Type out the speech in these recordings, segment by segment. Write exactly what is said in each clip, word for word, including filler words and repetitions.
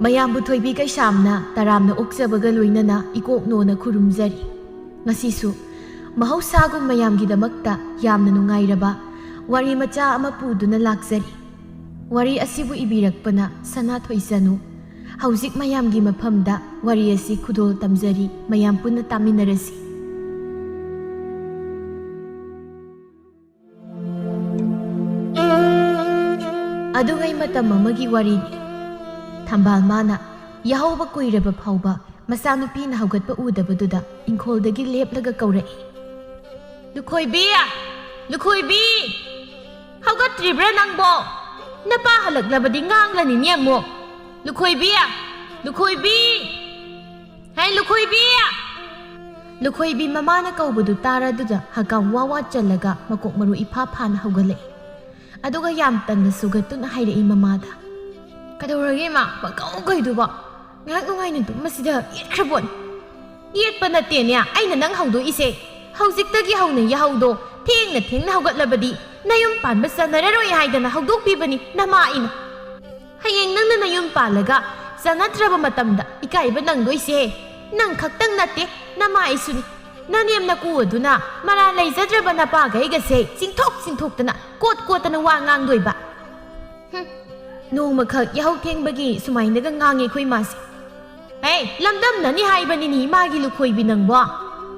ꯃꯌꯥꯝꯕꯨ ꯊꯣꯏꯕꯤ ꯀꯩꯁꯥꯝꯅ ꯇꯔꯥꯝꯅ ꯑꯣꯛꯆꯕꯒ ꯂꯣꯏꯅꯅ ꯏꯀꯣꯛꯅꯣꯅ ꯈꯨꯔꯨꯝꯖꯔꯤ꯫ ꯉꯁꯤꯁꯨ ꯃꯍꯧꯁꯥꯒꯨꯝ ꯃꯌꯥꯝꯒꯤꯗꯃꯛꯇ ꯌꯥꯝꯅ ꯅꯨꯡꯉꯥꯏꯔꯕ ꯋꯥꯔꯤ ꯃꯆꯥ ꯑꯃ ꯄꯨꯗꯨꯅ ꯂꯥꯛꯆꯔꯤ꯫ ꯋꯥꯔꯤ ꯑꯁꯤꯕꯨ ꯏꯕꯤꯔꯛꯄꯅ ꯁꯅꯥꯊꯣꯏ ꯆꯅꯨ꯫ ꯍꯧꯖꯤꯛ ꯃꯌꯥꯝꯒꯤ ꯃꯐꯝꯗ ꯋꯥꯔꯤ ꯑꯁꯤ ꯈꯨꯗꯣꯜ ꯇꯝꯖꯔꯤ, ꯃꯌꯥꯝ ꯄꯨꯟꯅ ꯇꯥꯃꯤꯟꯅꯔꯁꯤ꯫ ꯑꯗꯨꯉꯩ ꯃꯇꯝ ꯑꯃꯒꯤ ꯋꯥꯔꯤꯅꯤ꯫ ꯊꯝꯕꯥꯜ ꯃꯥꯅ ꯌꯥꯍꯧꯕ ꯀꯨꯏꯔꯕ ꯐꯥꯎꯕ ꯃꯆꯥꯅꯨꯄꯤꯅ ꯍꯧꯒꯠꯄ ꯎꯗꯕꯗꯨꯗ ꯏꯪꯈꯣꯜꯗꯒꯤ ꯂꯦꯞꯂꯒ ꯀꯧꯔꯛꯏ, "ꯂꯨꯈꯣꯏꯕꯤ! ꯂꯨꯈꯣꯏꯕꯤ! ꯍꯧꯒꯠꯇ꯭ꯔꯤꯕ꯭ꯔꯥ ꯅꯪꯕꯣ? ꯅꯄꯥ ꯍꯜꯂꯛꯂꯕꯗꯤ ꯉꯥꯡꯂꯅꯤꯅꯦ ꯑꯃꯨꯛ꯫ ꯂꯨꯈꯣꯏꯕꯤ! ꯂꯨꯈꯣꯏꯕꯤ! ꯍꯩ, ꯂꯨꯈꯣꯏꯕꯤ!" ꯂꯨꯈꯣꯏꯕꯤ ꯃꯃꯥꯅ ꯀꯧꯕꯗꯨ ꯇꯥꯔꯗꯨꯗ ꯍꯀꯥꯝ ꯋꯥ ꯋꯥ ꯆꯜꯂꯒ ꯃꯀꯣꯛ ꯃꯔꯨ ꯏꯐꯥ ꯐꯥꯅ ꯍꯧꯒꯠꯂꯛꯏ꯫ ꯑꯗꯨꯒ ꯌꯥꯝ ꯇꯟꯅ ꯁꯨꯒꯠꯇꯨꯅ ꯍꯥꯏꯔꯛꯏ ꯃꯃꯥꯗ, "ꯀꯩꯗꯧꯔꯒꯦ ꯏꯃꯥ? ꯄꯪꯀꯧ ꯀꯧꯏꯗꯨꯕꯣ? ꯉꯥꯏꯍꯥꯛ ꯅꯨꯡꯉꯥꯏꯅ ꯇꯨꯝꯕꯁꯤꯗ ꯌꯦꯠꯈ꯭ꯔꯕꯣꯠꯅꯤ꯫" "ꯌꯦꯠꯄ ꯅꯠꯇꯦꯅꯦ ꯑꯩꯅ ꯅꯪ ꯍꯧꯗꯣꯛꯏꯁꯦ꯫ ꯍꯧꯖꯤꯛꯇꯒꯤ ꯍꯧꯅ ꯌꯥꯍꯧꯗꯣ ꯊꯦꯡꯅ ꯊꯦꯡꯅ ꯍꯧꯒꯠꯂꯕꯗꯤ ꯅꯌꯨꯝ ꯄꯥꯟꯕ ꯆꯟꯅꯔꯔꯣꯏ ꯍꯥꯏꯗꯅ ꯍꯧꯗꯣꯛꯄꯤꯕꯅꯤ ꯅꯃꯥ ꯑꯩꯅ꯫ ꯍꯌꯦꯡ ꯅꯪꯅ ꯅꯌꯨꯝ ꯄꯥꯜꯂꯒ ꯆꯟꯅꯗ꯭ꯔꯕ ꯃꯇꯝꯗ ꯏꯀꯥꯏꯕ ꯅꯪꯗꯣꯏꯁꯦ ꯅꯪ ꯈꯛꯇꯪ ꯅꯠꯇꯦ, ꯅꯃꯥ ꯑꯩꯁꯨꯅꯤ꯫ ꯅꯅꯦꯝ ꯅꯀꯨ ꯑꯗꯨꯅ ꯃꯔꯥ ꯂꯩꯖꯗ꯭ꯔꯕ ꯅꯄꯥꯒꯩꯒꯁꯦ ꯆꯤꯡꯊꯣꯛ ꯆꯤꯡꯊꯣꯛꯇꯅ ꯀꯣꯠ ꯀꯣꯠꯇꯅ ꯋꯥ ꯉꯥꯡꯗꯣꯏꯕ꯫ ꯍꯨꯝ, ꯅꯣꯡꯃꯈꯛ ꯌꯥꯍꯧ ꯊꯦꯡꯕꯒꯤ ꯁꯨꯃꯥꯏꯅꯒ ꯉꯥꯡꯉꯦ ꯑꯩꯈꯣꯏ ꯏꯃꯥꯁꯦ꯫ ꯍꯦ, ꯂꯝꯗꯝꯅꯅꯤ ꯍꯥꯏꯕꯅꯤꯅꯤ ꯏꯃꯥꯒꯤ ꯂꯨꯈꯣꯏꯕꯤ ꯅꯪꯕꯣ꯫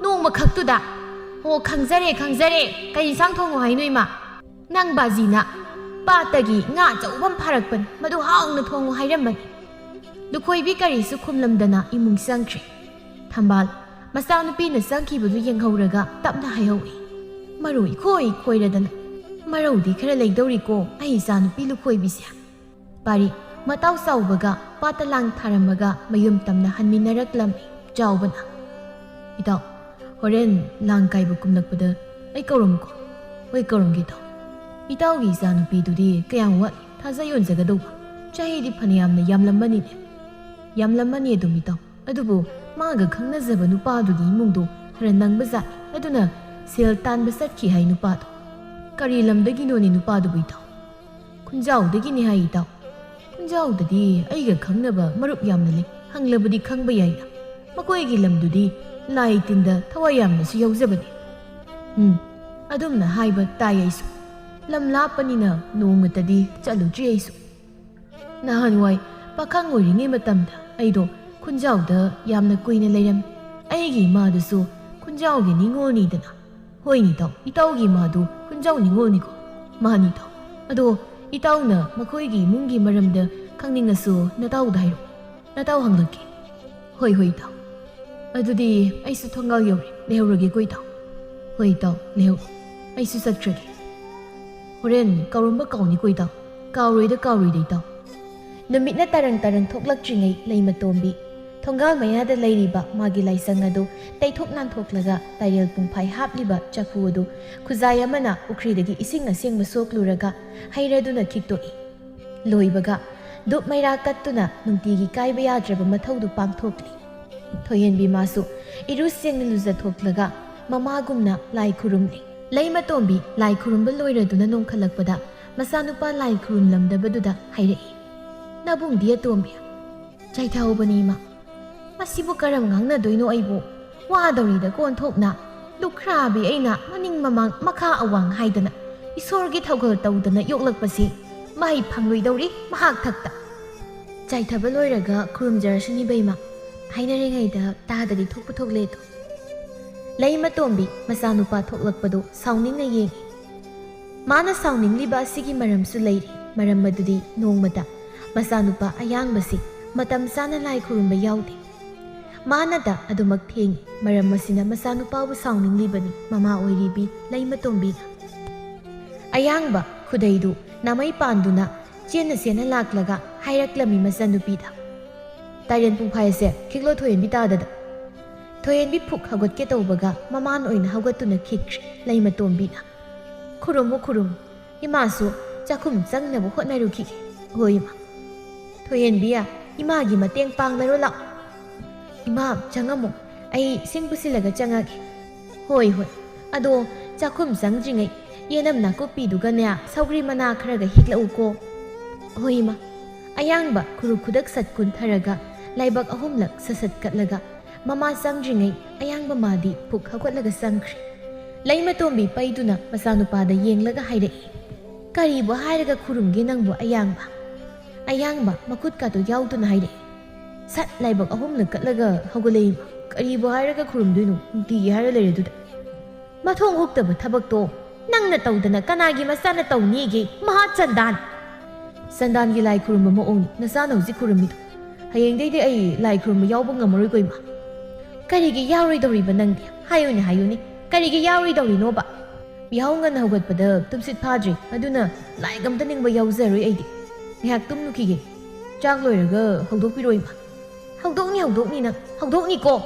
ꯅꯣꯡꯃꯈꯛꯇꯨꯗ꯫ ꯑꯣ, ꯈꯪꯖꯔꯦ, ꯈꯪꯖꯔꯦ꯫ ꯀꯩ ꯏꯟꯁꯥꯡ ꯊꯣꯡꯉꯣ ꯍꯥꯏꯅꯣ ꯏꯃꯥ? ꯅꯪ ꯕꯥꯖꯤꯅ ꯄꯥꯠꯇꯒꯤ ꯉꯥ ꯑꯆꯧꯕ ꯑꯃ ꯐꯥꯔꯛꯄꯅꯤ, ꯃꯗꯨ ꯍꯥꯎꯅ ꯊꯣꯡꯉꯨ ꯍꯥꯏꯔꯝꯕꯅꯤ꯫ ꯂꯨꯈꯣꯏꯕꯤ ꯀꯔꯤꯁꯨ ꯈꯨꯝꯂꯝꯗꯅ ꯏꯃꯨꯡ ꯆꯪꯈ꯭ꯔꯦ꯫ ꯊꯝꯕꯥꯜ, ꯃꯆꯥꯅꯨꯄꯤꯅ ꯆꯪꯈꯤꯕꯗꯨ ꯌꯦꯡꯍꯧꯔꯒ ꯇꯞꯅ ꯍꯥꯏꯍꯧꯏ, "ꯃꯔꯨ ꯏꯈꯣꯏ ꯈꯣꯏꯔꯗꯅ꯫ ꯃꯔꯧꯗꯤ ꯈꯔ ꯂꯩꯗꯧꯔꯤꯀꯣ ꯑꯩ ꯏꯆꯥꯅꯨꯄꯤ ꯂꯨꯈꯣꯏꯕꯤꯁꯦ꯫" ꯄꯥꯔꯤ, ꯃꯇꯥꯎ ꯆꯥꯎꯕꯒ ꯄꯥꯠꯇ ꯂꯥꯡ ꯊꯥꯔꯝꯃꯒ ꯃꯌꯨꯝ ꯇꯝꯅ ꯍꯟꯃꯤꯟꯅꯔꯛꯂꯝꯃꯤ꯫ ꯆꯥꯎꯕꯅ, "ꯏꯇꯥꯎ, ꯍꯣꯔꯦꯟ ꯂꯥꯡ ꯀꯥꯏꯕ ꯀꯨꯝꯂꯛꯄꯗ ꯑꯩ ꯀꯧꯔꯝꯃꯨꯀꯣ꯫" "ꯍꯣꯏ, ꯀꯧꯔꯝꯒꯦ ꯏꯇꯥꯎ꯫ ꯏꯇꯥꯎꯒꯤ ꯏꯆꯥꯅꯨꯄꯤꯗꯨꯗꯤ ꯀꯌꯥꯝ ꯋꯥꯠꯂꯤ ꯊꯥꯖ ꯌꯣꯟꯖꯒꯗꯧꯕ? ꯆꯍꯤꯗꯤ ꯐꯅꯌꯥꯝꯅ ꯌꯥꯝꯂꯝꯃꯅꯤꯅꯦ꯫" "ꯌꯥꯝꯂꯝꯃꯅꯤ ꯑꯗꯨꯝ ꯏꯇꯥꯎ꯫ ꯑꯗꯨꯕꯨ ꯃꯥꯒ ꯈꯪꯅꯖꯕ ꯅꯨꯄꯥꯗꯨꯒꯤ ꯏꯃꯨꯡꯗꯣ ꯈꯔ ꯅꯪꯕ ꯖꯥꯠꯅꯤ꯫ ꯑꯗꯨꯅ ꯁꯦꯜ ꯇꯥꯟꯕ ꯆꯠꯈꯤ ꯍꯥꯏ ꯅꯨꯄꯥꯗꯣ꯫ ꯀꯔꯤ ꯂꯝꯗꯒꯤꯅꯣꯅꯦ ꯅꯨꯄꯥꯗꯨꯕꯨ ꯏꯇꯥꯎ? ꯈꯨꯟꯖꯥꯎꯗꯒꯤꯅꯤ ꯍꯥꯏ ꯏꯇꯥꯎ꯫ ꯈꯨꯟꯖꯥꯎꯗꯗꯤ ꯑꯩꯒ ꯈꯪꯅꯕ ꯃꯔꯨꯞ ꯌꯥꯝꯅ ꯂꯩ꯫ ꯍꯪꯂꯕꯗꯤ ꯈꯪꯕ ꯌꯥꯏꯅ꯫ ꯃꯈꯣꯏꯒꯤ ꯂꯝꯗꯨꯗꯤ ꯂꯥꯏ ꯇꯤꯟꯗ ꯊꯋꯥꯏ ꯌꯥꯝꯅꯁꯨ ꯌꯥꯎꯖꯕꯅꯤ꯫ ꯎꯝ, ꯑꯗꯨꯝꯅ ꯍꯥꯏꯕ ꯇꯥꯏ ꯑꯩꯁꯨ꯫ ꯂꯝ ꯂꯥꯞꯄꯅꯤꯅ ꯅꯣꯡꯃꯇꯗꯤ ꯆꯠꯂꯨꯗ꯭ꯔꯤ ꯑꯩꯁꯨ꯫ ꯅꯍꯥꯟꯋꯥꯏ ꯄꯥꯈꯪ ꯑꯣꯏꯔꯤꯉꯩ ꯃꯇꯝꯗ ꯑꯩꯗꯣ ꯈꯨꯟꯖꯥꯎꯗ ꯌꯥꯝꯅ ꯀꯨꯏꯅ ꯂꯩꯔꯝꯃꯤ꯫ ꯑꯩꯒꯤ ꯏꯃꯥꯗꯨꯁꯨ ꯈꯨꯟꯖꯥꯎꯒꯤ ꯅꯤꯉꯣꯜꯅꯤꯗꯅ꯫ ꯍꯣꯏꯅꯦ ꯏꯇꯥꯎ, ꯏꯇꯥꯎꯒꯤ ꯏꯃꯥꯗꯨ ꯈꯨꯟꯖꯥꯎ ꯅꯤꯉꯣꯜꯅꯤꯀꯣ? ꯃꯥꯅꯤ ꯏꯇꯥꯎ꯫ ꯑꯗꯣ ꯏꯇꯥꯎꯅ ꯃꯈꯣꯏꯒꯤ ꯏꯃꯨꯡꯒꯤ ꯃꯔꯝꯗ ꯈꯪꯅꯤꯡꯉꯁꯨ ꯅꯇꯥꯎꯗ ꯍꯥꯏꯔꯛꯑꯣ꯫ ꯅꯇꯥꯎ ꯍꯪꯂꯛꯀꯦ꯫ ꯍꯣꯏ, ꯍꯣꯏ ꯏꯇꯥꯎ꯫ ꯑꯗꯨꯗꯤ ꯑꯩꯁꯨ ꯊꯣꯡꯒꯥꯜ ꯌꯧꯔꯦ, ꯂꯩꯍꯧꯔꯒꯦꯀꯣ ꯏꯇꯥꯎ꯫ ꯍꯣꯏ ꯏꯇꯥꯎ, ꯂꯩꯍꯧꯔꯣ꯫ ꯑꯩꯁꯨ ꯆꯠꯈ꯭ꯔꯒꯦ꯫ ꯍꯣꯔꯦꯟ ꯀꯥꯎꯔꯝꯕ ꯀꯥꯎꯅꯤꯀꯣ ꯏꯇꯥꯎ꯫ ꯀꯥꯎꯔꯣꯏꯗ, ꯀꯥꯎꯔꯣꯏꯗ ꯏꯇꯥꯎ꯫ ꯅꯨꯃꯤꯠꯅ ꯇꯥꯔꯪ ꯇꯥꯔꯪ ꯊꯣꯛꯂꯛꯇ꯭ꯔꯤꯉꯩ ꯂꯩꯃꯇꯣꯝꯕꯤ ꯊꯣꯡꯒꯥꯜ ꯃꯌꯥꯗ ꯂꯩꯔꯤꯕ ꯃꯥꯒꯤ ꯂꯥꯏꯁꯪ ꯑꯗꯨ ꯇꯩꯊꯣꯛ ꯅꯥꯟꯊꯣꯛꯂꯒ ꯇꯥꯏꯔꯦꯜ ꯄꯨꯡꯐꯥꯏ ꯍꯥꯞꯂꯤꯕ ꯆꯐꯨ ꯑꯗꯨ ꯈꯨꯖꯥꯏ ꯑꯃꯅ ꯄꯨꯈ꯭ꯔꯤꯗꯒꯤ ꯏꯁꯤꯡ ꯑꯁꯦꯡꯕ ꯁꯣꯛꯂꯨꯔꯒ ꯍꯩꯔꯗꯨꯅ ꯈꯤꯛꯇꯣꯛꯏ꯫ ꯂꯣꯏꯕꯒ ꯙꯨꯞ ꯃꯩꯔꯥ ꯀꯠꯇꯨꯅ ꯅꯨꯡꯇꯤꯒꯤ ꯀꯥꯏꯕ ꯌꯥꯗ꯭ꯔꯕ ꯃꯊꯧꯗꯨ ꯄꯥꯡꯊꯣꯛꯂꯤ꯫ ꯊꯣꯏꯍꯦꯟꯕꯤ ꯃꯥꯁꯨ ꯏꯔꯨ ꯁꯦꯡꯅ ꯂꯨꯖꯊꯣꯛꯂꯒ ꯃꯃꯥꯒꯨꯝꯅ ꯂꯥꯏ ꯈꯨꯔꯨꯝꯂꯤ꯫ ꯂꯩꯃꯇꯣꯝꯕꯤ ꯂꯥꯏ ꯈꯨꯔꯨꯝꯕ ꯂꯣꯏꯔꯗꯨꯅ ꯅꯣꯡꯈꯠꯂꯛꯄꯗ ꯃꯆꯥꯅꯨꯄꯥ ꯂꯥꯏ ꯈꯨꯔꯨꯝꯂꯝꯗꯕꯗꯨꯗ ꯍꯥꯏꯔꯛꯏ, "ꯅꯕꯨꯡꯗꯤ ꯑꯇꯣꯝꯕꯤ?" "ꯆꯥꯏꯊꯍꯧꯕꯅꯤ ꯏꯃꯥ꯫ ꯃꯁꯤꯕꯨ ꯀꯔꯝ ꯉꯥꯡꯅꯗꯣꯏꯅꯣ ꯑꯩꯕꯨ? ꯋꯥꯗꯧꯔꯤꯗ ꯀꯣꯟꯊꯣꯛꯅ ꯂꯨꯈ꯭ꯔꯥꯕꯤ ꯑꯩꯅ ꯃꯅꯤꯡ ꯃꯃꯥꯡ ꯃꯈꯥ ꯑꯋꯥꯡ ꯍꯥꯏꯗꯅ ꯏꯁꯣꯔꯒꯤ ꯊꯧꯒꯜ ꯇꯧꯗꯅ ꯌꯣꯛꯂꯛꯄꯁꯤ ꯃꯍꯩ ꯐꯪꯂꯣꯏꯗꯧꯔꯤ ꯃꯍꯥꯛ ꯊꯛꯇ꯫" "ꯆꯥꯏꯊꯕ ꯂꯣꯏꯔꯒ ꯈꯨꯔꯨꯝꯖꯔꯁꯅꯤ ꯕꯩꯃ, ꯍꯥꯏꯅꯔꯤꯉꯩꯗ ꯇꯥꯗꯗꯤ ꯊꯣꯛꯄ ꯊꯣꯛꯂꯦꯗꯣ꯫" ꯂꯩꯃꯇꯣꯝꯕꯤ ꯃꯆꯥꯅꯨꯄꯥ ꯊꯣꯛꯂꯛꯄꯗꯨ ꯁꯥꯎꯅꯤꯡꯅ ꯌꯦꯡꯏ꯫ ꯃꯥꯅ ꯁꯥꯎꯅꯤꯡꯂꯤꯕ ꯑꯁꯤꯒꯤ ꯃꯔꯝꯁꯨ ꯂꯩꯔꯤ꯫ ꯃꯔꯝ ꯑꯗꯨꯗꯤ ꯅꯣꯡꯃꯇ ꯃꯆꯥꯅꯨꯄꯥ ꯑꯌꯥꯡꯕꯁꯤ ꯃꯇꯝ ꯆꯥꯅ ꯂꯥꯏ ꯈꯨꯔꯨꯝꯕ ꯌꯥꯎꯗꯦ꯫ ꯃꯥꯅꯗ ꯑꯗꯨꯃꯛ ꯊꯦꯡꯏ꯫ ꯃꯔꯝ ꯑꯁꯤꯅ ꯃꯆꯥꯅꯨꯄꯥꯕꯨ ꯁꯥꯎꯅꯤꯡꯂꯤꯕꯅꯤ ꯃꯃꯥ ꯑꯣꯏꯔꯤꯕꯤ ꯂꯩꯃꯇꯣꯝꯕꯤꯅ꯫ ꯑꯌꯥꯡꯕ ꯈꯨꯗꯩꯗꯨ ꯅꯥꯃꯩ ꯄꯥꯟꯗꯨꯅ ꯆꯦꯟꯅ ꯆꯦꯟꯅ ꯂꯥꯛꯂꯒ ꯍꯥꯏꯔꯛꯂꯝꯃꯤ ꯃꯆꯟꯅꯨꯄꯤꯗ, "ꯇꯥꯏꯔꯦꯟ ꯄꯨꯡꯐꯥꯏꯁꯦ ꯈꯤꯛꯂꯣ ꯊꯣꯏꯍꯦꯟꯕꯤ ꯇꯥꯗꯗ꯫" ꯊꯣꯏꯍꯦꯟꯕꯤ ꯐꯨꯛ ꯍꯧꯒꯠꯀꯦ ꯇꯧꯕꯒ ꯃꯃꯥꯟ ꯑꯣꯏꯅ ꯍꯧꯒꯠꯇꯨꯅ ꯈꯤꯛꯈ꯭ꯔꯦ ꯂꯩꯃꯇꯣꯝꯕꯤꯅ꯫ "ꯈꯨꯔꯨꯝꯃꯨ ꯈꯨꯔꯨꯝꯃꯨ, ꯏꯃꯥꯁꯨ ꯆꯥꯛꯈꯨꯝ ꯆꯪꯅꯕ ꯍꯣꯠꯅꯔꯨꯈꯤꯒꯦ꯫ ꯍꯣꯏ ꯏꯃꯥ꯫ ꯊꯣꯏꯍꯦꯟꯕꯤ, ꯏꯃꯥꯒꯤ ꯃꯇꯦꯡ ꯄꯥꯡꯅꯔꯣ ꯂꯥꯛꯑꯣ꯫ ꯏꯃꯥ, ꯆꯪꯉꯝꯃꯨ, ꯑꯩ ꯁꯤꯡ ꯄꯨꯁꯤꯜꯂꯒ ꯆꯪꯉꯒꯦ꯫ "ꯍꯣꯏ, ꯍꯣꯏ꯫ ꯑꯗꯣ ꯆꯥꯛꯈꯨꯝ ꯆꯪꯗ꯭ꯔꯤꯉꯩ ꯌꯦꯅꯝ ꯅꯥꯀꯨꯞꯄꯤꯗꯨꯒꯅꯦ ꯁꯧꯒ꯭ꯔꯤ ꯃꯅꯥ ꯈꯔꯒ ꯍꯦꯛꯂꯛꯎꯀꯣ꯫" "ꯍꯣꯏ, ꯏꯃꯥ꯫" ꯑꯌꯥꯡꯕ ꯈꯨꯔꯨ ꯈꯨꯗꯛ ꯁꯠ ꯀꯨꯟꯊꯔꯒ ꯂꯥꯏꯕꯛ ꯑꯍꯨꯝꯂꯛ ꯁꯠ ꯁꯠ ꯀꯠꯂꯒ ꯃꯃꯥ ꯆꯪꯗ꯭ꯔꯤꯉꯩ ꯑꯌꯥꯡꯕ ꯃꯥꯗꯤ ꯐꯨꯛ ꯍꯧꯒꯠꯂꯒ ꯆꯪꯈ꯭ꯔꯦ꯫ ꯂꯩꯃꯇꯣꯝꯕꯤ ꯄꯩꯗꯨꯅ ꯃꯆꯥꯅꯨꯄꯥꯗ ꯌꯦꯡꯂꯒ ꯍꯥꯏꯔꯛꯏ, "ꯀꯔꯤꯕꯨ ꯍꯥꯏꯔꯒ ꯈꯨꯔꯨꯝꯒꯦ ꯅꯪꯕꯨ, ꯑꯌꯥꯡꯕ?" ꯑꯌꯥꯡꯕ ꯃꯈꯨꯠꯀꯥꯗꯣ ꯌꯥꯎꯗꯨꯅ ꯍꯥꯏꯔꯛꯏ, "ꯁꯠ ꯂꯥꯏꯕꯛ ꯑꯍꯨꯝꯂꯛ ꯀꯠꯂꯒ ꯍꯧꯒꯠꯂꯛꯏ꯫ ꯀꯔꯤꯕꯨ ꯍꯥꯏꯔꯒ ꯈꯨꯔꯨꯝꯗꯣꯏꯅꯣ? ꯅꯨꯡꯇꯤꯒꯤ ꯍꯥꯏꯔ ꯂꯩꯔꯦ ꯑꯗꯨꯗ꯫ ꯃꯊꯣꯡ ꯍꯨꯛꯇꯕ ꯊꯕꯛꯇꯣ ꯅꯪꯅ ꯇꯧꯗꯅ ꯀꯅꯥꯒꯤ ꯃꯆꯥꯅ ꯇꯧꯅꯤꯒꯦ? ꯃꯍꯥ ꯆꯟꯗꯥꯟ!" ꯆꯟꯗꯥꯟꯒꯤ ꯂꯥꯏ ꯈꯨꯔꯨꯝꯕ ꯃꯑꯣꯡꯅꯤ ꯅꯆꯥꯅ ꯍꯧꯖꯤꯛ ꯈꯨꯔꯨꯝꯃꯤꯗꯣ꯫ ꯍꯌꯦꯡꯗꯩꯗꯤ ꯑꯩ ꯂꯥꯏ ꯈꯨꯔꯨꯝꯕ ꯌꯥꯎꯕ ꯉꯝꯃꯔꯣꯏꯀꯣ, ꯏꯃꯥ꯫ ꯀꯔꯤꯒꯤ ꯌꯥꯎꯔꯣꯏꯗꯧꯔꯤꯕ ꯅꯪꯗꯤ? ꯍꯥꯏꯌꯨꯅꯦ, ꯍꯥꯏꯌꯨꯅꯦ, ꯀꯔꯤꯒꯤ ꯌꯥꯎꯔꯣꯏꯗꯧꯔꯤꯅꯣꯕ? ꯌꯥꯍꯧ ꯉꯟꯅ ꯍꯧꯒꯠꯄꯗ ꯇꯨꯝꯁꯤꯠ ꯐꯥꯗ꯭ꯔꯤ, ꯑꯗꯨꯅ ꯂꯥꯏꯒ ꯑꯝꯇ ꯅꯤꯡꯕ ꯌꯥꯎꯖꯔꯣꯏ ꯑꯩꯗꯤ꯫ ꯉꯥꯏꯍꯥꯛ ꯇꯨꯝꯂꯨꯈꯤꯒꯦ꯫ ꯆꯥꯛ ꯂꯣꯏꯔꯒ ꯍꯧꯗꯣꯛꯄꯤꯔꯣ, ꯏꯃꯥ꯫ ꯍꯧꯗꯣꯛꯅꯤ, ꯍꯧꯗꯣꯛꯅꯤ ꯅꯪ, ꯍꯧꯗꯣꯛꯅꯤꯀꯣ꯫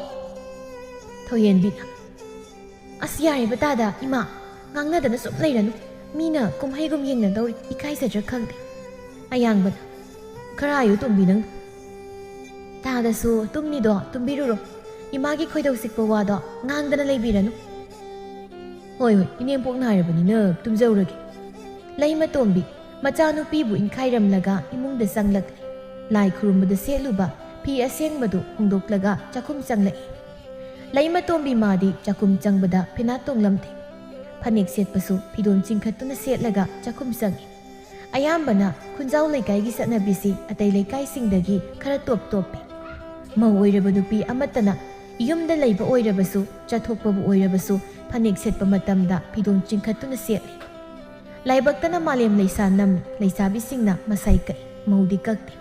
ꯊꯣꯏꯍꯦꯟꯕꯤꯅ, "ꯑꯁ, ꯌꯥꯔꯦꯕ ꯇꯥꯗ, ꯏꯃꯥ, ꯉꯥꯡꯅꯗꯅ ꯁꯨꯝ ꯂꯩꯔꯅꯨ꯫ ꯃꯤꯅ ꯀꯨꯝꯍꯩꯒꯨꯝ ꯌꯦꯡꯅꯗꯧꯔꯤ, ꯏꯀꯥꯏꯖꯗ꯭ꯔꯥ ꯈꯪꯗꯦ꯫" ꯑꯌꯥꯡꯕꯅ, "ꯈꯔ ꯍꯥꯏꯌꯨ ꯇꯣꯝꯕꯤ ꯅꯪ꯫ ꯇꯥꯗꯁꯨ ꯇꯨꯝꯅꯤꯗꯣ ꯇꯨꯝꯕꯤꯔꯨꯔꯣ꯫ ꯏꯃꯥꯒꯤ ꯈꯣꯏꯗꯧ ꯆꯤꯛꯄ ꯋꯥꯗꯣ ꯉꯥꯡꯗꯅ ꯂꯩꯕꯤꯔꯅꯨ꯫" "ꯍꯣꯏ, ꯍꯣꯏ, ꯏꯅꯦꯝꯄꯣꯛ ꯅꯥꯏꯔꯕꯅꯤꯅ ꯇꯨꯝꯖꯧꯔꯒꯦ꯫" ꯂꯩꯃꯇꯣꯝꯕꯤ ꯃꯆꯥꯅꯨꯄꯤꯕꯨ ꯏꯟꯈꯥꯏꯔꯝꯂꯒ ꯏꯃꯨꯡꯗ ꯆꯪꯂꯛꯂꯦ꯫ ꯂꯥꯏ ꯈꯨꯔꯨꯝꯕꯗ ꯁꯦꯠꯂꯨꯕ ꯐꯤ ꯑꯁꯦꯡꯕꯗꯨ ꯍꯣꯡꯗꯣꯛꯂꯒ ꯆꯥꯛꯈꯨꯝ ꯆꯪꯂꯛꯏ꯫ ꯂꯩꯃꯇꯣꯝꯕꯤ ꯃꯥꯗꯤ ꯆꯥꯛꯈꯨꯝ ꯆꯪꯕꯗ ꯐꯤꯅꯥꯠ ꯇꯣꯡꯂꯝꯗꯦ꯫ ꯐꯅꯦꯛ ꯁꯦꯠꯄꯁꯨ ꯐꯤꯗꯣꯟ ꯆꯤꯡꯈꯠꯇꯨꯅ ꯁꯦꯠꯂꯒ ꯆꯥꯛꯈꯨꯝ ꯆꯪꯏ꯫ ꯑꯌꯥꯝꯕꯅ ꯈꯨꯟꯖꯥꯎ ꯂꯩꯀꯥꯏꯒꯤ ꯆꯠꯅꯕꯤꯁꯤ ꯑꯇꯩ ꯂꯩꯀꯥꯏꯁꯤꯡꯗꯒꯤ ꯈꯔ ꯇꯣꯞ ꯇꯣꯞꯄꯤ꯫ ꯃꯧ ꯑꯣꯏꯔꯕ ꯅꯨꯄꯤ ꯑꯃꯠꯇꯅ ꯌꯨꯝꯗ ꯂꯩꯕ ꯑꯣꯏꯔꯕꯁꯨ, ꯆꯠꯊꯣꯛꯄꯕꯨ ꯑꯣꯏꯔꯕꯁꯨ ꯐꯅꯦꯛ ꯁꯦꯠꯄ ꯃꯇꯝꯗ ꯐꯤꯗꯣꯟ ꯆꯤꯡꯈꯠꯇꯨꯅ ꯁꯦꯠꯂꯤ꯫ ꯂꯥꯏꯕꯛꯇꯅ ꯃꯥꯂꯦꯝ ꯂꯩꯁꯥ ꯅꯝꯃꯤ, ꯂꯩꯁꯥꯕꯤꯁꯤꯡꯅ ꯃꯁꯥꯏ ꯀꯛꯏ, ꯃꯧꯗꯤ ꯀꯛꯇꯦ꯫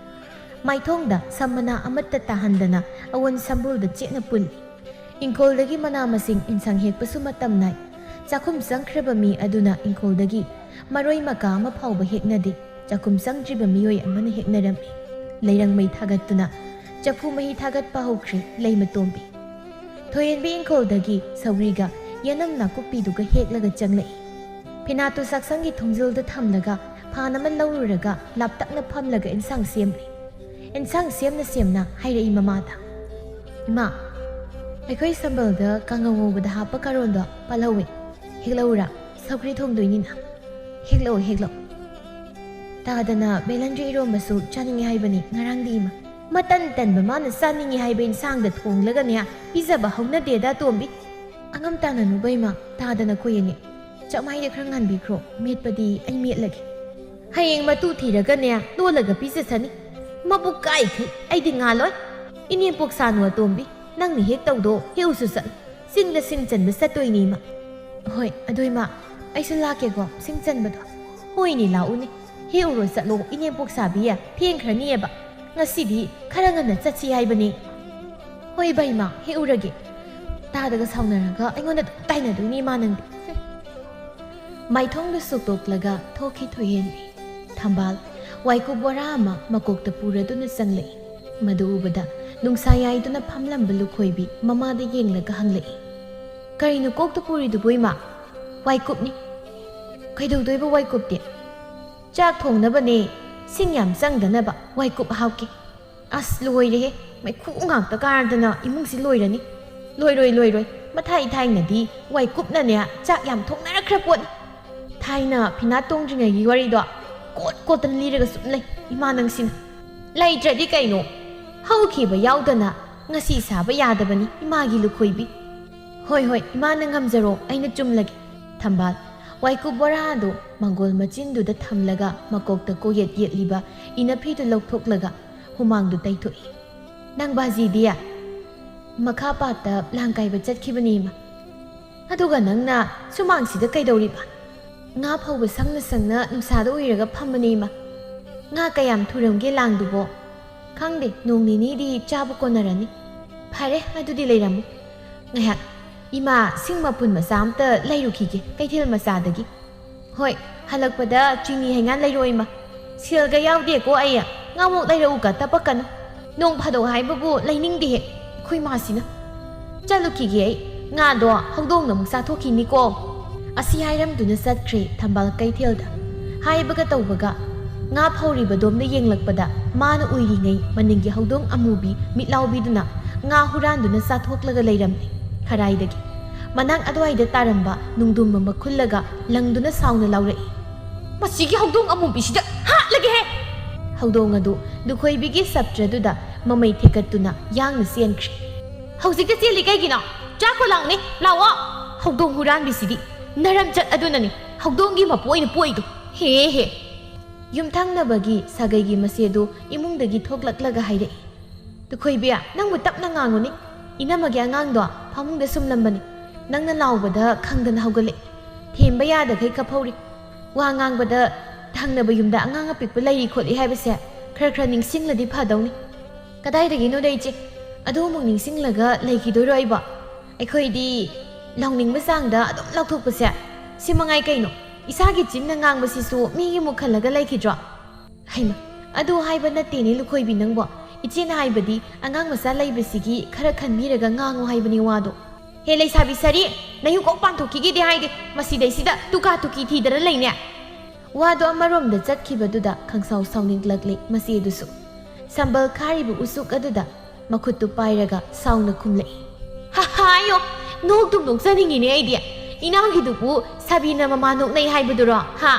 ꯃꯥꯏꯊꯣꯡꯗ ꯁꯝ ꯃꯅꯥ ꯑꯃꯠꯇ ꯇꯥꯍꯟꯗꯅ ꯑꯑꯣꯟ ꯁꯝꯕꯨꯜꯗ ꯆꯦꯠꯅ ꯄꯨꯜꯂꯤ꯫ ꯏꯪꯈꯣꯜꯗꯒꯤ ꯃꯅꯥ ꯃꯁꯤꯡ ꯏꯟꯁꯥꯡ ꯍꯦꯛꯄꯁꯨ ꯃꯇꯝ ꯅꯥꯏ꯫ ꯆꯥꯛꯈꯨꯝ ꯆꯪꯈ꯭ꯔꯕ ꯃꯤ ꯑꯗꯨꯅ ꯏꯪꯈꯣꯜꯗꯒꯤ ꯃꯔꯣꯏ ꯃꯀꯥ ꯑꯃ ꯐꯥꯎꯕ ꯍꯦꯛꯅꯗꯦ꯫ ꯆꯥꯛꯈꯨꯝ ꯆꯪꯗ꯭ꯔꯤꯕ ꯃꯤꯑꯣꯏ ꯑꯃꯅ ꯍꯦꯛꯅꯔꯝꯃꯤ꯫ ꯂꯩꯔꯪ ꯃꯩ ꯊꯥꯒꯠꯇꯨꯅ ꯆꯐꯨ ꯃꯍꯤ ꯊꯥꯒꯠꯄ ꯍꯧꯈ꯭ꯔꯦ ꯂꯩꯃꯇꯣꯝꯕꯤ꯫ ꯊꯣꯏꯍꯦꯟꯕꯤ ꯏꯪꯈꯣꯜꯗꯒꯤ ꯁꯧꯒ꯭ꯔꯤꯒ ꯌꯦꯅꯝ ꯅꯥꯀꯨꯞꯄꯤꯗꯨꯒ ꯍꯦꯛꯂꯒ ꯆꯪꯂꯛꯏ꯫ ꯐꯤꯅꯥꯠꯇꯨ ꯆꯥꯛꯁꯪꯒꯤ ꯊꯣꯡꯖꯤꯜꯗ ꯊꯝꯂꯒ ꯐꯥꯟ ꯑꯃ ꯂꯧꯔꯨꯔꯒ ꯂꯥꯞꯇꯛꯅ ꯐꯝꯂꯒ ꯏꯟꯁꯥꯡ ꯁꯦꯝꯂꯤ꯫ ꯏꯟꯁꯥꯡ ꯁꯦꯝꯅ ꯁꯦꯝꯅ ꯍꯥꯏꯔꯛꯏ ꯃꯃꯥꯗ, "ꯏꯃꯥ, ꯑꯩꯈꯣꯏ ꯁꯝꯕꯜꯗ ꯀꯥꯡꯉꯧ ꯉꯧꯕꯗ ꯍꯥꯞꯄ ꯀꯥꯔꯣꯟꯗꯣ ꯄꯜꯍꯧꯋꯦ꯫ ꯍꯦꯛꯂꯛꯎꯔꯥ? ꯁꯧꯒ꯭ꯔꯤ ꯊꯣꯡꯗꯣꯏꯅꯤꯅ꯫ ꯍꯦꯛꯂꯛꯑꯣ, ꯍꯦꯛꯂꯛꯑꯣ꯫ ꯇꯥꯗꯅ ꯕꯦꯂꯟꯗ꯭ꯔꯤ ꯏꯔꯣꯝꯕꯁꯨ ꯆꯥꯅꯤꯡꯉꯦ ꯍꯥꯏꯕꯅꯤ ꯉꯔꯥꯡꯗꯤ ꯏꯃꯥ꯫ ꯃꯇꯟ ꯇꯟꯕ ꯃꯥꯅ ꯆꯥꯅꯤꯡꯉꯦ ꯍꯥꯏꯕ ꯏꯟꯁꯥꯡꯗ ꯊꯣꯡꯂꯒꯅꯦ ꯄꯤꯖꯕ ꯍꯧꯅꯗꯦꯗ ꯇꯣꯝꯕꯤ꯫ ꯑꯉꯝ ꯇꯥꯅꯅꯨꯕ ꯏꯃꯥ, ꯇꯥꯗꯅ ꯀꯨꯏꯔꯅꯤ꯫ ꯆꯥꯛꯃꯥꯏꯗ ꯈꯔ ꯉꯥꯟꯕꯤꯈ꯭ꯔꯣ, ꯃꯦꯠꯄꯗꯤ ꯑꯩ ꯃꯦꯠꯂꯒꯦ꯫ ꯍꯌꯦꯡ ꯃꯇꯨ ꯊꯤꯔꯒꯅꯦ ꯂꯣꯜꯂꯒ ꯄꯤꯖꯁꯅꯤ꯫ ꯃꯕꯨꯛ ꯀꯥꯏꯈꯩ ꯑꯩꯗꯤ ꯉꯥꯂꯣꯏ꯫ ꯏꯅꯦꯝꯄꯣꯛ ꯁꯥꯅꯨ ꯑꯇꯣꯝꯕꯤ, ꯅꯪꯅ ꯍꯦꯛ ꯇꯧꯗꯣ ꯍꯦꯛꯎꯁꯨ ꯆꯠꯂꯨ꯫ ꯆꯤꯡꯗ ꯁꯤꯡ ꯆꯟꯕ ꯆꯠꯇꯣꯏꯅꯦ ꯏꯃꯥ꯫ ꯍꯣꯏ, ꯑꯗꯨ ꯏꯃꯥ, ꯑꯩꯁꯨ ꯂꯥꯛꯀꯦꯀꯣ ꯁꯤꯡ ꯆꯟꯕꯗꯣ꯫ ꯍꯣꯏꯅꯦ, ꯂꯥꯛꯎꯅꯦ꯫ ꯍꯦꯛꯎꯔꯣ ꯆꯠꯂꯣ, ꯏꯅꯦꯝꯄꯣꯛ ꯁꯥꯕꯤ, ꯊꯦꯡꯈ꯭ꯔꯅꯤꯑꯕ꯫ ꯉꯁꯤꯗꯤ ꯈꯔ ꯉꯟꯅ ꯆꯠꯁꯤ ꯍꯥꯏꯕꯅꯦ꯫ ꯍꯣꯏ ꯕꯩꯃꯥ, ꯍꯦꯛꯎꯔꯒꯦ꯫ ꯇꯥꯗꯒ ꯁꯥꯎꯅꯔꯒ ꯑꯩꯉꯣꯟꯗ ꯑꯗꯨꯝ ꯇꯥꯏꯅꯗꯣꯏꯅꯦ ꯏꯃꯥ ꯅꯪꯗꯤ꯫ ꯃꯥꯏꯊꯣꯡꯗꯨ ꯁꯨꯛꯇꯣꯛꯂꯒ ꯊꯣꯛꯈꯤ ꯊꯣꯏꯍꯦꯟꯕꯤ꯫ ꯊꯝꯕꯥꯜ ꯋꯥꯏꯀꯨꯞ ꯕꯣꯔꯥ ꯑꯃ ꯃꯀꯣꯛꯇ ꯄꯨꯔꯗꯨꯅ ꯆꯪꯂꯛꯏ꯫ ꯃꯗꯨ ꯎꯕꯗ ꯅꯨꯡꯁꯥ ꯌꯥꯏꯗꯨꯅ ꯐꯝꯂꯝꯕ ꯂꯨꯈꯣꯏꯕꯤ ꯃꯃꯥꯗ ꯌꯦꯡꯂꯒ ꯍꯪꯂꯛꯏ, "ꯀꯔꯤꯅꯣ ꯀꯣꯛꯇ ꯄꯨꯔꯤꯗꯨꯕꯨ ꯏꯃꯥ?" "ꯋꯥꯏꯀꯨꯞꯅꯤ꯫" "ꯀꯩꯗꯧꯗꯣꯏꯕ ꯋꯥꯏꯀꯨꯞꯇꯤ?" "ꯆꯥꯛ ꯊꯣꯡꯅꯕꯅꯦ, ꯁꯤꯡ ꯌꯥꯝ ꯆꯪꯗꯅꯕ ꯋꯥꯏꯀꯨꯞ ꯍꯥꯞꯀꯦ꯫" ꯑꯁ, ꯂꯣꯏꯔꯦꯍꯦ꯫ ꯃꯩꯈꯨ ꯉꯥꯛꯇ ꯀꯥꯔꯗꯅ ꯏꯃꯨꯡꯁꯤ ꯂꯣꯏꯔꯅꯤ꯫ ꯂꯣꯏꯔꯣꯏ, ꯂꯣꯏꯔꯣꯏ꯫ ꯃꯊꯥꯏ ꯊꯥꯏꯅꯗꯤ ꯋꯥꯏꯀꯨꯞꯅꯅꯦ ꯆꯥꯛ ꯌꯥꯝ ꯊꯣꯡꯅꯔꯛꯈ꯭ꯔ ꯄꯣꯠꯅꯤ꯫ ꯊꯥꯏꯅ ꯐꯤꯅꯥꯠ ꯇꯣꯡꯗ꯭ꯔꯤꯉꯩꯒꯤ ꯋꯥꯔꯤꯗꯣ ꯀꯣꯠ ꯀꯣꯠꯇꯅ ꯂꯤꯔꯒ ꯁꯨꯝ ꯂꯩ ꯏꯃꯥ ꯅꯪꯁꯤꯅ꯫ ꯂꯩꯇ꯭ꯔꯗꯤ ꯀꯩꯅꯣ? ꯍꯧꯈꯤꯕ ꯌꯥꯎꯗꯅ ꯉꯁꯤ ꯁꯥꯕ ꯌꯥꯗꯕꯅꯤ ꯏꯃꯥꯒꯤ ꯂꯨꯈꯣꯏꯕꯤ꯫ ꯍꯣꯏ, ꯍꯣꯏ, ꯏꯃꯥꯅ ꯉꯝꯖꯔꯣ, ꯑꯩꯅ ꯆꯨꯝꯂꯒꯦ꯫ ꯊꯝꯕꯥꯜ ꯋꯥꯏꯀꯨꯞ ꯕꯣꯔꯥ ꯑꯗꯨ ꯃꯪꯒꯣꯜ ꯃꯆꯤꯟꯗꯨꯗ ꯊꯝꯂꯒ ꯃꯀꯣꯛꯇ ꯀꯣꯌꯦꯠ ꯌꯦꯠꯂꯤꯕ ꯏꯅꯐꯤꯗꯨ ꯂꯧꯊꯣꯛꯂꯒ ꯍꯨꯃꯥꯡꯗꯨ ꯇꯩꯊꯣꯛꯏ꯫ "ꯅꯪ ꯕꯥꯖꯤꯗꯤ?" "ꯃꯈꯥ ꯄꯥꯠꯇ ꯂꯥꯡ ꯀꯥꯏꯕ ꯆꯠꯈꯤꯕꯅꯤ ꯏꯃꯥ꯫" "ꯑꯗꯨꯒ ꯅꯪꯅ ꯁꯨꯃꯥꯡꯁꯤꯗ ꯀꯩꯗꯧꯔꯤꯕ?" "ꯉꯥ ꯐꯧꯕ ꯁꯪꯅ ꯁꯪꯅ ꯅꯨꯡꯁꯥꯗ ꯎꯏꯔꯒ ꯐꯝꯕꯅꯦ ꯏꯃꯥ꯫" "ꯉꯥ ꯀꯌꯥꯝ ꯊꯨꯔꯝꯒꯦ ꯂꯥꯡꯗꯨꯕꯣ?" "ꯈꯪꯗꯦ, ꯅꯣꯡ ꯅꯤꯅꯤꯗꯤ ꯆꯥꯕ ꯀꯣꯟꯅꯔꯅꯤ꯫" "ꯐꯔꯦ, ꯑꯗꯨꯗꯤ ꯂꯩꯔꯝꯃꯨ ꯉꯥꯏꯍꯥꯛ꯫ ꯏꯃꯥ, ꯁꯤꯡ ꯃꯄꯨꯟ ꯃꯆꯥ ꯑꯝꯇ ꯂꯩꯔꯨꯈꯤꯒꯦ ꯀꯩꯊꯦꯜ ꯃꯆꯥꯗꯒꯤ꯫" "ꯍꯣꯏ, ꯍꯜꯂꯛꯄꯗ ꯆꯤꯅꯤ ꯍꯩꯉꯥꯟ ꯂꯩꯔꯛꯑꯣ ꯏꯃꯥ꯫" "ꯁꯦꯜꯒ ꯌꯥꯎꯗꯦꯀꯣ ꯑꯩ꯫ ꯉꯥꯃꯣꯛ ꯂꯩꯔꯛꯎꯒ ꯇꯞꯄꯛꯀꯅꯨ꯫ ꯅꯣꯡ ꯐꯥꯗꯣꯛ ꯍꯥꯏꯕꯕꯨ ꯂꯩꯅꯤꯡꯗꯦꯍꯦ ꯑꯩꯈꯣꯏ ꯃꯥꯁꯤꯅ꯫" "ꯆꯠꯂꯨꯈꯤꯒꯦ ꯑꯩ꯫ ꯉꯥꯗꯣ ꯍꯧꯗꯣꯡꯅ ꯑꯃꯨꯛ ꯆꯥꯊꯣꯛꯈꯤꯅꯤꯀꯣ꯫" ꯑꯁꯤ ꯍꯥꯏꯔꯝꯗꯨꯅ ꯆꯠꯈ꯭ꯔꯦ ꯊꯝꯕꯥꯜ ꯀꯩꯊꯦꯜꯗ꯫ ꯍꯥꯏꯕꯒ ꯇꯧꯕꯒ ꯉꯥ ꯐꯧꯔꯤꯕꯗꯣꯝꯗ ꯌꯦꯡꯂꯛꯄꯗ ꯃꯥꯅ ꯎꯏꯔꯤꯉꯩ ꯃꯅꯤꯡꯒꯤ ꯍꯧꯗꯣꯡ ꯑꯃꯨꯕꯤ ꯃꯤꯠꯂꯥꯎꯕꯤꯗꯨꯅ ꯉꯥ ꯍꯨꯔꯥꯟꯗꯨꯅ ꯆꯥꯊꯣꯛꯂꯒ ꯂꯩꯔꯝꯃꯤ꯫ ꯈꯔꯥꯏꯗꯒꯤ ꯃꯅꯥꯛ ꯑꯗꯨꯋꯥꯏꯗ ꯇꯥꯔꯝꯕ ꯅꯨꯡꯗꯨꯝ ꯑꯃ ꯈꯨꯜꯂꯒ ꯂꯪꯗꯨꯅ ꯁꯥꯎꯅ ꯂꯥꯎꯔꯛꯏ꯫ "ꯃꯁꯤꯒꯤ ꯍꯧꯗꯣꯡ ꯑꯃꯨꯕꯤꯁꯤꯗ ꯍꯥꯠꯂꯒꯦꯍꯦ!" ꯍꯧꯗꯣꯡ ꯑꯗꯨ ꯂꯨꯈꯣꯏꯕꯤꯒꯤ ꯁꯞꯇ꯭ꯔꯗꯨꯗ ꯃꯃꯩ ꯊꯦꯛꯀꯠꯇꯨꯅ ꯌꯥꯡꯅ ꯆꯦꯟꯈ꯭ꯔꯦ꯫ "ꯍꯧꯖꯤꯛꯇ ꯆꯦꯜꯂꯤ ꯀꯩꯒꯤꯅꯣ? ꯆꯥꯈꯣ ꯂꯥꯎꯅꯦ, ꯂꯥꯛꯑꯣ!" "ꯍꯧꯗꯣꯡ ꯍꯨꯔꯥꯟꯕꯤꯁꯤꯗꯤ ꯅꯔꯝꯆꯠ ꯑꯗꯨꯅꯅꯤ ꯍꯧꯗꯣꯡꯒꯤ ꯃꯄꯨ ꯑꯣꯏꯅ ꯄꯣꯛꯏꯗꯣ꯫ ꯍꯦ ꯍꯦ!" ꯌꯨꯝꯊꯪꯅꯕꯒꯤ ꯁꯥꯒꯩꯒꯤ ꯃꯆꯦꯗꯨ ꯏꯃꯨꯡꯗꯒꯤ ꯊꯣꯛꯂꯛꯂꯒ ꯍꯥꯏꯔꯛꯏ꯫ "ꯂꯨꯈꯣꯏꯕꯤ, ꯅꯪꯕꯨ ꯇꯞꯅ ꯉꯥꯡꯉꯨꯅꯦ꯫ ꯏꯅꯝꯃꯒꯤ ꯑꯉꯥꯡꯗꯣ ꯐꯃꯨꯡꯗ ꯁꯨꯝꯂꯝꯕꯅꯤ꯫ ꯅꯪꯅ ꯂꯥꯎꯕꯗ ꯈꯪꯗꯅ ꯍꯧꯒꯠꯂꯛꯏ꯫ ꯊꯦꯝꯕ ꯌꯥꯗꯈꯩ ꯀꯞꯍꯧꯔꯤ꯫ ꯋꯥ ꯉꯥꯡꯕꯗ ꯊꯪꯅꯕ ꯌꯨꯝꯗ ꯑꯉꯥꯡ ꯑꯄꯤꯛꯄ ꯂꯩꯔꯤ ꯈꯣꯠꯂꯤ ꯍꯥꯏꯕꯁꯦ ꯈꯔ ꯈꯔ ꯅꯤꯡꯁꯤꯡꯂꯗꯤ ꯐꯗꯧꯅꯤ꯫ ꯀꯗꯥꯏꯗꯒꯤꯅꯣꯗ ꯏꯆꯦ? ꯑꯗꯨꯃꯨꯛ ꯅꯤꯡꯁꯤꯡꯂꯒ ꯂꯩꯈꯤꯗꯣꯏꯔꯣ ꯑꯩꯕꯣ? ꯑꯩꯈꯣꯏꯗꯤ ꯂꯥꯎꯅꯤꯡꯕ ꯆꯥꯡꯗ ꯑꯗꯨꯝ ꯂꯥꯎꯊꯣꯛꯄꯁꯦ ꯁꯤ ꯃꯉꯥꯏ ꯀꯩꯅꯣ? ꯏꯁꯥꯒꯤ ꯆꯤꯟꯅ ꯉꯥꯡꯕꯁꯤꯁꯨ ꯃꯤꯒꯤ ꯃꯨꯛ ꯈꯜꯂꯒ ꯂꯩꯈꯤꯗ꯭ꯔꯣ?" "ꯍꯩꯃ, ꯑꯗꯨ ꯍꯥꯏꯕ ꯅꯠꯇꯦꯅꯦ ꯂꯨꯈꯣꯏꯕꯤ ꯅꯪꯕꯣ꯫ ꯏꯆꯦꯅ ꯍꯥꯏꯕꯗꯤ ꯑꯉꯥꯡ ꯃꯆꯥ ꯂꯩꯕꯁꯤꯒꯤ ꯈꯔ ꯈꯟꯕꯤꯔꯒ ꯉꯥꯡꯉꯨ ꯍꯥꯏꯕꯅꯤ ꯋꯥꯗꯣ꯫ ꯍꯦ ꯂꯩꯁꯥꯕꯤ ꯁꯥꯔꯤ, ꯅꯌꯨꯝ ꯀꯣꯛ ꯄꯥꯟꯊꯣꯛꯈꯤꯒꯦꯗꯤ ꯍꯥꯏꯗꯦ, ꯃꯁꯤꯗꯩꯁꯤꯗ ꯇꯨꯀꯥ ꯇꯨꯀꯤ ꯊꯤꯗꯅ ꯂꯩꯅꯦ?" ꯋꯥꯗꯣ ꯑꯃꯔꯣꯝꯗ ꯆꯠꯈꯤꯕꯗꯨꯗ ꯈꯪꯁꯥꯎ ꯁꯥꯎꯅꯤꯡꯂꯛꯂꯦ ꯃꯆꯦꯗꯨꯁꯨ꯫ ꯁꯝꯕꯜ ꯈꯥꯔꯤꯕ ꯎꯆꯨꯛ ꯑꯗꯨꯗ ꯃꯈꯨꯠꯇꯨ ꯄꯥꯏꯔꯒ ꯁꯥꯎꯅ ꯈꯨꯝꯂꯛꯏ꯫ "ꯍꯥ ꯍꯥ, ꯑꯌꯣ! ꯅꯣꯛꯇꯨꯝ ꯅꯣꯛꯆꯅꯤꯡꯉꯤꯅꯦ ꯑꯩꯗꯤ꯫ ꯏꯅꯥꯎꯒꯤꯗꯨꯕꯨ ꯁꯥꯕꯤꯅ ꯃꯃꯥ ꯅꯣꯛꯅꯩ ꯍꯥꯏꯕꯗꯨꯔꯣ? ꯍꯥ?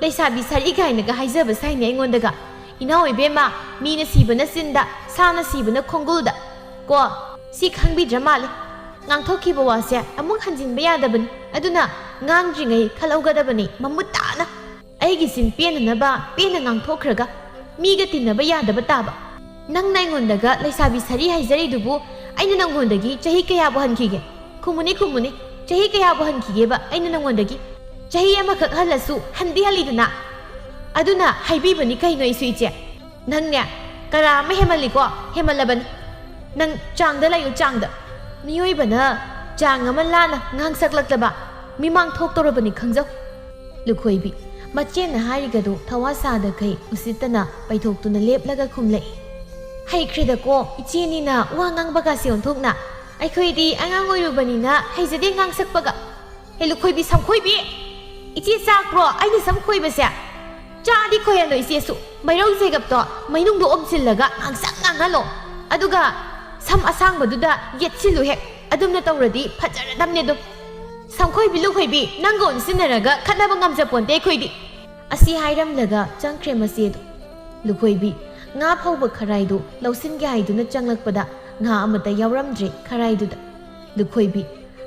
ꯂꯩꯁꯥꯕꯤ ꯁꯥꯔꯤ ꯀꯥꯏꯅꯒ ꯍꯥꯏꯖꯕ ꯁꯥꯏꯅꯦ ꯑꯩꯉꯣꯟꯗꯒ꯫ ꯏꯅꯥꯎ ꯏꯕꯦꯝꯃ, ꯃꯤꯅ ꯁꯤꯕꯅ ꯆꯤꯟꯗ, ꯁꯥꯅ ꯁꯤꯕꯅ ꯈꯣꯡꯒꯨꯜꯗ꯫ ꯀꯣ, ꯁꯤ ꯈꯪꯕꯤꯗ꯭ꯔ ꯃꯥꯜꯂꯦ꯫ ꯉꯥꯡꯊꯣꯛꯈꯤꯕ ꯋꯥꯁꯦ ꯑꯃꯨꯛ ꯍꯟꯖꯤꯟꯕ ꯌꯥꯗꯕꯅꯤ꯫ ꯑꯗꯨꯅ ꯉꯥꯡꯗ꯭ꯔꯤꯉꯩ ꯈꯜꯍꯧꯒꯗꯕꯅꯤ ꯃꯃꯨꯠ ꯇꯥꯅ꯫ ꯑꯩꯒꯤ ꯆꯤꯟ ꯄꯦꯟꯅꯅꯕ ꯄꯦꯟꯅ ꯉꯥꯡꯊꯣꯛꯈ꯭ꯔꯒ ꯃꯤꯒ ꯇꯤꯟꯅꯕ ꯌꯥꯗꯕ ꯇꯥꯕ꯫ ꯅꯪꯅ ꯑꯩꯉꯣꯟꯗꯒ ꯂꯩꯁꯥꯕꯤ ꯁꯥꯔꯤ ꯍꯥꯏꯖꯔꯤꯗꯨꯕꯨ ꯑꯩꯅ ꯅꯪꯉꯣꯟꯗꯒꯤ ꯆꯍꯤ ꯀꯌꯥꯕꯨ ꯍꯟꯈꯤꯒꯦ? ꯈꯨꯝꯃꯨꯅꯦ, ꯈꯨꯝꯃꯨꯅꯦ, ꯆꯍꯤ ꯀꯌꯥꯕꯨ ꯍꯟꯈꯤꯒꯦꯕ ꯑꯩꯅ ꯅꯪꯉꯣꯟꯗꯒꯤ? ꯆꯍꯤ ꯑꯃꯈꯛ ꯍꯜꯂꯁꯨ ꯍꯟꯗꯤ ꯍꯜꯂꯤꯗꯅ꯫ ꯑꯗꯨꯅ ꯍꯥꯏꯕꯤꯕꯅꯤ ꯀꯩꯅꯣ ꯑꯩꯁꯨ ꯏꯆꯦ꯫ ꯅꯪꯅꯦ ꯀꯔꯥ ꯑꯃ ꯍꯦꯃꯜꯂꯤꯀꯣ, ꯍꯦꯃꯜꯂꯕꯅꯤ꯫ ꯅꯪ ꯆꯥꯡꯗ ꯂꯩꯌꯨ, ꯆꯥꯡꯗ꯫ ꯃꯤꯑꯣꯏꯕꯅ ꯆꯥꯡ ꯑꯃ ꯂꯥꯟꯅ ꯉꯥꯡꯁꯛꯂꯛꯂꯕ ꯃꯤꯃꯥꯡ ꯊꯣꯛꯇꯧꯔꯕꯅꯤ ꯈꯪꯖꯧ꯫ ꯂꯨꯈꯣꯏꯕꯤ ꯃꯆꯦꯅ ꯍꯥꯏꯔꯤꯒꯗꯨ ꯊꯋꯥ ꯁꯥꯗꯈꯩ ꯎꯁꯤꯠꯇꯅ ꯄꯩꯊꯣꯛꯇꯨꯅ ꯂꯦꯞꯂꯒ ꯈꯨꯝꯂꯛꯏ꯫ ꯍꯩꯈ꯭ꯔꯦꯗꯀꯣ, ꯏꯆꯦꯅꯤꯅ ꯋꯥ ꯉꯥꯡꯕꯒꯁꯦ ꯑꯣꯟꯊꯣꯛꯅ꯫ ꯑꯩꯈꯣꯏꯗꯤ ꯑꯉꯥꯡ ꯑꯣꯏꯔꯨꯕꯅꯤꯅ ꯍꯩꯖꯗꯦ ꯉꯥꯡꯁꯛꯄꯒ꯫ "ꯍꯦ ꯂꯨꯈꯣꯏꯕꯤ, ꯁꯝꯈꯣꯏꯕꯤ! ꯏꯆꯦ ꯆꯥꯛꯄ꯭ꯔꯣ ꯑꯩꯅ ꯁꯝ ꯈꯣꯏꯕꯁꯦ?" "ꯆꯥꯗꯤ ꯈꯣꯏꯍꯜꯂꯣ ꯏꯆꯦꯁꯨ꯫ ꯃꯩꯔꯧ ꯆꯦꯒꯞꯇꯣ ꯃꯩꯅꯨꯡꯗ ꯑꯣꯝꯁꯤꯜꯂꯒ ꯉꯥꯡꯁꯪ ꯉꯥꯡꯍꯜꯂꯣ꯫ ꯑꯗꯨꯒ ꯁꯝ ꯑꯁꯥꯡꯕꯗꯨꯗ ꯌꯦꯠꯁꯤꯜꯂꯨ ꯍꯦꯛ꯫ ꯑꯗꯨꯝꯅ ꯇꯧꯔꯗꯤ ꯐꯖꯔꯗꯝꯅꯦ ꯑꯗꯨꯝ꯫ ꯁꯝꯈꯣꯏꯕꯤ ꯂꯨꯈꯣꯏꯕꯤ, ꯅꯪꯒ ꯑꯣꯟꯁꯤꯟꯅꯔꯒ ꯈꯠꯅꯕ ꯉꯝꯖꯄꯣꯟꯇꯦ ꯑꯩꯈꯣꯏꯗꯤ꯫ ꯑꯁꯤ ꯍꯥꯏꯔꯝꯂꯒ ꯆꯪꯈ꯭ꯔꯦ ꯃꯆꯦꯗꯣ꯫ ꯂꯨꯈꯣꯏꯕꯤ, ꯉꯥ ꯐꯧꯕ ꯈꯔꯥꯏꯗꯨ ꯂꯧꯁꯤꯟꯒꯦ ꯍꯥꯏꯗꯨꯅ ꯆꯪꯂꯛꯄꯗ ꯉꯥ ꯑꯃꯠꯇ ꯌꯥꯎꯔꯝꯗ꯭ꯔꯦ ꯈꯔꯥꯏꯗꯨꯗ꯫ ꯂꯨꯈꯣꯏꯕꯤ,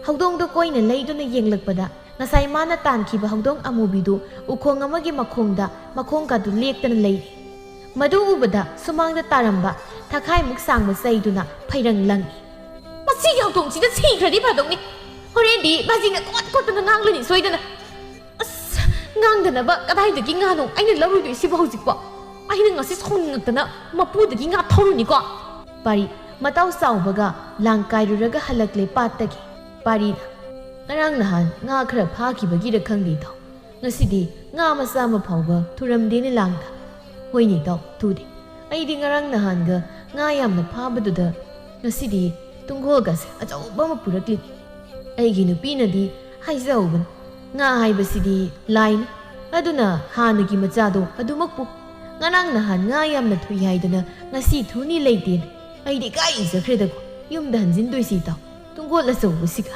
ꯍꯧꯗꯣꯡꯗꯣ ꯀꯣꯏꯅ ꯂꯩꯗꯨꯅ ꯌꯦꯡꯂꯛꯄꯗ ꯉꯁꯥꯏ ꯃꯥꯅ ꯇꯥꯟꯈꯤꯕ ꯍꯧꯗꯣꯡ ꯑꯃꯨꯕꯤꯗꯨ ꯎꯈꯣꯡ ꯑꯃꯒꯤ ꯃꯈꯣꯡꯗ ꯃꯈꯣꯡꯒꯗꯨ ꯂꯦꯛꯇꯅ ꯂꯩꯔꯤ꯫ ꯃꯗꯨ ꯎꯕꯗ ꯁꯨꯃꯥꯡꯗ ꯇꯥꯔꯝꯕ ꯊꯈꯥꯏꯃꯨꯛ ꯁꯥꯡꯕ ꯆꯩꯗꯨꯅ ꯐꯩꯔꯪ ꯂꯪꯉꯤ꯫ "ꯃꯁꯤꯒꯤ ꯍꯧꯗꯣꯡꯁꯤꯅ ꯁꯤꯈ꯭ꯔꯗꯤ ꯐꯗꯧꯅꯤ꯫ ꯍꯣꯔꯦꯟꯗꯤ ꯃꯁꯤꯅ ꯀꯣꯠ ꯀꯣꯠꯇꯅ ꯉꯥꯡꯂꯅꯤ ꯁꯣꯏꯗꯅ꯫ ꯑꯁ, ꯉꯥꯡꯗꯅꯕ ꯀꯗꯥꯏꯗꯒꯤ ꯉꯥꯅꯣ ꯑꯩꯅ ꯂꯧꯔꯨꯗꯣꯏꯁꯤꯕꯨ ꯍꯧꯖꯤꯛꯄꯣ? ꯑꯩꯅ ꯉꯁꯤ ꯁꯥꯎꯅꯤꯡꯉꯛꯇꯅ ꯃꯄꯨꯗꯒꯤ ꯉꯥ ꯊꯧꯔꯨꯅꯤꯀꯣ꯫" ꯄꯥꯔꯤ, ꯃꯇꯥꯎ ꯆꯥꯎꯕꯒ ꯂꯥꯡ ꯀꯥꯏꯔꯨꯔꯒ ꯍꯜꯂꯛꯂꯦ ꯄꯥꯠꯇꯒꯤ꯫ ꯄꯥꯔꯤꯅ, "ꯉꯔꯥꯡ ꯅꯍꯥꯟ ꯉꯥ ꯈꯔ ꯐꯥꯈꯤꯕꯒꯤꯔ ꯈꯪꯗꯦ ꯏꯇꯥꯎ, ꯉꯁꯤꯗꯤ ꯉꯥ ꯃꯆꯥ ꯑꯃ ꯐꯥꯎꯕ ꯊꯨꯔꯝꯗꯦꯅꯦ ꯂꯥꯡꯗ꯫" "ꯍꯣꯏꯅꯦ ꯏꯇꯥꯎ, ꯊꯨꯗꯦ꯫ ꯑꯩꯗꯤ ꯉꯔꯥꯡ ꯅꯍꯥꯟꯒ ꯉꯥ ꯌꯥꯝꯅ ꯐꯥꯕꯗꯨꯗ ꯉꯁꯤꯗꯤ ꯇꯨꯡꯒꯣꯜꯒꯁꯦ ꯑꯆꯧꯕ ꯑꯃ ꯄꯨꯔꯛꯂꯤꯅꯤ꯫ ꯑꯩꯒꯤ ꯅꯨꯄꯤꯅꯗꯤ ꯍꯥꯏꯖꯍꯧꯕꯅꯤ, ꯉꯥ ꯍꯥꯏꯕꯁꯤꯗꯤ ꯂꯥꯏꯅꯤ, ꯑꯗꯨꯅ ꯍꯥꯟꯅꯒꯤ ꯃꯆꯥꯗꯣ ꯑꯗꯨꯃꯛꯄꯨ꯫ ꯉꯔꯥꯡ ꯅꯍꯥꯟ ꯉꯥ ꯌꯥꯝꯅ ꯊꯨꯏ ꯍꯥꯏꯗꯅ ꯉꯁꯤ ꯊꯨꯅꯤ ꯂꯩꯇꯦꯅ꯫ ꯑꯩꯗꯤ ꯏꯀꯥꯏꯖꯈ꯭ꯔꯦꯗꯀꯣ ꯌꯨꯝꯗ ꯍꯟꯖꯤꯟꯗꯣꯏꯁꯤ ꯏꯇꯥꯎ, ꯇꯨꯡꯒꯣꯜ ꯑꯆꯧꯕꯁꯤꯒ꯫"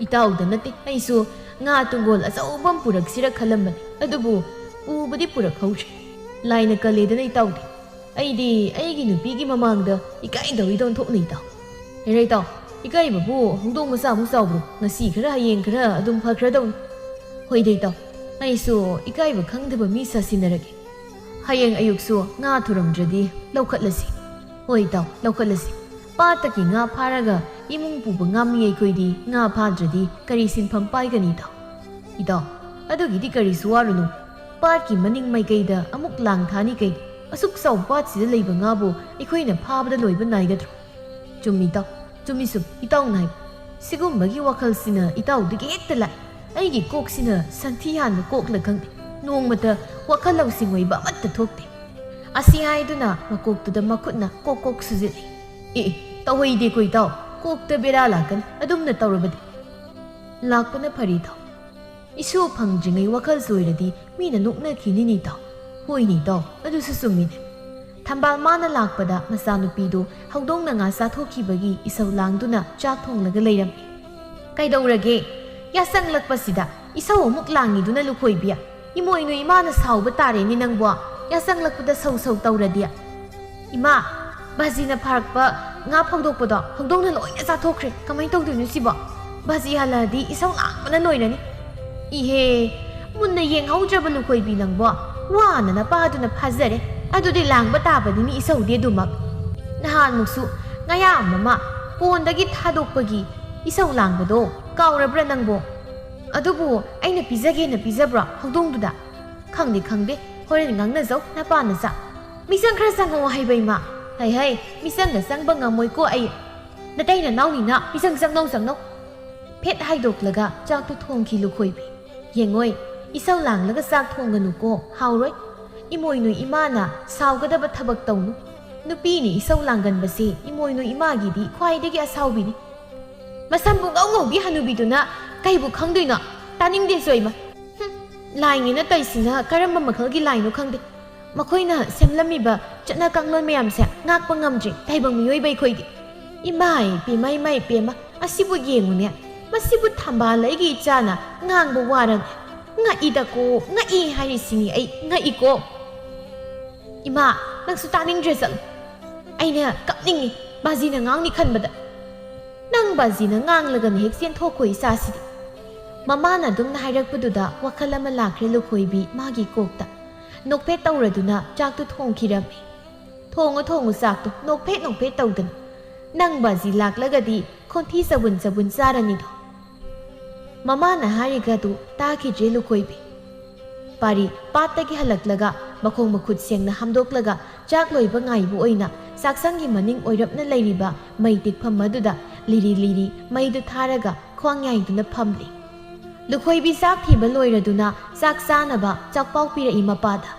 "ꯏꯇꯥꯎꯗ ꯅꯠꯇꯦ, ꯑꯩꯁꯨ ꯉꯥ ꯇꯨꯡꯒꯣꯜ ꯑꯆꯧꯕ ꯑꯃ ꯄꯨꯔꯛꯁꯤꯔ ꯈꯜꯂꯝꯕꯅꯤ, ꯑꯗꯨꯕꯨ ꯄꯨꯕꯗꯤ ꯄꯨꯔꯛꯍꯧꯗ꯭ꯔꯦ꯫ ꯂꯥꯏꯅ ꯀꯜꯂꯦꯗꯅ ꯏꯇꯥꯎꯗꯤ꯫ ꯑꯩꯗꯤ ꯑꯩꯒꯤ ꯅꯨꯄꯤꯒꯤ ꯃꯃꯥꯡꯗ ꯏꯀꯥꯏꯗꯧꯔꯤꯗ ꯑꯣꯟꯊꯣꯛꯅ ꯏꯇꯥꯎ꯫" "ꯍꯦꯔꯥ ꯏꯇꯥꯎ, ꯏꯀꯥꯏꯕꯕꯨ ꯍꯧꯗꯣꯡ ꯃꯆꯥꯃꯨꯛ ꯆꯥꯎꯕ꯭ꯔꯣ? ꯉꯁꯤ ꯈꯔ ꯍꯌꯦꯡ ꯈꯔ ꯑꯗꯨꯝ ꯐꯈ꯭ꯔꯗꯧꯅꯤ꯫" "ꯍꯣꯏꯗ ꯏꯇꯥꯎ, ꯑꯩꯁꯨ ꯏꯀꯥꯏꯕ ꯈꯪꯗꯕ ꯃꯤ ꯁꯥꯁꯤꯟꯅꯔꯒꯦ꯫ ꯍꯌꯦꯡ ꯑꯌꯨꯛꯁꯨ ꯉꯥ ꯊꯨꯔꯝꯗ꯭ꯔꯗꯤ ꯂꯧꯈꯠꯂꯁꯤ꯫" "ꯍꯣꯏ ꯏꯇꯥꯎ, ꯂꯧꯈꯠꯂꯁꯤ꯫ ꯄꯥꯠꯇꯒꯤ ꯉꯥ ꯐꯥꯔꯒ ꯏꯃꯨꯡ ꯄꯨꯕ ꯉꯥꯃꯤ ꯑꯩꯈꯣꯏꯗꯤ ꯉꯥ ꯐꯥꯗ꯭ꯔꯗꯤ ꯀꯔꯤ ꯁꯤꯟꯐꯝ ꯄꯥꯏꯒꯅꯤ ꯏꯇꯥꯎ?" "ꯏꯇꯥꯎ, ꯑꯗꯨꯒꯤꯗꯤ ꯀꯔꯤꯁꯨ ꯋꯥꯔꯨꯅꯨ꯫ ꯄꯥꯠꯀꯤ ꯃꯅꯤꯡ ꯃꯥꯏꯀꯩꯗ ꯑꯃꯨꯛ ꯂꯥꯡ ꯊꯥꯅꯤ ꯀꯩꯅꯣ꯫ ꯑꯁꯨꯛ ꯆꯥꯎꯕ ꯄꯥꯠꯁꯤꯗ ꯂꯩꯕ ꯉꯥꯕꯨ ꯑꯩꯈꯣꯏꯅ ꯐꯥꯕꯗ ꯂꯣꯏꯕ ꯅꯥꯏꯒꯗ꯭ꯔꯣ?" "ꯆꯨꯝꯃꯤ ꯏꯇꯥꯎ, ꯆꯨꯝꯃꯤ ꯆꯨꯝꯃꯤ ꯏꯇꯥꯎꯅ ꯍꯥꯏꯕ꯫ ꯁꯤꯒꯨꯝꯕꯒꯤ ꯋꯥꯈꯜꯁꯤꯅ ꯏꯇꯥꯎꯗꯒꯤ ꯍꯦꯛꯇ ꯂꯥꯛꯏ꯫ ꯑꯩꯒꯤ ꯀꯣꯛꯁꯤꯅ ꯁꯟꯊꯤ ꯍꯥꯟꯕ ꯀꯣꯛꯂ ꯈꯪꯗꯦ, ꯅꯣꯡꯃꯇ ꯋꯥꯈꯜ ꯂꯧꯁꯤꯡ ꯑꯣꯏꯕ ꯑꯃꯠꯇ ꯊꯣꯛꯇꯦ꯫" ꯑꯁꯤ ꯍꯥꯏꯗꯨꯅ ꯃꯀꯣꯛꯇꯨꯗ ꯃꯈꯨꯠꯅ ꯀꯣꯛ ꯀꯣꯛ ꯁꯨꯖꯤꯜꯂꯤ꯫ "ꯑꯦ ꯑꯦ, ꯇꯧꯍꯩꯗꯦꯀꯣ ꯏꯇꯥꯎ, ꯀꯣꯛꯇ ꯕꯦꯔꯥ ꯂꯥꯛꯀꯅꯤ ꯑꯗꯨꯝꯅ ꯇꯧꯔꯕꯗꯤ꯫" "ꯂꯥꯛꯄꯅ ꯐꯔꯦ ꯏꯇꯥꯎ꯫ ꯏꯁꯨ ꯐꯪꯗ꯭ꯔꯤꯉꯩ ꯋꯥꯈꯜ ꯆꯣꯏꯔꯗꯤ ꯃꯤꯅ ꯅꯣꯛꯅꯈꯤꯅꯤꯅꯦ ꯏꯇꯥꯎ꯫" "ꯍꯣꯏꯅꯦ ꯏꯇꯥꯎ, ꯑꯗꯨꯁꯨ ꯆꯨꯝꯃꯤꯅꯦ꯫ ꯊꯝꯕꯥꯜ ꯃꯥꯅ ꯂꯥꯛꯄꯗ ꯃꯆꯥꯅꯨꯄꯤꯗꯨ ꯍꯧꯗꯣꯡꯅ ꯉꯥ ꯆꯥꯊꯣꯛꯈꯤꯕꯒꯤ ꯏꯁꯧ ꯂꯥꯡꯗꯨꯅ ꯆꯥꯛ ꯊꯣꯡꯂꯒ ꯂꯩꯔꯝꯃꯤ꯫ "ꯀꯩꯗꯧꯔꯒꯦ? ꯌꯥꯆꯪꯂꯛꯄꯁꯤꯗ ꯏꯁꯧ ꯑꯃꯨꯛ ꯂꯥꯡꯉꯤꯗꯨꯅ ꯂꯨꯈꯣꯏꯕꯤ? ꯏꯃꯣꯏꯅꯨ ꯏꯃꯥꯅ ꯁꯥꯎꯕ ꯇꯥꯔꯦꯅꯦ ꯅꯪꯕꯣ, ꯌꯥꯆꯪꯂꯛꯄꯗ ꯁꯧ ꯁꯧ ꯇꯧꯔꯗꯤ꯫ ꯏꯃꯥ, ꯕꯥꯖꯤꯅ ꯐꯥꯔꯛꯄ ꯉꯥ ꯐꯧꯗꯣꯛꯄꯗꯣ ꯍꯧꯗꯣꯡꯅ ꯂꯣꯏꯅ ꯆꯥꯊꯣꯛꯈ꯭ꯔꯦ꯫ ꯀꯃꯥꯏꯅ ꯇꯧꯗꯣꯏꯅꯣ ꯁꯤꯕꯣ? ꯕꯥꯖꯤ ꯍꯜꯂꯛꯑꯗꯤ ꯏꯁꯧ ꯂꯥꯡꯕꯅ ꯂꯣꯏꯔꯅꯤ꯫ ꯏꯍꯦ, ꯃꯨꯟꯅ ꯌꯦꯡꯍꯧꯗ꯭ꯔꯕ ꯂꯨꯈꯣꯏꯕꯤ ꯅꯪꯕꯣ, ꯋꯥꯅ ꯅꯄꯥꯗꯨꯅ ꯐꯥꯖꯔꯦ꯫ ꯑꯗꯨꯗꯤ ꯂꯥꯡꯕ ꯇꯥꯕꯅꯤꯅꯦ ꯏꯁꯧꯗꯤ ꯑꯗꯨꯃꯛ꯫ ꯅꯍꯥꯟꯃꯨꯛꯁꯨ ꯉꯌꯥꯝ ꯑꯃ ꯄꯣꯟꯗꯒꯤ ꯊꯥꯗꯣꯛꯄꯒꯤ ꯏꯁꯧ ꯂꯥꯡꯕꯗꯣ ꯀꯥꯎꯔꯕ꯭ꯔꯥ ꯅꯪꯕꯣ? ꯑꯗꯨꯕꯨ ꯑꯩꯅ ꯄꯤꯖꯒꯦꯅ ꯄꯤꯖꯕ꯭ꯔꯣ ꯍꯧꯗꯣꯡꯗꯨꯗ? ꯈꯪꯗꯦ ꯈꯪꯗꯦ, ꯍꯣꯔꯦꯟ ꯉꯥꯡꯅꯖꯧ ꯅꯄꯥ ꯅꯆꯥ꯫ ꯃꯤꯆꯪ ꯈꯔ ꯆꯪꯉꯛꯑꯣ ꯍꯥꯏꯕ ꯏꯃꯥ꯫ ꯍꯩ ꯍꯩ, ꯃꯤꯆꯪꯒ ꯆꯪꯕ ꯉꯝꯃꯣꯏꯀꯣ ꯑꯩ꯫ ꯅꯇꯩ ꯅꯅꯥꯎꯅꯤꯅ ꯃꯤꯆꯪ ꯆꯪꯅꯧ ꯆꯪꯅꯧ꯫ ꯐꯦꯠ ꯍꯥꯏꯗꯣꯛꯂꯒ ꯆꯥꯛꯇꯨ ꯊꯣꯡꯈꯤ ꯂꯨꯈꯣꯏꯕꯤ꯫ ꯌꯦꯡꯉꯣꯏ, ꯏꯁꯧ ꯂꯥꯡꯂꯒ ꯆꯥꯛ ꯊꯣꯡꯒꯅꯨꯀꯣ, ꯍꯥꯎꯔꯣꯏ꯫ ꯏꯃꯣꯏꯅꯨ ꯏꯃꯥꯅ ꯁꯥꯎꯒꯗꯕ ꯊꯕꯛ ꯇꯧꯅꯨ꯫ ꯅꯨꯄꯤꯅ ꯏꯁꯧ ꯂꯥꯡꯒꯟꯕꯁꯦ ꯏꯃꯣꯏꯅꯨ ꯏꯃꯥꯒꯤꯗꯤ ꯈ꯭ꯋꯥꯏꯗꯒꯤ ꯑꯁꯥꯎꯕꯤꯅꯤ꯫ ꯃꯁꯝꯕꯨ ꯉꯧ ꯉꯧꯕꯤ ꯍꯅꯨꯕꯤꯗꯨꯅ ꯀꯩꯕꯨ ꯈꯪꯗꯣꯏꯅꯣ? ꯇꯥꯅꯤꯡꯗꯦ ꯆꯣꯏꯃ꯫ ꯍꯨꯝ, ꯂꯥꯏꯅꯤꯅ ꯇꯧꯏꯁꯤꯅ ꯀꯔꯝꯕ ꯃꯈꯜꯒꯤ ꯂꯥꯏꯅꯣ ꯈꯪꯗꯦ꯫ ꯃꯈꯣꯏꯅ ꯁꯦꯝꯂꯝꯃꯤꯕ ꯆꯠꯅ ꯀꯥꯡꯂꯣꯟ ꯃꯌꯥꯝꯁꯦ ꯉꯥꯛꯄ ꯉꯝꯗ꯭ꯔꯦ ꯇꯥꯏꯕꯪ ꯃꯤꯑꯣꯏꯕ ꯑꯩꯈꯣꯏꯗꯤ꯫ ꯏꯃꯥꯏ ꯄꯦꯝꯃ, ꯏꯃꯥꯏ ꯄꯦꯝꯃ, ꯑꯁꯤꯕꯨ ꯌꯦꯡꯉꯨꯅꯦ꯫ ꯃꯁꯤꯕꯨ ꯊꯝꯕꯥꯜ ꯑꯩꯒꯤ ꯏꯆꯥꯅ ꯉꯥꯡꯕ ꯋꯥꯔꯅꯦ꯫ ꯉꯛꯏꯗꯀꯣ, ꯉꯛꯏ ꯍꯥꯏꯔꯤꯁꯤꯅꯤ ꯑꯩ, ꯉꯛꯏꯀꯣ꯫ ꯏꯃꯥ, ꯅꯪꯁꯨ ꯇꯥꯅꯤꯡꯗ꯭ꯔꯦ, ꯆꯠꯂꯨ꯫ ꯑꯩꯅ ꯀꯞꯅꯤꯡꯉꯤ, ꯕꯥꯖꯤꯅ ꯉꯥꯡꯅꯤ ꯈꯟꯕꯗ꯫ ꯅꯪ ꯕꯥꯖꯤꯅ ꯉꯥꯡꯂꯒꯅ ꯍꯦꯛ ꯆꯦꯟꯊꯣꯛꯈꯣ ꯏꯆꯥꯁꯤꯗꯤ꯫ ꯃꯃꯥꯅ ꯑꯗꯨꯝꯅ ꯍꯥꯏꯔꯛꯄꯗꯨꯗ ꯋꯥꯈꯜ ꯑꯃ ꯂꯥꯛꯈ꯭ꯔꯦ ꯂꯨꯈꯣꯏꯕꯤ ꯃꯥꯒꯤ ꯀꯣꯛꯇ꯫ ꯅꯣꯛꯐꯦꯠ ꯇꯧꯔꯗꯨꯅ ꯆꯥꯛꯇꯨ ꯊꯣꯡꯈꯤꯔꯝꯃꯤ꯫ "ꯊꯣꯡꯉꯨ, ꯊꯣꯡꯉꯨ ꯆꯥꯛꯇꯨ, ꯅꯣꯛꯐꯦꯠ ꯅꯣꯛꯐꯦꯠ ꯇꯧꯗꯅ꯫ ꯅꯪ ꯕꯥꯖꯤ ꯂꯥꯛꯂꯒꯗꯤ ꯈꯣꯟꯊꯤ ꯆꯕꯨꯟ ꯆꯕꯨꯟ ꯆꯥꯔꯅꯤꯗꯣ"꯫ ꯃꯃꯥꯅ ꯍꯥꯏꯔꯤꯒꯗꯨ ꯇꯥꯈꯤꯗ꯭ꯔꯦ ꯂꯨꯈꯣꯏꯕꯤ꯫ ꯄꯥꯔꯤ ꯄꯥꯠꯇꯒꯤ ꯍꯜꯂꯛꯂꯒ ꯃꯈꯣꯡ ꯃꯈꯨꯠ ꯁꯦꯡꯅ ꯍꯥꯝꯗꯣꯛꯂꯒ ꯆꯥꯛ ꯂꯣꯏꯕ ꯉꯥꯏꯕ ꯑꯣꯏꯅ ꯆꯥꯛꯁꯪꯒꯤ ꯃꯅꯤꯡ ꯑꯣꯏꯔꯞꯅ ꯂꯩꯔꯤꯕ ꯃꯩ ꯇꯤꯛꯐꯝ ꯑꯗꯨꯗ ꯂꯤꯔꯤ ꯂꯤꯔꯤ ꯃꯩꯗꯨ ꯊꯥꯔꯒ ꯈ꯭ꯋꯥꯡ ꯌꯥꯏꯗꯨꯅ ꯐꯝꯂꯤ꯫ ꯂꯨꯈꯣꯏꯕꯤ ꯆꯥꯛ ꯊꯤꯕ ꯂꯣꯏꯔꯗꯨꯅ ꯆꯥꯛ ꯆꯥꯅꯕ ꯆꯥꯛꯄꯥꯎ ꯄꯤꯔꯛꯏ ꯃꯄꯥꯗ꯫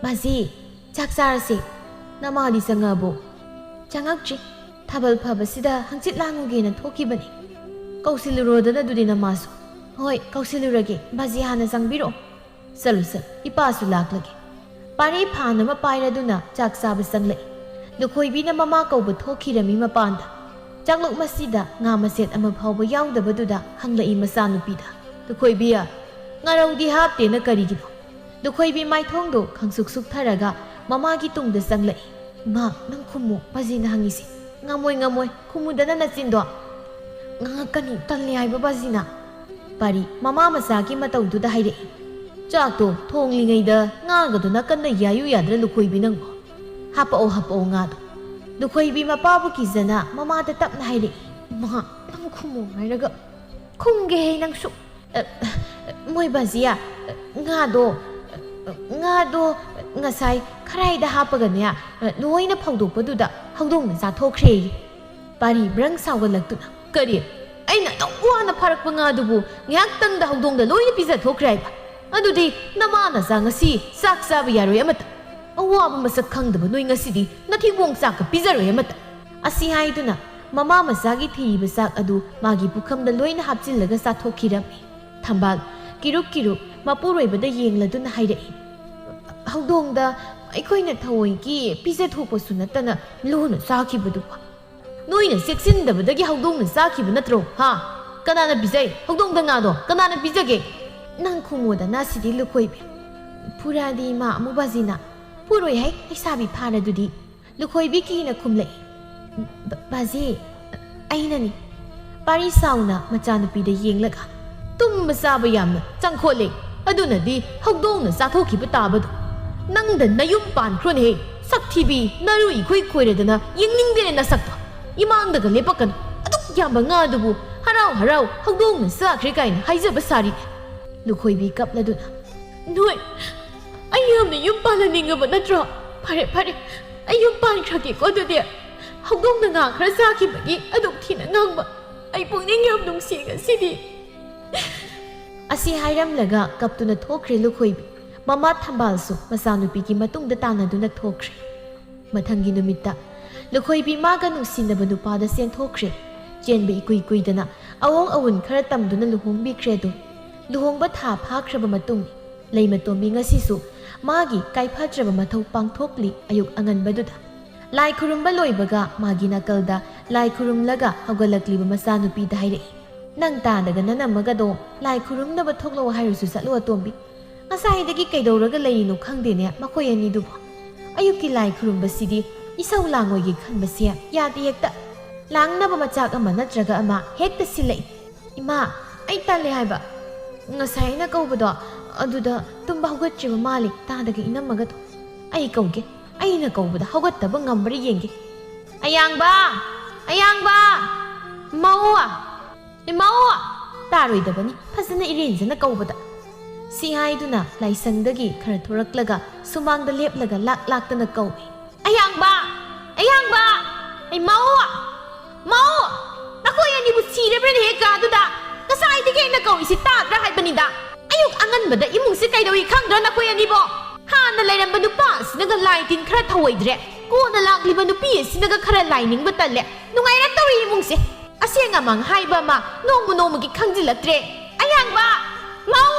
"ꯕꯥꯖꯤ, ꯆꯥꯛ ꯆꯥꯔꯁꯤ꯫ ꯅꯃꯥꯗꯤ ꯆꯪꯉꯛꯑꯕꯣ?" "ꯆꯪꯉꯛꯇ꯭ꯔꯤ꯫ ꯊꯥꯕꯜ ꯐꯕꯁꯤꯗ ꯍꯪꯆꯤꯠ ꯂꯥꯡꯉꯨꯒꯦꯅ ꯊꯣꯛꯈꯤꯕꯅꯤ꯫ ꯀꯧꯁꯤꯜꯂꯨꯔꯣꯗꯅ ꯑꯗꯨꯗꯤ ꯅꯃꯥꯁꯨ꯫" "ꯍꯣꯏ, ꯀꯧꯁꯤꯜꯂꯨꯔꯒꯦ꯫ ꯕꯥꯖꯤ ꯍꯥꯟꯅ ꯆꯪꯕꯤꯔꯛꯑꯣ꯫" "ꯆꯠꯂꯨ, ꯆꯠꯂꯨ꯫ ꯏꯄꯥꯁꯨ ꯂꯥꯛꯂꯒꯦ꯫" ꯄꯥꯔꯤ ꯐꯥꯟ ꯑꯃ ꯄꯥꯏꯔꯗꯨꯅ ꯆꯥꯛ ꯆꯥꯕ ꯆꯪꯂꯛꯏ꯫ ꯂꯨꯈꯣꯏꯕꯤꯅ ꯃꯃꯥ ꯀꯧꯕ ꯊꯣꯛꯈꯤꯔꯝꯃꯤ ꯃꯄꯥꯟꯗ꯫ ꯆꯥꯛꯂꯨꯛ ꯃꯁꯤꯗ ꯉꯥ ꯃꯆꯦꯠ ꯑꯃ ꯐꯥꯎꯕ ꯌꯥꯎꯗꯕꯗꯨꯗ ꯍꯪꯂꯛꯏ ꯃꯆꯥꯅꯨꯄꯤꯗ꯫ "ꯂꯨꯈꯣꯏꯕꯤ, ꯉꯥꯔꯧꯗꯤ ꯍꯥꯞꯇꯦꯅ ꯀꯔꯤꯒꯤꯅꯣ?" ꯂꯨꯈꯣꯏꯕꯤ ꯃꯥꯏꯊꯣꯡꯗꯣ ꯈꯪꯁꯨꯛ ꯁꯨꯛꯊꯔꯒ ꯃꯃꯥꯒꯤ ꯇꯨꯡꯗ ꯆꯪꯂꯛꯏ꯫ "ꯃꯥ, ꯅꯪ ꯈꯨꯝꯃꯣ, ꯕꯥꯖꯤꯅ ꯍꯪꯉꯤꯁꯦ꯫ ꯉꯝꯃꯣꯏ, ꯉꯝꯃꯣꯏ, ꯈꯨꯝꯃꯨꯗꯅ ꯅꯆꯤꯟꯗꯣ꯫ ꯉꯥꯡꯉꯛꯀꯅꯨ, ꯇꯜꯂꯦ ꯍꯥꯏꯕ ꯕꯥꯖꯤꯅ꯫" ꯄꯥꯔꯤ ꯃꯃꯥ ꯃꯆꯥꯒꯤ ꯃꯇꯧꯗꯨꯗ ꯍꯥꯏꯔꯛꯏ꯫ "ꯆꯥꯛꯇꯣ ꯊꯣꯡꯂꯤꯉꯩꯗ ꯉꯥꯒꯗꯣ ꯅꯥꯀꯟꯗ ꯌꯥꯏꯌꯨ ꯌꯥꯗ꯭ꯔꯥ ꯂꯨꯈꯣꯏꯕꯤ ꯅꯪꯕꯣ? ꯍꯥꯄꯛꯑꯣ, ꯍꯥꯄꯛꯑꯣ ꯉꯥꯗꯣ꯫" ꯂꯨꯈꯣꯏꯕꯤ ꯃꯄꯥꯕꯨ ꯀꯤꯖꯅ ꯃꯃꯥꯗ ꯇꯞꯅ ꯍꯥꯏꯔꯛꯏ꯫ "ꯃꯥ, ꯅꯪ ꯈꯨꯝꯃꯣ ꯍꯥꯏꯔꯒ ꯈꯨꯝꯒꯦꯍꯦ ꯅꯪꯁꯨ꯫" "ꯑ, ꯃꯣꯏ ꯕꯥꯖꯤꯌꯥ, ꯉꯥꯗꯣ, ꯉꯥꯗꯣ ꯉꯁꯥꯏ ꯈꯔꯥꯏꯗ ꯍꯥꯞꯄꯒꯅꯦ, ꯂꯣꯏꯅ ꯐꯧꯗꯣꯛꯄꯗꯨꯗ ꯍꯧꯗꯣꯡꯅ ꯆꯥꯊꯣꯛꯈ꯭ꯔꯦꯌꯦ꯫" ꯄꯥꯔꯤ ꯕ꯭ꯔꯪ ꯁꯥꯎꯒꯠꯂꯛꯇꯨꯅ꯫ "ꯀꯔꯤ? ꯑꯩꯅ ꯑꯗꯨꯛ ꯋꯥꯅ ꯐꯥꯔꯛꯄ ꯉꯥꯗꯨꯕꯨ ꯉꯥꯏꯍꯥꯛꯇꯪꯗ ꯍꯧꯗꯣꯡꯗ ꯂꯣꯏꯅ ꯄꯤꯖꯊꯣꯛꯈ꯭ꯔꯦ ꯍꯥꯏꯕ? ꯑꯗꯨꯗꯤ ꯅꯃꯥ ꯅꯆꯥ ꯉꯁꯤ ꯆꯥꯛ ꯆꯥꯕ ꯌꯥꯔꯣꯏ ꯑꯃꯇ꯫ ꯑꯋꯥꯕ ꯃꯁꯛ ꯈꯪꯗꯕ ꯅꯣꯏ ꯉꯁꯤꯗꯤ ꯅꯊꯤꯕꯣꯡ ꯆꯥꯛꯀ ꯄꯤꯖꯔꯣꯏ ꯑꯃꯇ꯫" ꯑꯁꯤ ꯍꯥꯏꯗꯨꯅ ꯃꯃꯥ ꯃꯆꯥꯒꯤ ꯊꯤꯔꯤꯕ ꯆꯥꯛ ꯑꯗꯨ ꯃꯥꯒꯤ ꯄꯨꯈꯝꯗ ꯂꯣꯏꯅ ꯍꯥꯞꯆꯤꯜꯂꯒ ꯆꯥꯊꯣꯛꯈꯤꯔꯝꯃꯤ꯫ ꯊꯝꯕꯥꯜ ꯀꯤꯔꯨꯛ ꯀꯤꯔꯨꯛ ꯃꯄꯨꯔꯣꯏꯕꯗ ꯌꯦꯡꯂꯗꯨꯅ ꯍꯥꯏꯔꯛꯏ꯫ "ꯍꯧꯗꯣꯡꯗ ꯑꯩꯈꯣꯏꯅ ꯊꯑꯣꯏꯒꯤ ꯄꯤꯖꯊꯣꯛꯄꯁꯨ ꯅꯠꯇꯅ ꯂꯣꯟꯅ ꯆꯥꯈꯤꯕꯗꯨꯕꯨ ꯅꯣꯏꯅ ꯆꯦꯛꯁꯤꯟꯗꯕꯗꯒꯤ ꯍꯧꯗꯣꯡꯅ ꯆꯥꯈꯤꯕ ꯅꯠꯇ꯭ꯔꯣ? ꯍꯥ? ꯀꯅꯥꯅ ꯄꯤꯖꯩ? ꯍꯧꯗꯣꯡꯗ ꯉꯥꯗꯣ ꯀꯅꯥꯅ ꯄꯤꯖꯒꯦ?" "ꯅꯪ ꯈꯨꯃꯣꯗꯅ ꯁꯤꯗꯤ ꯂꯨꯈꯣꯏꯕꯤ꯫ ꯐꯨꯔꯗꯤ ꯏꯃꯥ ꯑꯃꯨꯛ ꯕꯥꯖꯤꯅ ꯐꯨꯔꯣꯏ ꯍꯥꯏ, ꯂꯩꯁꯥꯕꯤ ꯐꯥꯔꯗꯨꯗꯤ꯫" ꯂꯨꯈꯣꯏꯕꯤ ꯀꯤꯅ ꯈꯨꯝꯂꯛꯏ꯫ "ꯕ-, ꯕꯥꯖꯤ, ꯑꯩꯅꯅꯤ꯫" ꯄꯥꯔꯤ ꯁꯥꯎꯅ ꯃꯆꯥꯅꯨꯄꯤꯗ ꯌꯦꯡꯂꯒ, "ꯇꯨꯝꯕ ꯆꯥꯕ ꯌꯥꯝꯅ ꯆꯪꯈꯣꯠꯂꯦ, ꯑꯗꯨꯅꯗꯤ ꯍꯧꯗꯣꯡꯅ ꯆꯥꯊꯣꯛꯈꯤꯕ ꯇꯥꯕꯗꯣ꯫ ꯅꯪꯗ ꯅꯌꯨꯝ ꯄꯥꯟꯈ꯭ꯔꯣꯅꯦꯍꯦ, ꯁꯛ ꯊꯤꯕꯤ, ꯅꯔꯨ ꯏꯈꯨꯏ ꯈꯣꯏꯔꯗꯅ ꯌꯦꯡꯅꯤꯡꯗꯦꯅꯦ ꯅꯁꯛꯇꯣ꯫ ꯏꯃꯥꯡꯗꯒ ꯂꯦꯞꯄꯛꯀꯅꯨ, ꯑꯗꯨꯛ ꯌꯥꯝꯕ ꯉꯥꯗꯨꯕꯨ ꯍꯔꯥꯎ ꯍꯔꯥꯎ ꯍꯧꯗꯣꯡꯅ ꯆꯥꯈ꯭ꯔꯦ ꯀꯥꯏꯅ ꯍꯥꯏꯖꯕ ꯁꯥꯔꯤ꯫" ꯂꯨꯈꯣꯏꯕꯤ ꯀꯞꯂꯗꯨꯅ, "ꯅꯣꯏ, ꯑꯩ ꯌꯥꯝꯅ ꯌꯨꯝ ꯄꯥꯜꯍꯟꯅꯤꯡꯉꯕ ꯅꯠꯇ꯭ꯔꯣ? ꯐꯔꯦ, ꯐꯔꯦ, ꯑꯩ ꯌꯨꯝ ꯄꯥꯟꯈ꯭ꯔꯒꯦꯀꯣ ꯑꯗꯨꯗꯤ꯫ ꯍꯧꯗꯣꯡꯅ ꯉꯥ ꯈꯔ ꯆꯥꯈꯤꯕꯒꯤ ꯑꯗꯨꯛ ꯊꯤꯅ ꯉꯥꯡꯕ꯫ ꯑꯩ ꯄꯨꯛꯅꯤꯡ ꯌꯥꯝ ꯅꯨꯡꯁꯤ ꯉꯁꯤꯗꯤ꯫" ꯑꯁꯤ ꯍꯥꯏꯔꯝꯂꯒ ꯀꯞꯇꯨꯅ ꯊꯣꯛꯈ꯭ꯔꯦ ꯂꯨꯈꯣꯏꯕꯤ꯫ ꯃꯃꯥ ꯊꯝꯕꯥꯜꯁꯨ ꯃꯆꯥꯅꯨꯄꯤꯒꯤ ꯃꯇꯨꯡꯗ ꯇꯥꯟꯅꯗꯨꯅ ꯊꯣꯛꯈ꯭ꯔꯦ꯫ ꯃꯊꯪꯒꯤ ꯅꯨꯃꯤꯠꯇ ꯂꯨꯈꯣꯏꯕꯤ ꯃꯥꯒ ꯅꯨꯡꯁꯤꯅꯕ ꯅꯨꯄꯥꯗ ꯆꯦꯟꯊꯣꯛꯈ꯭ꯔꯦ꯫ ꯆꯦꯟꯕ ꯏꯀꯨꯏ ꯀꯨꯏꯗꯅ ꯑꯋꯣꯡ ꯑꯋꯨꯟ ꯈꯔ ꯇꯝꯗꯨꯅ ꯂꯨꯍꯣꯡꯕꯤꯈ꯭ꯔꯦ ꯑꯗꯨꯝ꯫ ꯂꯨꯍꯣꯡꯕ ꯊꯥ ꯐꯥꯈ꯭ꯔꯕ ꯃꯇꯨꯡ ꯂꯩꯃꯇꯣꯝꯕꯤ ꯉꯁꯤꯁꯨ ꯃꯥꯒꯤ ꯀꯥꯏꯐꯗ꯭ꯔꯕ ꯃꯊꯧ ꯄꯥꯡꯊꯣꯛꯂꯤ ꯑꯌꯨꯛ ꯑꯉꯟꯕꯗꯨꯗ꯫ ꯂꯥꯏ ꯈꯨꯔꯨꯝꯕ ꯂꯣꯏꯕꯒ ꯃꯥꯒꯤ ꯅꯥꯀꯜꯗ ꯂꯥꯏ ꯈꯨꯔꯨꯝꯂꯒ ꯍꯧꯒꯠꯂꯛꯂꯤꯕ ꯃꯆꯥꯅꯨꯄꯤꯗ ꯍꯥꯏꯔꯛꯏ, "ꯅꯪ ꯇꯥꯗꯒ ꯅꯅꯝꯃꯒꯗꯣ ꯂꯥꯏ ꯈꯨꯔꯨꯝꯅꯕ ꯊꯣꯛꯂꯛꯑꯣ ꯍꯥꯏꯔꯨꯁꯨ ꯆꯠꯂꯣ ꯑꯇꯣꯝꯕꯤ꯫ ꯉꯁꯥꯏꯗꯒꯤ ꯀꯩꯗꯧꯔꯒ ꯂꯩꯔꯤꯅꯣ ꯈꯪꯗꯦꯅꯦ ꯃꯈꯣꯏ ꯑꯅꯤꯗꯨꯕꯨ꯫ ꯑꯌꯨꯛꯀꯤ ꯂꯥꯏ ꯈꯨꯔꯨꯝꯕꯁꯤꯗꯤ ꯏꯁꯧ ꯂꯥꯡꯉꯣꯏꯒꯦ ꯈꯟꯕꯁꯦ ꯌꯥꯗꯦ ꯍꯦꯛꯇ꯫ ꯂꯥꯡꯅꯕ ꯃꯆꯥꯛ ꯑꯃ ꯅꯠꯇ꯭ꯔꯒ ꯑꯃ ꯍꯦꯛꯇ ꯁꯤꯜꯂꯛꯏ꯫ ꯏꯃꯥ, ꯑꯩ ꯇꯜꯂꯦ ꯍꯥꯏꯕ꯫ ꯉꯁꯥꯏ ꯑꯩꯅ ꯀꯧꯕꯗꯣ ꯑꯗꯨꯗ ꯇꯨꯝꯕ ꯍꯧꯒꯠꯇ꯭ꯔꯤꯕ ꯃꯥꯜꯂꯤ ꯇꯥꯗꯒ ꯏꯅꯝꯃꯒꯗꯣ꯫ ꯑꯩ ꯀꯧꯒꯦ, ꯑꯩꯅ ꯀꯧꯕꯗ ꯍꯧꯒꯠꯇꯕ ꯉꯝꯕ꯭ꯔꯥ ꯌꯦꯡꯒꯦ꯫ ꯑꯌꯥꯡꯕ! ꯑꯌꯥꯡꯕ! ꯃꯧ! ꯏꯃꯧ!" ꯇꯥꯔꯣꯏꯗꯕꯅꯤ, ꯐꯖꯅ ꯏꯔꯦꯟꯖꯅ ꯀꯧꯕꯗ꯫ ꯁꯤ ꯍꯥꯏꯗꯨꯅ ꯂꯥꯏꯁꯪꯗꯒꯤ ꯈꯔ ꯊꯣꯔꯛꯂꯒ ꯁꯨꯃꯥꯡꯗ ꯂꯦꯞꯂꯒ ꯂꯥꯛ ꯂꯥꯛꯇꯅ ꯀꯧꯏ, "ꯑꯌꯥꯡꯕ! ꯑꯌꯥꯡꯕ! ꯏꯃꯧ! ꯃꯧ! ꯅꯈꯣꯏ ꯑꯅꯤꯕꯨ ꯁꯤꯔꯕ꯭ꯔꯅꯦ ꯍꯦꯛ ꯀꯥꯗꯨꯗ? ꯉꯁꯥꯏꯗꯒꯤ ꯑꯩꯅ ꯀꯧꯔꯤꯁꯤ ꯇꯥꯗ꯭ꯔꯥ ꯍꯥꯏꯕꯅꯤꯗ꯫ ꯑꯌꯨꯛ ꯑꯉꯟꯕꯗ ꯏꯃꯨꯡꯁꯤ ꯀꯩꯗꯧꯏ ꯈꯪꯗ꯭ꯔꯣ ꯅꯈꯣꯏ ꯑꯅꯤꯕꯣ? ꯍꯥꯟꯅ ꯂꯩꯔꯝꯕ ꯅꯨꯄꯥ ꯑꯁꯤꯅꯒ ꯂꯥꯏ ꯇꯤꯟ ꯈꯔ ꯊꯧꯑꯣꯏꯗ꯭ꯔꯦ, ꯀꯣꯟꯅ ꯂꯥꯛꯂꯤꯕ ꯅꯨꯄꯤ ꯑꯁꯤꯅꯒ ꯈꯔ ꯂꯥꯏꯅꯤꯡꯕ ꯇꯜꯂꯦ꯫ ꯅꯨꯡꯉꯥꯏꯔꯛꯇꯧꯔꯤ ꯏꯃꯨꯡꯁꯦ꯫ ꯑꯁꯦꯡ ꯑꯃꯥꯡ ꯍꯥꯏꯕ ꯑꯃ ꯅꯣꯡꯃ ꯅꯣꯡꯃꯒꯤ ꯈꯪꯖꯤꯜꯂꯛꯇ꯭ꯔꯦ꯫ ꯑꯌꯥꯡꯕ! ꯃꯧ!"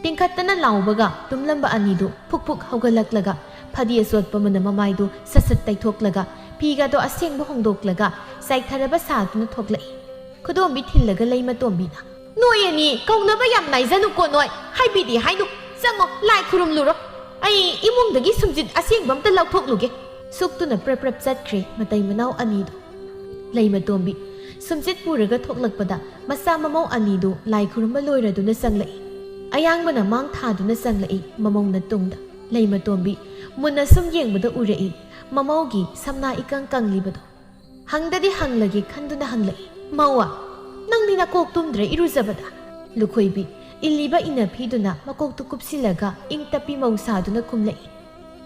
ꯇꯤꯡꯈꯠꯇꯅ ꯂꯥꯎꯕꯒ ꯇꯨꯝꯂꯝꯕ ꯑꯅꯤꯗꯨ ꯐꯨꯛ ꯐꯨꯛ ꯍꯧꯒꯠꯂꯛꯂꯒ ꯐꯗꯤ ꯑꯆꯣꯠꯄ ꯑꯃꯅ ꯃꯃꯥꯏꯗꯨ ꯁꯠ ꯁꯠ ꯇꯩꯊꯣꯛꯂꯒ ꯐꯤꯒꯗꯣ ꯑꯁꯦꯡꯕ ꯍꯣꯡꯗꯣꯛꯂꯒ ꯆꯥꯏꯊꯔꯕ ꯁꯥꯗꯨꯅ ꯊꯣꯛꯂꯛꯏ꯫ ꯈꯨꯗꯣꯝꯕꯤ ꯊꯤꯜꯂꯒ ꯂꯩꯃꯇꯣꯝꯕꯤꯅ, "ꯅꯣꯏ ꯑꯅꯤ ꯀꯧꯅꯕ ꯌꯥꯝ ꯅꯥꯏꯖꯅꯨꯀꯣ ꯅꯣꯏ꯫ ꯍꯥꯏꯕꯤꯗꯦ ꯍꯥꯏꯅꯨ꯫ ꯆꯪꯉꯣ, ꯂꯥꯏ ꯈꯨꯔꯨꯝꯂꯨꯔꯣ꯫ ꯑꯩ ꯏꯃꯨꯡꯗꯒꯤ ꯁꯨꯝꯖꯤꯠ ꯑꯁꯦꯡꯕ ꯑꯝꯇ ꯂꯧꯊꯣꯛꯂꯨꯒꯦ꯫" ꯁꯨꯛꯇꯨꯅ ꯄ꯭ꯔꯞ ꯄ꯭ꯔꯞ ꯆꯠꯈ꯭ꯔꯦ ꯃꯇꯩ ꯃꯅꯥꯎ ꯑꯅꯤꯗꯨ꯫ ꯂꯩꯃꯇꯣꯝꯕꯤ ꯁꯨꯝꯖꯤꯠ ꯄꯨꯔꯒ ꯊꯣꯛꯂꯛꯄꯗ ꯃꯆꯥ ꯃꯃꯧ ꯑꯅꯤꯗꯨ ꯂꯥꯏ ꯈꯨꯔꯨꯝꯕ ꯂꯣꯏꯔꯗꯨꯅ ꯆꯪꯂꯛꯏ꯫ ꯑꯌꯥꯡꯕꯅ ꯃꯥꯡ ꯊꯥꯗꯨꯅ ꯆꯪꯂꯛꯏ ꯃꯃꯧꯅ ꯇꯨꯡꯗ꯫ ꯂꯩꯃꯇꯣꯝꯕꯤ ꯃꯨꯟꯅ ꯁꯨꯝ ꯌꯦꯡꯕꯗ ꯎꯔꯛꯏ ꯃꯃꯧꯒꯤ ꯁꯝꯅꯥ ꯏꯀꯪ ꯀꯪꯂꯤꯕꯗꯣ꯫ ꯍꯪꯗꯗꯤ ꯍꯪꯂꯒꯦ ꯈꯟꯗꯨꯅ ꯍꯪꯂꯛꯏ, "ꯃꯧ, ꯅꯪꯗꯤ ꯅꯀꯣꯛ ꯇꯨꯝꯗ꯭ꯔꯦ ꯏꯔꯨꯖꯕꯗ?" ꯂꯨꯈꯣꯏꯕꯤ ꯏꯜꯂꯤꯕ ꯏꯟꯅꯐꯤꯗꯨꯅ ꯃꯀꯣꯛꯇꯨ ꯀꯨꯞꯁꯤꯜꯂꯒ ꯏꯪ ꯇꯞꯄꯤ ꯃꯧ ꯁꯥꯗꯨꯅ ꯈꯨꯝꯂꯛꯏ,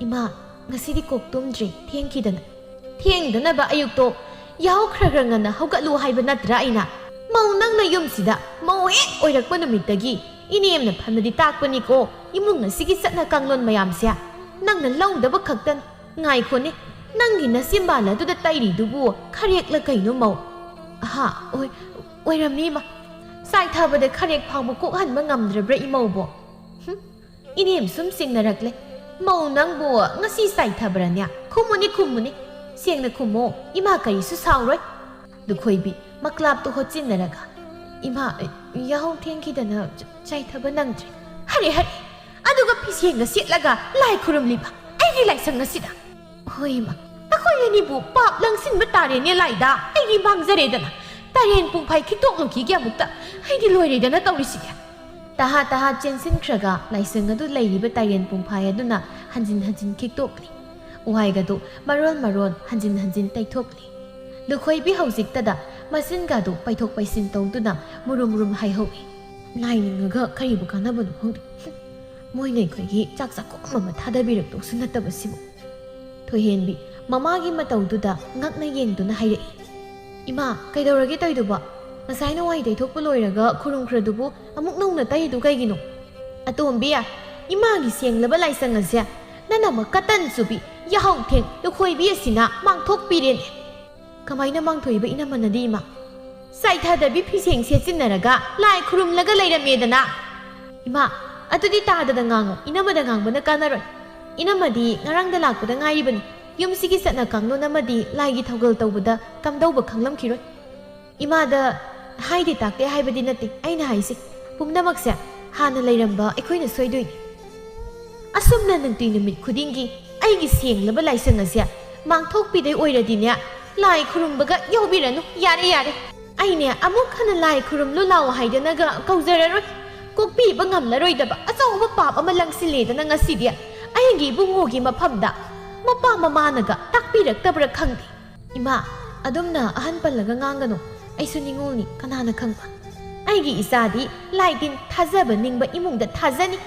"ꯏꯃꯥ, ꯉꯁꯤꯗꯤ ꯀꯣꯛ ꯇꯨꯝꯗ꯭ꯔꯤ, ꯊꯦꯡꯈꯤꯗꯅ꯫" "ꯊꯦꯡꯗꯅꯕ ꯑꯌꯨꯛꯇꯣ ꯌꯥꯍꯧ ꯈꯔ ꯈꯔ ꯉꯟꯅ ꯍꯧꯒꯠꯂꯨ ꯍꯥꯏꯕ ꯅꯠꯇ꯭ꯔꯥ ꯑꯩꯅ? ꯃꯧ ꯅꯪꯅ ꯌꯨꯝꯁꯤꯗ ꯃꯧ ꯍꯦꯛ ꯑꯣꯏꯔꯛꯄ ꯅꯨꯃꯤꯠꯇꯒꯤ ꯏꯅꯦꯝꯅ ꯐꯅꯗꯤ ꯇꯥꯛꯄꯅꯤꯀꯣ ꯏꯃꯨꯡ ꯑꯁꯤꯒꯤ ꯆꯠꯅ ꯀꯥꯡꯂꯣꯟ ꯃꯌꯥꯝꯁꯦ꯫ ꯅꯪꯅ ꯂꯧꯗꯕ ꯈꯛꯇꯅ꯫ ꯉꯥꯏꯈꯣꯅꯦ, ꯅꯪꯒꯤ ꯅꯆꯤꯝꯕꯥꯜ ꯑꯗꯨꯗ ꯇꯩꯔꯤꯗꯨꯕꯨ ꯈꯔꯦꯛꯂ ꯀꯩꯅꯣ ꯃꯧ?" "ꯑꯍꯥ, ꯑꯣꯏ-, ꯑꯣꯏꯔꯝꯅꯤ ꯏꯃꯥ꯫ ꯆꯥꯏꯊꯕꯗ ꯈꯔꯦꯛ ꯐꯥꯎꯕ ꯀꯣꯛꯍꯟꯕ ꯉꯝꯗ꯭ꯔꯕ꯭ꯔꯥ ꯏꯃꯧꯕꯣ?" "ꯍꯨꯝ, ꯏꯅꯦꯝ ꯁꯨꯝ ꯆꯤꯡꯅꯔꯛꯂꯦ꯫ "ꯃꯧ, ꯅꯪꯕꯨ ꯉꯁꯤ ꯆꯥꯏꯊꯕ꯭ꯔꯅꯦ? ꯈꯨꯝꯃꯨꯅꯦ, ꯈꯨꯝꯃꯨꯅꯦ꯫ ꯁꯦꯡꯅ ꯈꯨꯝꯃꯣ, ꯏꯃꯥ ꯀꯔꯤꯁꯨ ꯁꯥꯎꯔꯣꯏ"꯫ ꯂꯨꯈꯣꯏꯕꯤ ꯃꯀ꯭ꯂꯥꯞꯇꯨ ꯍꯣꯠꯆꯤꯟꯅꯔꯒ, "ꯏꯃꯥ, ꯌꯥꯍꯧ ꯊꯦꯡꯈꯤꯗꯅ ꯆ-, ꯆꯥꯏꯊꯕ ꯅꯪꯗ꯭ꯔꯦ"꯫ "ꯍꯔꯦ, ꯍꯔꯦ, ꯑꯗꯨꯒ ꯐꯤꯁꯦꯡꯒ ꯁꯦꯠꯂꯒ ꯂꯥꯏ ꯈꯨꯔꯨꯝꯂꯤꯕ ꯑꯩꯒꯤ ꯂꯥꯏꯁꯪ ꯑꯁꯤꯗ? ꯍꯣꯏ ꯏꯃꯥ, ꯑꯩꯈꯣꯏ ꯑꯅꯤꯕꯨ ꯄꯥꯞ ꯂꯪꯁꯤꯟꯕ ꯇꯥꯔꯦꯅꯦ ꯂꯥꯏꯗ꯫ ꯑꯩꯗꯤ ꯃꯥꯡꯖꯔꯦꯗꯅ꯫ ꯇꯔꯦꯟ ꯄꯨꯡꯐꯥꯏ ꯈꯤꯛꯇꯣꯛꯂꯨꯈꯤꯒꯦ ꯑꯃꯨꯛꯇ꯫ ꯑꯩꯗꯤ ꯂꯣꯏꯔꯦꯗꯅ ꯇꯧꯔꯤꯁꯤꯗꯤ"꯫ ꯇꯍꯥ ꯇꯍꯥ ꯆꯦꯟꯁꯤꯟꯈ꯭ꯔꯒ ꯂꯥꯏꯁꯪ ꯑꯗꯨ ꯂꯩꯔꯤꯕ ꯇꯔꯦꯟ ꯄꯨꯡꯐꯥꯏ ꯑꯗꯨꯅ ꯍꯟꯖꯤꯟ ꯍꯟꯖꯤꯟ ꯈꯤꯛꯇꯣꯛꯂꯤ꯫ ꯋꯥꯏꯒꯗꯨ ꯃꯔꯣꯜ ꯃꯔꯣꯜ ꯍꯟꯖꯤꯟ ꯍꯟꯖꯤꯟ ꯇꯩꯊꯣꯛꯂꯤ꯫ ꯂꯨꯈꯣꯏꯕꯤ ꯍꯧꯖꯤꯛꯇꯗ ꯃꯆꯤꯟꯒꯗꯨ ꯄꯩꯊꯣꯛ ꯄꯩꯁꯤꯟ ꯇꯧꯗꯨꯅ ꯃꯨꯔꯨꯝ ꯃꯨꯔꯨꯝ ꯍꯥꯏꯍꯧꯏ꯫ "ꯂꯥꯏ ꯅꯤꯡꯉꯒ ꯀꯔꯤꯕꯨ ꯀꯥꯟꯅꯕꯅꯣ ꯈꯪꯗꯦ꯫ ꯃꯣꯏꯅ ꯑꯩꯈꯣꯏꯒꯤ ꯆꯥꯛ ꯆꯥꯛꯈꯨꯝ ꯑꯃ ꯊꯥꯗꯕꯤꯔꯛꯇꯧꯁꯨ ꯅꯠꯇꯕꯁꯤꯕꯨ"꯫ ꯊꯣꯏꯍꯦꯟꯕꯤ ꯃꯃꯥꯒꯤ ꯃꯇꯧꯗꯨꯗ ꯉꯛꯅ ꯌꯦꯡꯗꯨꯅ ꯍꯥꯏꯔꯛꯏ꯫ "ꯏꯃꯥ, ꯀꯩꯗꯧꯔꯒꯦ ꯇꯧꯏꯗꯨꯕꯣ? ꯉꯁꯥꯏꯅ ꯋꯥꯏ ꯇꯩꯊꯣꯛꯄ ꯂꯣꯏꯔꯒ ꯈꯨꯔꯨꯝꯈ꯭ꯔꯗꯨꯕꯨ ꯑꯃꯨꯛ ꯅꯧꯅ ꯇꯩꯔꯤꯗꯨ ꯀꯩꯒꯤꯅꯣ?" "ꯑꯇꯣꯝꯕꯤ, ꯏꯃꯥꯒꯤ ꯁꯦꯡꯂꯕ ꯂꯥꯏꯁꯪ ꯑꯁꯦ ꯅꯅꯝꯃ ꯀꯇꯟ ꯆꯨꯕꯤ, ꯌꯥꯍꯧ ꯊꯦꯡ, ꯂꯨꯈꯣꯏꯕꯤ ꯑꯁꯤꯅ ꯃꯥꯡꯊꯣꯛꯄꯤꯔꯦꯅꯦ"꯫ "ꯀꯃꯥꯏꯅ ꯃꯥꯡꯊꯣꯛꯏꯕ ꯏꯅꯝꯃꯅꯗꯤ, ꯏꯃꯥ?" "ꯆꯥꯏꯊꯗꯕꯤ ꯐꯤꯁꯦꯡ ꯁꯦꯠꯆꯤꯟꯅꯔꯒ ꯂꯥꯏ ꯈꯨꯔꯨꯝꯂꯒ ꯂꯩꯔꯝꯃꯦꯗꯅ"꯫ "ꯏꯃꯥ, ꯑꯗꯨꯗꯤ ꯇꯥꯗꯗ ꯉꯥꯡꯉꯨ, ꯏꯅꯝꯃꯗ ꯉꯥꯡꯕꯅ ꯀꯥꯟꯅꯔꯣꯏ꯫ ꯏꯅꯝꯃꯗꯤ ꯉꯔꯥꯡꯗ ꯂꯥꯛꯄꯗ ꯉꯥꯏꯔꯤꯕꯅꯤ꯫ ꯌꯨꯝꯁꯤꯒꯤ ꯆꯠꯅ ꯀꯥꯡꯂꯣꯟ ꯑꯃꯗꯤ ꯂꯥꯏꯒꯤ ꯊꯧꯒꯜ ꯇꯧꯕꯗ ꯀꯝꯗꯧꯕ ꯈꯪꯂꯝꯈꯤꯔꯣꯏ"꯫ "ꯏꯃꯥꯗ ꯍꯥꯏꯗꯦ ꯇꯥꯛꯇꯦ ꯍꯥꯏꯕꯗꯤ ꯅꯠꯇꯦ ꯑꯩꯅ ꯍꯥꯏꯁꯦ꯫ ꯄꯨꯝꯅꯃꯛꯁꯦ ꯍꯥꯟꯅ ꯂꯩꯔꯝꯕ ꯑꯩꯈꯣꯏꯅ ꯁꯣꯏꯗꯣꯏꯅꯤ꯫ ꯑꯁꯨꯝꯅ ꯅꯨꯡꯇꯤ ꯅꯨꯃꯤꯠ ꯈꯨꯗꯤꯡꯒꯤ ꯑꯩꯒꯤ ꯁꯦꯡꯂꯕ ꯂꯥꯏꯁꯪ ꯑꯁꯦ ꯃꯥꯡꯊꯣꯛꯄꯤꯗꯣꯏ ꯑꯣꯏꯔꯗꯤꯅꯦ, ꯂꯥꯏ ꯈꯨꯔꯨꯝꯕꯒ ꯌꯥꯎꯕꯤꯔꯅꯨ, ꯌꯥꯔꯦ, ꯌꯥꯔꯦ꯫ ꯑꯩꯅꯦ ꯑꯃꯨꯛ ꯍꯟꯅ ꯂꯥꯏ ꯈꯨꯔꯨꯝꯂꯨ ꯂꯥꯎ ꯍꯥꯏꯗꯅꯒ ꯀꯧꯖꯔꯔꯣꯏ꯫ ꯀꯣꯛꯄꯤꯕ ꯉꯝꯂꯔꯣꯏꯗꯕ ꯑꯆꯧꯕ ꯄꯥꯞ ꯑꯃ ꯂꯪꯁꯤꯜꯂꯦꯗꯅ ꯉꯁꯤꯗꯤ ꯑꯩꯒꯤ ꯏꯕꯨꯡꯉꯣꯒꯤ ꯃꯐꯝꯗ ꯃꯄꯥ ꯃꯃꯥꯅꯒ ꯇꯥꯛꯄꯤꯔꯛꯇꯕ꯭ꯔꯥ ꯈꯪꯗꯦ"꯫ "ꯏꯃꯥ, ꯑꯗꯨꯝꯅ ꯑꯍꯟ ꯄꯜꯂꯒ ꯉꯥꯡꯒꯅꯨ꯫ ꯑꯩꯁꯨ ꯅꯤꯉꯣꯜꯅꯤ, ꯀꯅꯥꯅ ꯈꯪꯕ? ꯑꯩꯒꯤ ꯏꯆꯥꯗꯤ ꯂꯥꯏ ꯇꯤꯟ ꯊꯥꯖꯕ ꯅꯤꯡꯕ ꯏꯃꯨꯡꯗ ꯊꯥꯖꯅꯤ꯫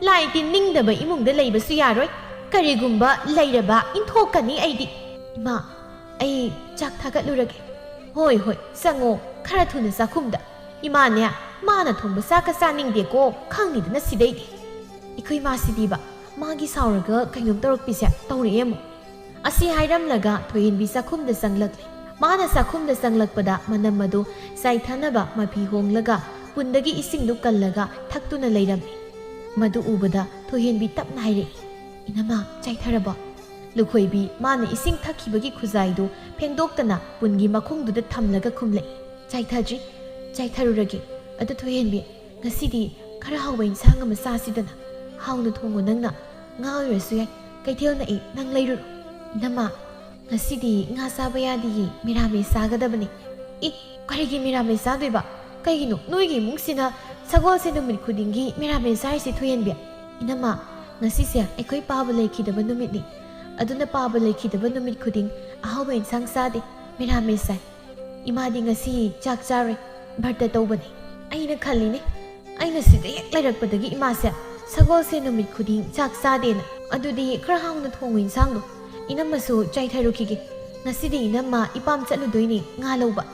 ꯂꯥꯏ ꯇꯤꯟ ꯅꯤꯡꯗꯕ ꯏꯃꯨꯡꯗ ꯂꯩꯕꯁꯨ ꯌꯥꯔꯣꯏ꯫ ꯀꯔꯤꯒꯨꯝꯕ ꯂꯩꯔꯕ ꯏꯟꯊꯣꯛꯀꯅꯤ ꯑꯩꯗꯤ꯫ ꯏꯃꯥ, ꯑꯩ ꯆꯥꯛ ꯊꯥꯒꯠꯂꯨꯔꯒꯦ"꯫ "ꯍꯣꯏ, ꯍꯣꯏ, ꯆꯪꯉꯣ, ꯈꯔ ꯊꯨꯅ ꯆꯥꯛꯈꯨꯝꯗ꯫ ꯏꯃꯥꯅꯦ, ꯃꯥꯅ ꯊꯣꯡꯕ ꯆꯥꯛꯀ ꯆꯥꯅꯤꯡꯗꯦꯀꯣ, ꯈꯪꯉꯤꯗꯅ ꯁꯤꯗꯩꯗꯤ꯫ ꯑꯩꯈꯣꯏ ꯃꯥꯁꯤꯗꯤꯕ, ꯃꯥꯒꯤ ꯁꯥꯎꯔꯒ ꯀꯩꯅꯣꯝ ꯇꯧꯔꯛꯄꯤꯁꯦ ꯇꯧꯔꯛꯑꯦ ꯑꯃꯨꯛ"꯫ ꯑꯁꯤ ꯍꯥꯏꯔꯝꯂꯒ ꯊꯣꯏꯍꯦꯟꯕꯤ ꯆꯥꯛꯈꯨꯝꯗ ꯆꯪꯂꯛꯂꯦ꯫ ꯃꯥꯅ ꯆꯥꯛꯈꯨꯝꯗ ꯆꯪꯂꯛꯄꯗ ꯃꯅꯝ ꯑꯗꯨ ꯆꯥꯏꯊꯅꯕ ꯃꯐꯤ ꯍꯣꯡꯂꯒ ꯄꯨꯟꯗꯒꯤ ꯏꯁꯤꯡꯗꯨ ꯀꯜꯂꯒ ꯊꯛꯇꯨꯅ ꯂꯩꯔꯝꯃꯤ꯫ ꯃꯗꯨ ꯎꯕꯗ ꯊꯣꯏꯍꯦꯟꯕꯤ ꯇꯞꯅ ꯍꯥꯏꯔꯛꯏ, "ꯏꯅꯝꯃ, ꯆꯥꯏꯊꯔꯕꯣ?" ꯂꯨꯈꯣꯏꯕꯤ ꯃꯥꯅ ꯏꯁꯤꯡ ꯊꯛꯈꯤꯕꯒꯤ ꯈꯨꯖꯥꯏꯗꯨ ꯐꯦꯡꯗꯣꯛꯇꯅ ꯄꯨꯟꯒꯤ ꯃꯈꯣꯡꯗꯨꯗ ꯊꯝꯂꯒ ꯈꯨꯝꯂꯛꯏ, "ꯆꯥꯏꯊꯗ꯭ꯔꯤ, ꯆꯥꯏꯊꯔꯨꯔꯒꯦ꯫ ꯑꯗꯨ ꯊꯣꯏꯍꯦꯟꯕꯤ, ꯉꯁꯤꯗꯤ ꯈꯔ ꯍꯥꯎꯕ ꯏꯟꯁꯥꯡ ꯑꯃ ꯆꯥꯁꯤꯗꯅ꯫ ꯍꯥꯎꯅ ꯊꯣꯡꯉꯣ ꯅꯪꯅ꯫ ꯉꯥ ꯑꯣꯏꯔꯁꯨ ꯌꯥꯏ, ꯀꯩꯊꯦꯜ ꯅꯛꯏ, ꯅꯪ ꯂꯩꯔꯨꯔꯣ꯫" "ꯏꯅꯝꯃ, ꯉꯁꯤꯗꯤ ꯉꯥ ꯆꯥꯕ ꯌꯥꯗꯤꯌꯦ, ꯃꯤꯔꯥꯃꯦꯁ ꯆꯥꯒꯗꯕꯅꯤ꯫" "ꯏ, ꯀꯔꯤꯒꯤ ꯃꯤꯔꯥꯃꯦꯁ ꯆꯥꯗꯣꯏꯕ? ꯀꯩꯒꯤꯅꯣ ꯅꯣꯏꯒꯤ ꯏꯃꯨꯡꯁꯤꯅ ꯁꯒꯣꯜꯁꯦ ꯅꯨꯃꯤꯠ ꯈꯨꯗꯤꯡꯒꯤ ꯃꯤꯔꯥꯃꯦꯁ ꯆꯥꯔꯤꯁꯦ ꯊꯣꯏꯍꯦꯟꯕꯤ?" "ꯏꯅꯝꯃ, ꯉꯁꯤꯁꯦ ꯑꯩꯈꯣꯏ ꯄꯥꯕ ꯂꯩꯈꯤꯗꯕ ꯅꯨꯃꯤꯠꯅꯤ꯫ ꯑꯗꯨꯅ ꯄꯥꯕ ꯂꯩꯈꯤꯗꯕ ꯅꯨꯃꯤꯠ ꯈꯨꯗꯤꯡ ꯑꯍꯥꯎꯕ ꯏꯟꯁꯥꯡ ꯆꯥꯗꯦ, ꯃꯤꯔꯥꯃꯦꯁ ꯆꯥꯏ꯫ ꯏꯃꯥꯗꯤ ꯉꯁꯤ ꯆꯥꯛ ꯆꯥꯔꯣꯏ, ꯕ꯭ꯔꯇ ꯇꯧꯕꯅꯤ꯫" ꯑꯩꯅ ꯈꯜꯂꯤꯅꯦ, ꯑꯩꯅ ꯁꯤꯗ ꯍꯦꯛ ꯂꯩꯔꯛꯄꯗꯒꯤ ꯏꯃꯥꯁꯦ ꯁꯒꯣꯜꯁꯦ ꯅꯨꯃꯤꯠ ꯈꯨꯗꯤꯡ ꯆꯥꯛ ꯆꯥꯗꯦꯅ꯫ "ꯑꯗꯨꯗꯤ ꯈꯔ ꯍꯥꯎꯅ ꯊꯣꯡꯉꯨ ꯏꯟꯁꯥꯡꯗꯣ꯫ ꯏꯅꯝꯃꯁꯨ ꯆꯥꯏꯊꯔꯨꯈꯤꯒꯦ꯫ ꯉꯁꯤꯗꯤ ꯏꯅꯝꯃ ꯏꯄꯥꯝ ꯆꯠꯂꯨꯗꯣꯏꯅꯤ ꯉꯥ ꯂꯧꯕ꯫"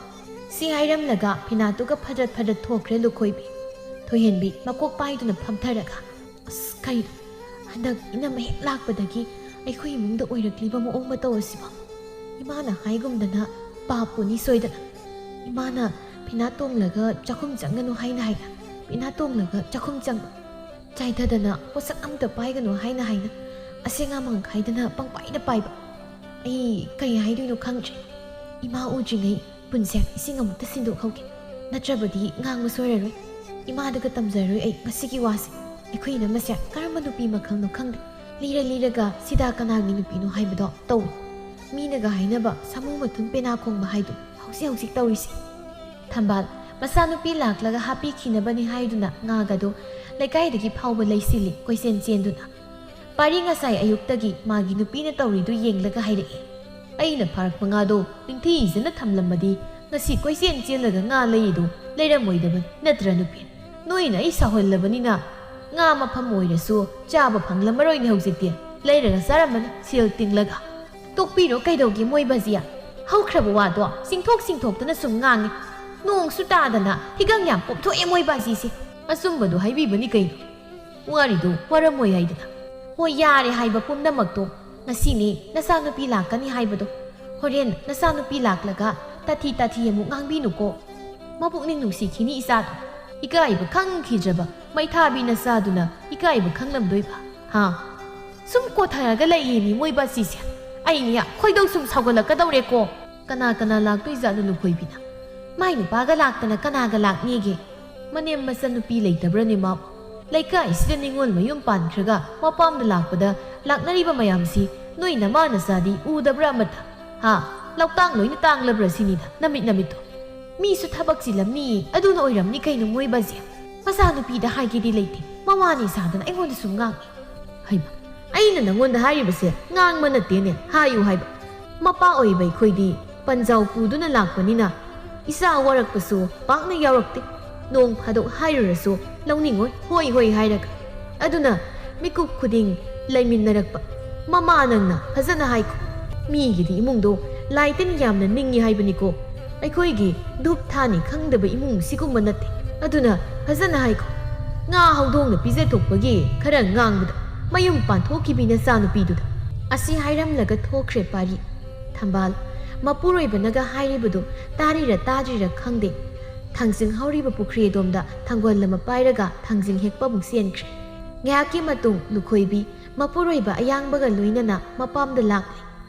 ꯁꯤ ꯍꯥꯏꯔꯝꯂꯒ ꯐꯤꯅꯥꯠꯇꯨꯒ ꯐꯗ꯭ꯔꯠ ꯐꯗ꯭ꯔꯠ ꯊꯣꯛꯈ꯭ꯔꯦ ꯂꯨꯈꯣꯏꯕꯤ꯫ ꯊꯣꯏꯍꯦꯟꯕꯤ ꯃꯀꯣꯛ ꯄꯥꯏꯗꯨꯅ ꯐꯝꯊꯔꯒ, "ꯑꯁ, ꯀꯩꯅꯣ? ꯍꯟꯗꯛ ꯏꯅꯝꯃ ꯍꯦꯛ ꯂꯥꯛꯄꯗꯒꯤ ꯑꯩꯈꯣꯏ ꯏꯃꯨꯡꯗ ꯑꯣꯏꯔꯛꯂꯤꯕ ꯃꯑꯣꯡ ꯃꯇꯧ ꯑꯁꯤꯕꯣ? ꯏꯃꯥꯅ ꯍꯥꯏꯒꯨꯝꯗꯅ ꯄꯥꯞꯄꯨꯅꯤ ꯁꯣꯏꯗꯅ꯫ ꯏꯃꯥꯅ ꯐꯤꯅꯥꯠ ꯇꯣꯡꯂꯒ ꯆꯥꯛꯈꯨꯝ ꯆꯪꯒꯅꯨ ꯍꯥꯏꯅ ꯍꯥꯏꯅ, ꯐꯤꯅꯥꯠ ꯇꯣꯡꯂꯒ ꯆꯥꯛꯈꯨꯝ ꯆꯪꯕ꯫ ꯆꯥꯏꯊꯗꯅ ꯄꯣꯠꯁꯛ ꯑꯝꯇ ꯄꯥꯏꯒꯅꯨ ꯍꯥꯏꯅ ꯍꯥꯏꯅ ꯑꯁꯦꯡ ꯑꯃꯥꯡ ꯈꯥꯏꯗꯅ ꯄꯪꯄꯥꯏꯗ ꯄꯥꯏꯕ꯫ ꯑꯩ ꯀꯩ ꯍꯥꯏꯗꯣꯏꯅꯣ ꯈꯪꯗ꯭ꯔꯦ꯫ ꯏꯃꯥ ꯎꯗ꯭ꯔꯤꯉꯩ ꯄꯨꯟꯁꯦ, ꯏꯁꯤꯡ ꯑꯃꯨꯛꯇ ꯁꯤꯟꯗꯣꯛꯍꯧꯒꯦ꯫ ꯅꯠꯇ꯭ꯔꯕꯗꯤ ꯉꯥꯡꯕ ꯁꯣꯏꯔꯔꯣꯏ꯫ ꯏꯃꯥꯗꯒ ꯇꯝꯖꯔꯣꯏ ꯑꯩ ꯉꯁꯤꯒꯤ ꯋꯥꯁꯦ꯫ ꯑꯩꯈꯣꯏ ꯏꯅꯝꯃꯁꯦ ꯀꯔꯝꯕ ꯅꯨꯄꯤ ꯃꯈꯜꯅꯣ ꯈꯪꯗꯦ꯫ ꯂꯤꯔ ꯂꯤꯔꯒ ꯁꯤꯗ ꯀꯅꯥꯒꯤ ꯅꯨꯄꯤꯅꯣ ꯍꯥꯏꯕꯗꯣ ꯇꯧꯏ꯫ ꯃꯤꯅꯒ ꯍꯥꯏꯅꯕ ꯁꯥꯃꯨ ꯃꯊꯨꯟ ꯄꯦꯅꯥ ꯈꯣꯡꯕ ꯍꯥꯏꯗꯣ ꯍꯧꯖꯤꯛ ꯍꯧꯖꯤꯛ ꯇꯧꯔꯤꯁꯦ꯫" ꯊꯝꯕꯥꯜ ꯃꯆꯥꯅꯨꯄꯤ ꯂꯥꯛꯂꯒ ꯍꯥꯞꯄꯤꯈꯤꯅꯕꯅꯤ ꯍꯥꯏꯗꯨꯅ ꯉꯥꯒꯗꯣ ꯂꯩꯀꯥꯏꯗꯒꯤ ꯐꯥꯎꯕ ꯂꯩꯁꯤꯜꯂꯤ ꯀꯣꯏꯆꯦꯟ ꯆꯦꯟꯗꯨꯅ꯫ ꯄꯥꯔꯤ ꯉꯁꯥꯏ ꯑꯌꯨꯛꯇꯒꯤ ꯃꯥꯒꯤ ꯅꯨꯄꯤꯅ ꯇꯧꯔꯤꯗꯨ ꯌꯦꯡꯂꯒ ꯍꯥꯏꯔꯛꯏ, "ꯑꯩꯅ ꯐꯥꯔꯛꯄ ꯉꯥꯗꯣ ꯅꯤꯡꯊꯤꯖꯅ ꯊꯝꯂꯝꯃꯗꯤ ꯉꯁꯤ ꯀꯣꯏꯆꯦꯟ ꯆꯦꯜꯂꯒ ꯉꯥ ꯂꯩꯔꯤꯗꯣ ꯂꯩꯔꯝꯃꯣꯏꯗꯕꯅꯤ ꯅꯠꯇ꯭ꯔ ꯅꯨꯄꯤ? ꯅꯣꯏꯅ ꯑꯩ ꯁꯥꯎꯍꯜꯂꯕꯅꯤꯅ ꯉꯥ ꯃꯐꯝ ꯑꯣꯏꯔꯁꯨ ꯆꯥꯕ ꯐꯪꯂꯝꯃꯔꯣꯏꯅꯦ ꯍꯧꯖꯤꯛꯇꯤ꯫ ꯂꯩꯔꯒ ꯆꯥꯔꯝꯃꯅꯤ ꯁꯦꯜ ꯇꯤꯡꯂꯒ꯫" "ꯇꯣꯛꯄꯤꯔꯣ ꯀꯩꯗꯧꯒꯦ ꯃꯣꯏ ꯕꯥꯖꯤꯌꯥ? ꯍꯧꯈ꯭ꯔꯕ ꯋꯥꯗꯣ ꯆꯤꯡꯊꯣꯛ ꯆꯤꯡꯊꯣꯛꯇꯅ ꯁꯨꯝ ꯉꯥꯡꯉꯤ꯫ ꯅꯣꯡꯁꯨ ꯇꯥꯗꯅ ꯐꯤꯒꯪ ꯌꯥꯝ ꯄꯣꯝꯊꯣꯛꯑꯦ ꯃꯣꯏ ꯕꯥꯖꯤꯁꯦ꯫" "ꯑꯆꯨꯝꯕꯗꯣ ꯍꯥꯏꯕꯤꯕꯅꯤ ꯀꯩꯅꯣ꯫ ꯋꯥꯔꯤꯗꯣ ꯋꯥꯔꯝꯃꯣꯏ ꯍꯥꯏꯗꯅ꯫ ꯍꯣꯏ, ꯌꯥꯔꯦ ꯍꯥꯏꯕ ꯄꯨꯝꯅꯃꯛꯇꯣ꯫ ꯉꯁꯤꯅꯤ ꯅꯆꯥꯅꯨꯄꯤ ꯂꯥꯛꯀꯅꯤ ꯍꯥꯏꯕꯗꯣ꯫ ꯍꯣꯔꯦꯟ ꯅꯆꯥꯅꯨꯄꯤ ꯂꯥꯛꯂꯒ ꯇꯥꯊꯤ ꯇꯥꯊꯤ ꯑꯃꯨꯛ ꯉꯥꯡꯕꯤꯅꯨꯀꯣ꯫ ꯃꯄꯨꯛꯅꯤꯡ ꯅꯨꯡꯁꯤꯈꯤꯅꯤ ꯏꯆꯥꯗꯣ꯫ ꯏꯀꯥꯏꯕ ꯈꯪꯈꯤꯗ꯭ꯔꯕ ꯃꯩꯊꯥꯕꯤ ꯅꯆꯥꯗꯨꯅ ꯏꯀꯥꯏꯕ ꯈꯪꯂꯝꯗꯣꯏꯕ? ꯍꯥ? ꯁꯨꯝ ꯀꯣꯊꯔꯒ ꯂꯩꯌꯦꯃꯤ ꯃꯣꯏꯕ ꯑꯁꯤꯁꯦ꯫ ꯑꯩꯅꯦ ꯈꯣꯏꯗꯧ ꯁꯨꯝ ꯁꯥꯎꯒꯠꯂꯛꯀꯗꯧꯔꯦꯀꯣ꯫ ꯀꯅꯥ ꯀꯅꯥ ꯂꯥꯛꯇꯣꯏꯖꯥꯠꯅꯣ ꯂꯨꯈꯣꯏꯕꯤꯅ? ꯃꯥꯏ ꯅꯨꯄꯥꯒ ꯂꯥꯛꯇꯅ ꯀꯅꯥꯒ ꯂꯥꯛꯅꯤꯒꯦ? ꯃꯅꯦꯝ ꯃꯆꯟꯅꯨꯄꯤ ꯂꯩꯇꯕ꯭ꯔꯅꯦ ꯃꯥꯕꯨ? ꯂꯩꯀꯥꯏꯁꯤꯗ ꯅꯤꯉꯣꯜ ꯃꯌꯨꯝ ꯄꯥꯟꯈ꯭ꯔꯒ ꯃꯄꯥꯝꯗ ꯂꯥꯛꯄꯗ ꯂꯥꯛꯅꯔꯤꯕ ꯃꯌꯥꯝꯁꯤ ꯅꯣꯏ ꯅꯃꯥ ꯅꯆꯥꯗꯤ ꯎꯗꯕ꯭ꯔꯥ ꯑꯃꯠꯇ? ꯍꯥ? ꯂꯧꯇꯥꯡ ꯂꯣꯏꯅ ꯇꯥꯡꯂꯕ꯭ꯔꯥ ꯁꯤꯅꯤꯗ ꯅꯃꯤꯠ ꯅꯃꯤꯠꯇꯣ꯫ ꯃꯤꯁꯨ ꯊꯕꯛ ꯆꯤꯜꯂꯝꯅꯤ, ꯑꯗꯨꯅ ꯑꯣꯏꯔꯝꯅꯤ ꯀꯩꯅꯣ ꯃꯣꯏꯕꯁꯦ꯫ ꯃꯆꯥꯅꯨꯄꯤꯗ ꯍꯥꯏꯒꯦꯗꯤ ꯂꯩꯇꯦ, ꯃꯃꯥꯅꯤ ꯁꯥꯗꯅ ꯑꯩꯉꯣꯟꯗ ꯁꯨꯝ ꯉꯥꯡꯉꯤ꯫ ꯍꯩꯃ, ꯑꯩꯅ ꯅꯉꯣꯟꯗ ꯍꯥꯏꯔꯤꯕꯁꯦ ꯉꯥꯡꯕ ꯅꯠꯇꯦꯅꯦ, ꯍꯥꯏꯌꯨ ꯍꯥꯏꯕ꯫ ꯃꯄꯥ ꯑꯣꯏꯕ ꯑꯩꯈꯣꯏꯗꯤ ꯄꯟꯖꯥꯎ ꯄꯨꯗꯨꯅ ꯂꯥꯛꯄꯅꯤꯅ ꯏꯆꯥ ꯋꯥꯔꯛꯄꯁꯨ ꯄꯥꯛꯅ ꯌꯥꯎꯔꯛꯇꯦ꯫ ꯅꯣꯡ ꯐꯥꯗꯣꯛ ꯍꯥꯏꯔꯨꯔꯁꯨ ꯂꯧꯅꯤꯡꯉꯣꯏ, ꯍꯣꯏ ꯍꯣꯏ ꯍꯥꯏꯔꯒ꯫ ꯑꯗꯨꯅ ꯃꯤꯀꯨꯞ ꯈꯨꯗꯤꯡ ꯂꯩꯃꯤꯟꯅꯔꯛꯄ꯫ ꯃꯃꯥ ꯅꯪꯅ ꯐꯖꯅ ꯍꯥꯏꯈꯣ꯫ ꯃꯤꯒꯤꯗꯤ ꯏꯃꯨꯡꯗꯣ ꯂꯥꯏ ꯇꯤꯟ ꯌꯥꯝꯅ ꯅꯤꯡꯉꯤ ꯍꯥꯏꯕꯅꯤꯀꯣ꯫ ꯑꯩꯈꯣꯏꯒꯤ ꯙꯨꯞ ꯊꯥꯅꯤ ꯈꯪꯗꯕ ꯏꯃꯨꯡ ꯁꯤꯒꯨꯝꯕ ꯅꯠꯇꯦ꯫ ꯑꯗꯨꯅ ꯐꯖꯅ ꯍꯥꯏꯈꯣ꯫ ꯉꯥ ꯍꯧꯗꯣꯡꯅ ꯄꯤꯖꯊꯣꯛꯄꯒꯤ ꯈꯔ ꯉꯥꯡꯕꯗ ꯃꯌꯨꯝ ꯄꯥꯟꯊꯣꯛꯈꯤꯕꯤ ꯅꯆꯥꯅꯨꯄꯤꯗꯨꯗ꯫ ꯑꯁꯤ ꯍꯥꯏꯔꯝꯂꯒ ꯊꯣꯛꯈ꯭ꯔꯦ ꯄꯥꯔꯤ꯫ ꯊꯝꯕꯥꯜ, ꯃꯄꯨꯔꯣꯏꯕꯅꯒ ꯍꯥꯏꯔꯤꯕꯗꯨ ꯇꯥꯔꯤꯔ ꯇꯥꯗ꯭ꯔꯤꯔ ꯈꯪꯗꯦ꯫ ꯊꯥꯡꯖꯤꯡ ꯍꯧꯔꯤꯕ ꯄꯨꯈ꯭ꯔꯤ ꯑꯗꯣꯝꯗ ꯊꯥꯡꯒꯣꯜ ꯑꯃ ꯄꯥꯏꯔꯒ ꯊꯥꯡꯖꯤꯡ ꯍꯦꯛꯄ ꯑꯃꯨꯛ ꯆꯦꯟꯈ꯭ꯔꯦ꯫ ꯉꯥꯏꯍꯥꯛꯀꯤ ꯃꯇꯨꯡ ꯂꯨꯈꯣꯏꯕꯤ ꯃꯄꯨꯔꯣꯏꯕ ꯑꯌꯥꯡꯕꯒ ꯂꯣꯏꯅꯅ ꯃꯄꯥꯝꯗ ꯂꯥꯛꯂꯦ꯫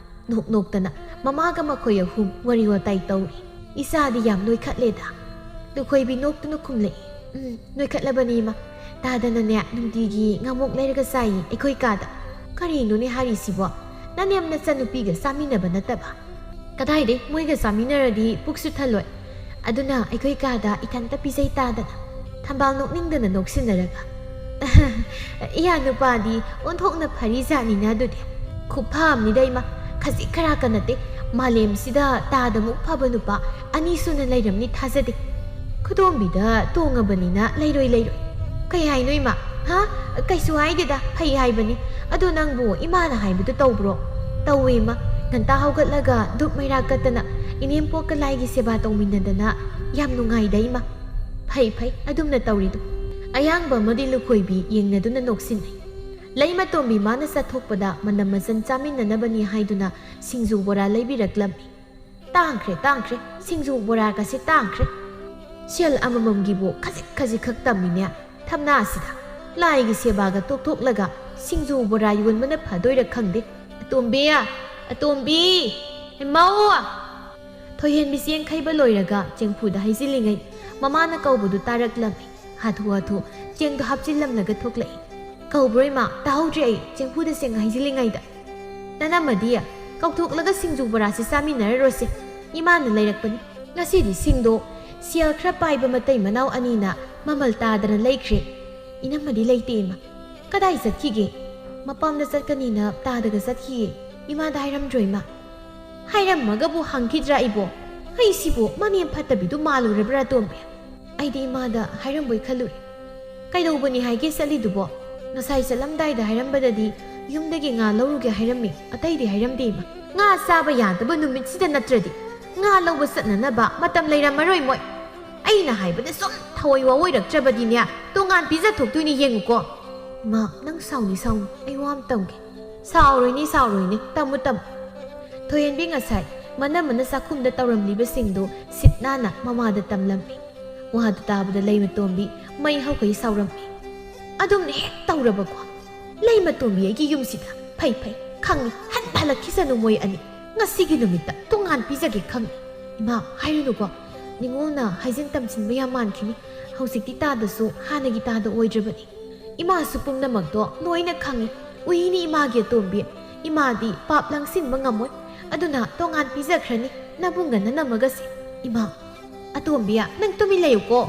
ꯅꯣꯛ ꯅꯣꯛꯇꯅ ꯃꯃꯥꯒ ꯃꯈꯣꯏ ꯑꯍꯨꯝ ꯋꯥꯔꯤ ꯋꯥꯇꯥꯏ ꯇꯧꯔꯤ꯫ "ꯏꯆꯥꯗꯤ ꯌꯥꯝ ꯅꯣꯏꯈꯠꯂꯦꯗ꯫" ꯂꯨꯈꯣꯏꯕꯤ ꯅꯣꯛꯇꯨꯅ ꯈꯨꯝꯂꯛꯏ꯫ "ꯎꯝ, ꯅꯣꯏꯈꯠꯂꯕꯅꯤ ꯏꯃꯥ꯫ ꯇꯥꯗꯅꯅꯦ ꯅꯨꯡꯇꯤꯒꯤ ꯉꯥꯃꯣꯛ ꯂꯩꯔꯒ ꯆꯥꯏꯌꯦ ꯑꯩꯈꯣꯏ ꯀꯥꯗ꯫" "ꯀꯔꯤꯅꯣꯅꯦ ꯍꯥꯏꯔꯤꯁꯤꯕꯣ? ꯅꯅꯦꯝ ꯅꯆꯟꯅꯨꯄꯤꯒ ꯆꯥꯃꯤꯟꯅꯕ ꯅꯠꯇꯕ?" "ꯀꯗꯥꯏꯗꯩ ꯃꯣꯏꯒ ꯆꯥꯃꯤꯟꯅꯔꯗꯤ ꯄꯨꯛꯁꯨ ꯊꯜꯂꯣꯏ꯫ ꯑꯗꯨꯅ ꯑꯩꯈꯣꯏ ꯀꯥꯗ ꯏꯊꯟꯇ ꯄꯤꯖꯩ ꯇꯥꯗꯅ꯫" ꯊꯝꯕꯥꯜ ꯅꯣꯛꯅꯤꯡꯗꯅ ꯅꯣꯛꯁꯤꯟꯅꯔꯒ꯫ "ꯏꯌꯥ ꯅꯨꯄꯥꯗꯤ ꯑꯣꯟꯊꯣꯛꯅ ꯐꯔꯤ ꯖꯥꯠꯅꯤꯅ ꯑꯗꯨꯗꯤ꯫" "ꯈꯨꯐ ꯑꯃꯅꯤꯗ ꯏꯃꯥ, ꯈꯖꯤꯛ ꯈꯔꯥꯛꯀ ꯅꯠꯇꯦ꯫ ꯃꯥꯂꯦꯝꯁꯤꯗ ꯇꯥꯗꯃꯨꯛ ꯐꯕ ꯅꯨꯄꯥ ꯑꯅꯤ ꯁꯨꯅ ꯂꯩꯔꯝꯅꯤ ꯊꯥꯖꯗꯦ꯫ ꯈꯨꯗꯣꯝꯕꯤꯗ ꯇꯣꯡꯉꯕꯅꯤꯅ ꯂꯩꯔꯣꯏ ꯂꯩꯔꯣꯏ꯫" "ꯀꯩ ꯍꯥꯏꯅꯣ ꯏꯃꯥ?" "ꯍꯥ? ꯀꯩꯁꯨ ꯍꯥꯏꯗꯦꯗ, ꯐꯩ ꯍꯥꯏꯕꯅꯤ꯫ ꯑꯗꯣ ꯅꯪꯕꯨ ꯏꯃꯥꯅ ꯍꯥꯏꯕꯗꯨ ꯇꯧꯕ꯭ꯔꯣ?" "ꯇꯧꯋꯦ ꯏꯃꯥ꯫ ꯉꯟꯇꯥ ꯍꯧꯒꯠꯂꯒ ꯙꯨꯞ ꯃꯩꯔꯥ ꯀꯠꯇꯅ ꯏꯅꯦꯝꯄꯣꯛꯀ ꯂꯥꯏꯒꯤ ꯁꯦꯕꯥ ꯇꯧꯃꯤꯟꯅꯗꯅ ꯌꯥꯝ ꯅꯨꯡꯉꯥꯏꯗ ꯏꯃꯥ꯫" "ꯐꯩ ꯐꯩ ꯑꯗꯨꯝꯅ ꯇꯧꯔꯤꯗꯨ꯫" ꯑꯌꯥꯡꯕ ꯑꯃꯗꯤ ꯂꯨꯈꯣꯏꯕꯤ ꯌꯦꯡꯅꯗꯨꯅ ꯅꯣꯛꯁꯤꯟꯅꯩ꯫ ꯂꯩꯃꯇꯣꯝꯕꯤ ꯃꯥꯅ ꯆꯠꯊꯣꯛꯄꯗ ꯃꯅꯝ ꯃꯆꯟ ꯆꯥꯃꯤꯟꯅꯅꯕꯅꯤ ꯍꯥꯏꯗꯨꯅ ꯁꯤꯡꯖꯨ ꯕꯣꯔꯥ ꯂꯩꯕꯤꯔꯛꯂꯝꯃꯤ꯫ "ꯇꯥꯡꯈ꯭ꯔꯦ, ꯇꯥꯡꯈ꯭ꯔꯦ, ꯁꯤꯡꯖꯨ ꯕꯣꯔꯥꯒꯁꯦ ꯇꯥꯡꯈ꯭ꯔꯦ꯫" ꯁꯦꯜ ꯑꯃꯃꯝꯒꯤꯕꯨ ꯈꯖꯤꯛ ꯈꯖꯤꯛ ꯈꯛ ꯇꯝꯃꯤꯅꯦ ꯊꯝꯅꯥ ꯑꯁꯤꯗ꯫ ꯂꯥꯏꯒꯤ ꯁꯦꯕꯥꯒ ꯇꯣꯛꯊꯣꯛꯂꯒ ꯁꯤꯡꯖꯨ ꯕꯣꯔꯥ ꯌꯣꯟꯕꯅ ꯐꯗꯣꯏꯔꯥ ꯈꯪꯗꯦ꯫ ꯑꯇꯣꯝꯕꯤ! ꯑꯇꯣꯝꯕꯤ! ꯏꯃꯧ! ꯊꯣꯏꯍꯦꯟꯕꯤ ꯆꯦꯡ ꯈꯩꯕ ꯂꯣꯏꯔꯒ ꯆꯦꯡꯐꯨꯗ ꯍꯩꯖꯤꯜꯂꯤꯉꯩ ꯃꯃꯥꯅ ꯀꯧꯕꯗꯨ ꯇꯥꯔꯛꯂꯝꯃꯤ꯫ ꯍꯥꯊꯨ ꯍꯥꯊꯨ ꯆꯦꯡꯗꯨ ꯍꯥꯞꯆꯤꯜꯂꯝꯂꯒ ꯊꯣꯛꯂꯛꯏ꯫ "ꯀꯧꯕ꯭ꯔꯣ ꯏꯃꯥ? ꯇꯥꯍꯧꯗ꯭ꯔꯦ ꯑꯩ, ꯆꯦꯡꯐꯨꯗ ꯆꯦꯡ ꯍꯩꯖꯤꯜꯂꯤꯉꯩꯗ"꯫ "ꯅꯅꯝꯃꯗꯤ ꯀꯧꯊꯣꯛꯂꯒ ꯁꯤꯡꯖꯨ ꯕꯣꯔꯥꯁꯤ ꯆꯥꯃꯤꯟꯅꯔꯔꯣꯏꯁꯦ, ꯏꯃꯥꯅ ꯂꯩꯔꯛꯄꯅꯤ꯫ ꯉꯁꯤꯗꯤ ꯁꯤꯡꯗꯣ ꯁꯦꯜ ꯈꯔ ꯄꯥꯏꯕ ꯃꯇꯩ ꯃꯅꯥꯎ ꯑꯅꯤꯅ ꯃꯃꯜ ꯇꯥꯗꯅ ꯂꯩꯈ꯭ꯔꯦ꯫ ꯏꯅꯝꯃꯗꯤ ꯂꯩꯇꯦ ꯏꯃꯥ꯫ ꯀꯗꯥꯏ ꯆꯠꯈꯤꯒꯦ? ꯃꯄꯥꯝꯗ ꯆꯠꯀꯅꯤꯅ ꯇꯥꯗꯒ ꯆꯠꯈꯤꯌꯦ꯫ ꯏꯃꯥꯗ ꯍꯥꯏꯔꯝꯗ꯭ꯔꯣ ꯏꯃꯥ?" "ꯍꯥꯏꯔꯝꯃꯒꯕꯨ ꯍꯪꯈꯤꯗ꯭ꯔꯥ ꯑꯩꯕꯣ? ꯑꯩꯁꯤꯕꯨ ꯃꯅꯦꯝ ꯐꯠꯇꯕꯤꯗꯨ ꯃꯥꯜꯂꯨꯔꯕ꯭ꯔꯥ ꯇꯣꯝꯕꯤ? ꯑꯩꯗꯤ ꯏꯃꯥꯗ ꯍꯥꯏꯔꯝꯕꯣꯏ ꯈꯜꯂꯨꯔꯦ꯫ ꯀꯩꯗꯧꯕꯅꯤ ꯍꯥꯏꯒꯦ ꯆꯠꯂꯤꯗꯨꯕꯣ? ꯉꯁꯥꯏ ꯆꯠꯂꯝꯗꯥꯏꯗ ꯍꯥꯏꯔꯝꯕꯗꯗꯤ ꯌꯨꯝꯗꯒꯤ ꯉꯥ ꯂꯧꯔꯨꯒꯦ ꯍꯥꯏꯔꯝꯃꯤ, ꯑꯇꯩꯗꯤ ꯍꯥꯏꯔꯝꯗꯦ ꯏꯃꯥ꯫ ꯉꯥ ꯆꯥꯕ ꯌꯥꯗꯕ ꯅꯨꯃꯤꯠꯁꯤꯗ ꯅꯠꯇ꯭ꯔꯗꯤ ꯉꯥ ꯂꯧꯕ ꯆꯠꯅꯅꯕ ꯃꯇꯝ ꯂꯩꯔꯝꯃꯔꯣꯏ ꯃꯣꯏ꯫ ꯑꯩꯅ ꯍꯥꯏꯕꯗ ꯁꯨꯝ ꯊꯋꯥꯏ ꯋꯥꯑꯣꯏꯔꯛꯇ꯭ꯔꯕꯗꯤꯅꯦ, ꯇꯣꯉꯥꯟ ꯄꯤꯖꯊꯣꯛꯇꯣꯏꯅꯤ, ꯌꯦꯡꯉꯨꯀꯣ"꯫ "ꯏꯃꯥ, ꯅꯪ ꯁꯥꯎꯅꯤ ꯁꯥꯎꯅꯤ, ꯑꯩ ꯋꯥ ꯑꯃ ꯇꯝꯒꯦ"꯫ "ꯁꯥꯎꯔꯣꯏꯅꯦ, ꯁꯥꯎꯔꯣꯏꯅꯦ, ꯇꯝꯃꯨ ꯇꯝꯃꯨ"꯫ ꯊꯣꯏꯍꯦꯟꯕꯤ ꯉꯁꯥꯏ ꯃꯅꯝꯃꯅ ꯆꯥꯛꯈꯨꯝꯗ ꯇꯧꯔꯝꯂꯤꯕꯁꯤꯡꯗꯨ ꯁꯤꯠ ꯅꯥꯟꯅ ꯃꯃꯥꯗ ꯇꯝꯂꯝꯃꯤ꯫ ꯋꯥꯗꯨ ꯇꯥꯕꯗ ꯂꯩꯃꯇꯣꯝꯕꯤ ꯃꯩ ꯍꯧꯈꯩ ꯁꯥꯎꯔꯝꯃꯤ꯫ "ꯑꯗꯨꯝꯅ ꯍꯦꯛ ꯇꯧꯔꯕꯀꯣ? ꯂꯩꯃꯇꯣꯝꯕꯤ ꯑꯩꯒꯤ ꯌꯨꯝꯁꯤꯗ꯫ ꯐꯩ ꯐꯩ, ꯈꯪꯉꯤ, ꯍꯟ ꯍꯜꯂꯛꯈꯤꯁꯅꯨ ꯃꯣꯏ ꯑꯅꯤ꯫ ꯉꯁꯤꯒꯤ ꯅꯨꯃꯤꯠꯇ ꯇꯣꯉꯥꯟ ꯄꯤꯖꯒꯦ ꯈꯪꯉꯤ"꯫ "ꯏꯃꯥ, ꯍꯥꯏꯔꯨꯅꯨꯀꯣ, ꯅꯤꯉꯣꯜꯅ ꯍꯥꯏꯖꯤꯟ ꯇꯝꯁꯤꯟꯕ ꯌꯥꯝ ꯃꯥꯟꯈꯤꯅꯤ꯫ ꯍꯧꯖꯤꯛꯇꯤ ꯇꯥꯗꯁꯨ ꯍꯥꯟꯅꯒꯤ ꯇꯥꯗ ꯑꯣꯏꯗ꯭ꯔꯕꯅꯤ꯫ ꯏꯃꯥꯁꯨ ꯄꯨꯝꯅꯃꯛꯇꯣ ꯂꯣꯏꯅ ꯈꯪꯉꯤ꯫ ꯎꯏꯅꯤ ꯏꯃꯥꯒꯤ ꯑꯇꯣꯝꯕꯤ꯫ ꯏꯃꯥꯗꯤ ꯄꯥꯞ ꯂꯥꯡꯁꯤꯟꯕ ꯉꯝꯃꯣꯏ꯫ ꯑꯗꯨꯅ ꯇꯣꯉꯥꯟ ꯄꯤꯖꯈ꯭ꯔꯅꯤ ꯅꯕꯨꯡꯒ ꯅꯅꯝꯃꯒꯁꯦ꯫ ꯏꯃꯥ, ꯑꯇꯣꯝꯕꯤ, ꯅꯪ ꯇꯨꯃꯤꯟ ꯂꯩꯌꯨꯀꯣ"꯫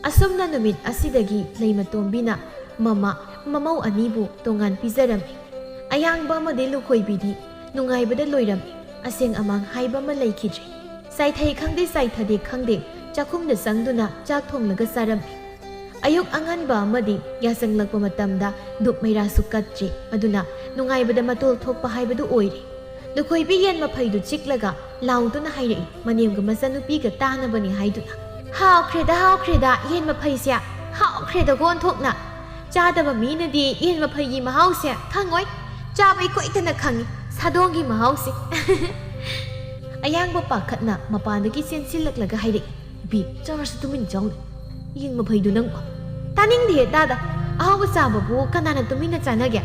ꯑꯁꯨꯝꯅ ꯅꯨꯃꯤꯠ ꯑꯁꯤꯗꯒꯤ ꯂꯩꯃꯇꯣꯝꯕꯤꯅ ꯃꯃꯥ, ꯃꯃꯧ ꯑꯅꯤꯕꯨ ꯇꯣꯉꯥꯟ ꯄꯤꯖꯔꯝꯃꯤ꯫ ꯑꯌꯥꯡꯕ ꯑꯃꯗꯤ ꯂꯨꯈꯣꯏꯕꯤꯗꯤ ꯅꯨꯡꯉꯥꯏꯕꯗ ꯂꯣꯏꯔꯝꯃꯤ꯫ ꯑꯁꯦꯡ ꯑꯃꯥꯡ ꯍꯥꯏꯕ ꯑꯃ ꯂꯩꯈꯤꯗ꯭ꯔꯦ꯫ ꯆꯥꯏꯊꯩ ꯈꯪꯗꯦ, ꯆꯥꯏꯊꯗꯦ ꯈꯪꯗꯦ, ꯆꯥꯛꯈꯨꯝꯗ ꯆꯪꯗꯨꯅ ꯆꯥꯛ ꯊꯣꯡꯂꯒ ꯆꯥꯔꯝꯃꯤ꯫ ꯑꯌꯨꯛ ꯑꯉꯟꯕ ꯑꯃꯗꯤ ꯌꯥꯆꯪꯂꯛꯄ ꯃꯇꯝꯗ ꯙꯨꯞ ꯃꯩꯔꯥꯁꯨ ꯀꯠꯇ꯭ꯔꯤ꯫ ꯑꯗꯨꯅ ꯅꯨꯡꯉꯥꯏꯕꯗ ꯃꯇꯣꯜ ꯊꯣꯛꯄ ꯍꯥꯏꯕꯗꯨ ꯑꯣꯏꯔꯦ꯫ ꯂꯨꯈꯣꯏꯕꯤ ꯌꯦꯟ ꯃꯐꯩꯗꯨ ꯆꯤꯛꯂꯒ ꯂꯥꯎꯗꯨꯅ ꯍꯥꯏꯔꯛꯏ, ꯃꯅꯦꯝꯒ ꯃꯆꯟꯅꯨꯄꯤꯒ ꯇꯥꯅꯕꯅꯤ ꯍꯥꯏꯗꯨꯅ꯫ "ꯍꯥꯎꯈ꯭ꯔꯦꯗ, ꯍꯥꯎꯈ꯭ꯔꯦꯗ, ꯌꯦꯟ ꯃꯐꯩꯁꯦ ꯍꯥꯎꯈ꯭ꯔꯦꯗꯀꯣ ꯑꯣꯟꯊꯣꯛꯅ꯫ ꯆꯥꯗꯕ ꯃꯤꯅꯗꯤ ꯌꯦꯟ ꯃꯐꯩꯒꯤ ꯃꯍꯥꯎꯁꯦ ꯈꯪꯉꯣꯏ꯫ ꯆꯥꯕ ꯑꯩꯈꯣꯏꯇꯅ ꯈꯪꯉꯤ ꯁꯥꯗꯣꯡꯒꯤ ꯃꯍꯥꯎꯁꯦ"꯫ ꯑꯌꯥꯡꯕ ꯄꯥꯈꯠꯅ ꯃꯄꯥꯟꯗꯒꯤ ꯆꯦꯟꯁꯤꯜꯂꯛꯂꯒ ꯍꯥꯏꯔꯛꯏ, ꯅꯨꯄꯤ, ꯆꯥꯔꯁꯨ ꯇꯨꯃꯤꯟ ꯆꯥꯎꯅꯦ꯫ ꯌꯦꯡ ꯃꯐꯩꯗꯨ ꯅꯪꯕꯣ꯫ ꯇꯥꯅꯤꯡꯗꯦꯍꯦ ꯇꯥꯗ꯫ ꯑꯍꯥꯎꯕ ꯆꯥꯕꯕꯨ ꯀꯅꯥꯅ ꯇꯨꯃꯤꯟꯅ ꯆꯥꯅꯒꯦ?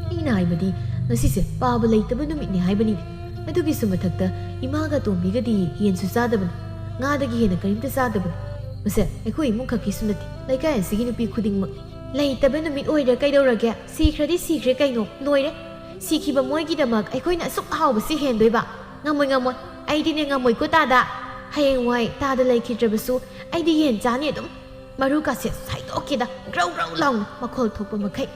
ꯑꯩꯅ ꯍꯥꯏꯕꯗꯤ, ꯉꯁꯤꯁꯦ ꯄꯥꯕ ꯂꯩꯇꯕ ꯅꯨꯃꯤꯠꯅꯤ ꯍꯥꯏꯕꯅꯤꯅꯦ꯫ ꯑꯗꯨꯒꯤꯁꯨ ꯃꯊꯛꯇ ꯏꯃꯥꯒ ꯇꯣꯝꯕꯤꯒꯗꯤ ꯌꯦꯟꯁꯨ ꯆꯥꯗꯕꯅꯤ, ꯉꯥꯗꯒꯤ ꯍꯦꯟꯅ ꯀꯔꯤꯝꯇ ꯆꯥꯗꯕꯅꯤ꯫ ꯃꯁꯦ ꯑꯩꯈꯣꯏ ꯏꯃꯨꯡ ꯈꯛꯀꯤꯁꯨ ꯅꯠꯇꯦ, ꯂꯩꯀꯥꯏ ꯑꯁꯤꯒꯤ ꯅꯨꯄꯤ ꯈꯨꯗꯤꯡꯃꯛꯅꯤ꯫ ꯂꯩꯇꯕ ꯅꯨꯃꯤꯠ ꯑꯣꯏꯔꯦ ꯀꯩꯗꯧꯔꯒꯦ? ꯁꯤꯈ꯭ꯔꯗꯤ ꯁꯤꯈ꯭ꯔꯦ ꯀꯩꯅꯣ, ꯂꯣꯏꯔꯦ꯫ ꯁꯤꯈꯤꯕ ꯃꯣꯏꯒꯤꯗꯃꯛ ꯑꯩꯈꯣꯏꯅ ꯑꯁꯨꯛ ꯍꯥꯎꯕꯁꯤ ꯍꯦꯟꯗꯣꯏꯕ? ꯉꯝꯃꯣꯏ, ꯉꯝꯃꯣꯏ꯫ ꯑꯩꯗꯤꯅꯦ ꯉꯝꯃꯣꯏꯀꯣ ꯇꯥꯗ꯫ ꯍꯌꯦꯡꯋꯥꯏ ꯇꯥꯗ ꯂꯩꯈꯤꯗ꯭ꯔꯕꯁꯨ ꯑꯩꯗꯤ ꯌꯦꯟ ꯆꯥꯅꯤ ꯑꯗꯨꯝ꯫ ꯃꯔꯨ ꯀꯥꯁꯦ ꯁꯥꯏꯗꯣꯛꯀꯦꯗ, ꯒ꯭ꯔꯧ ꯒ꯭ꯔꯧ ꯂꯥꯎꯅ ꯃꯈꯣꯜ ꯊꯣꯛꯄ ꯃꯈꯩ꯫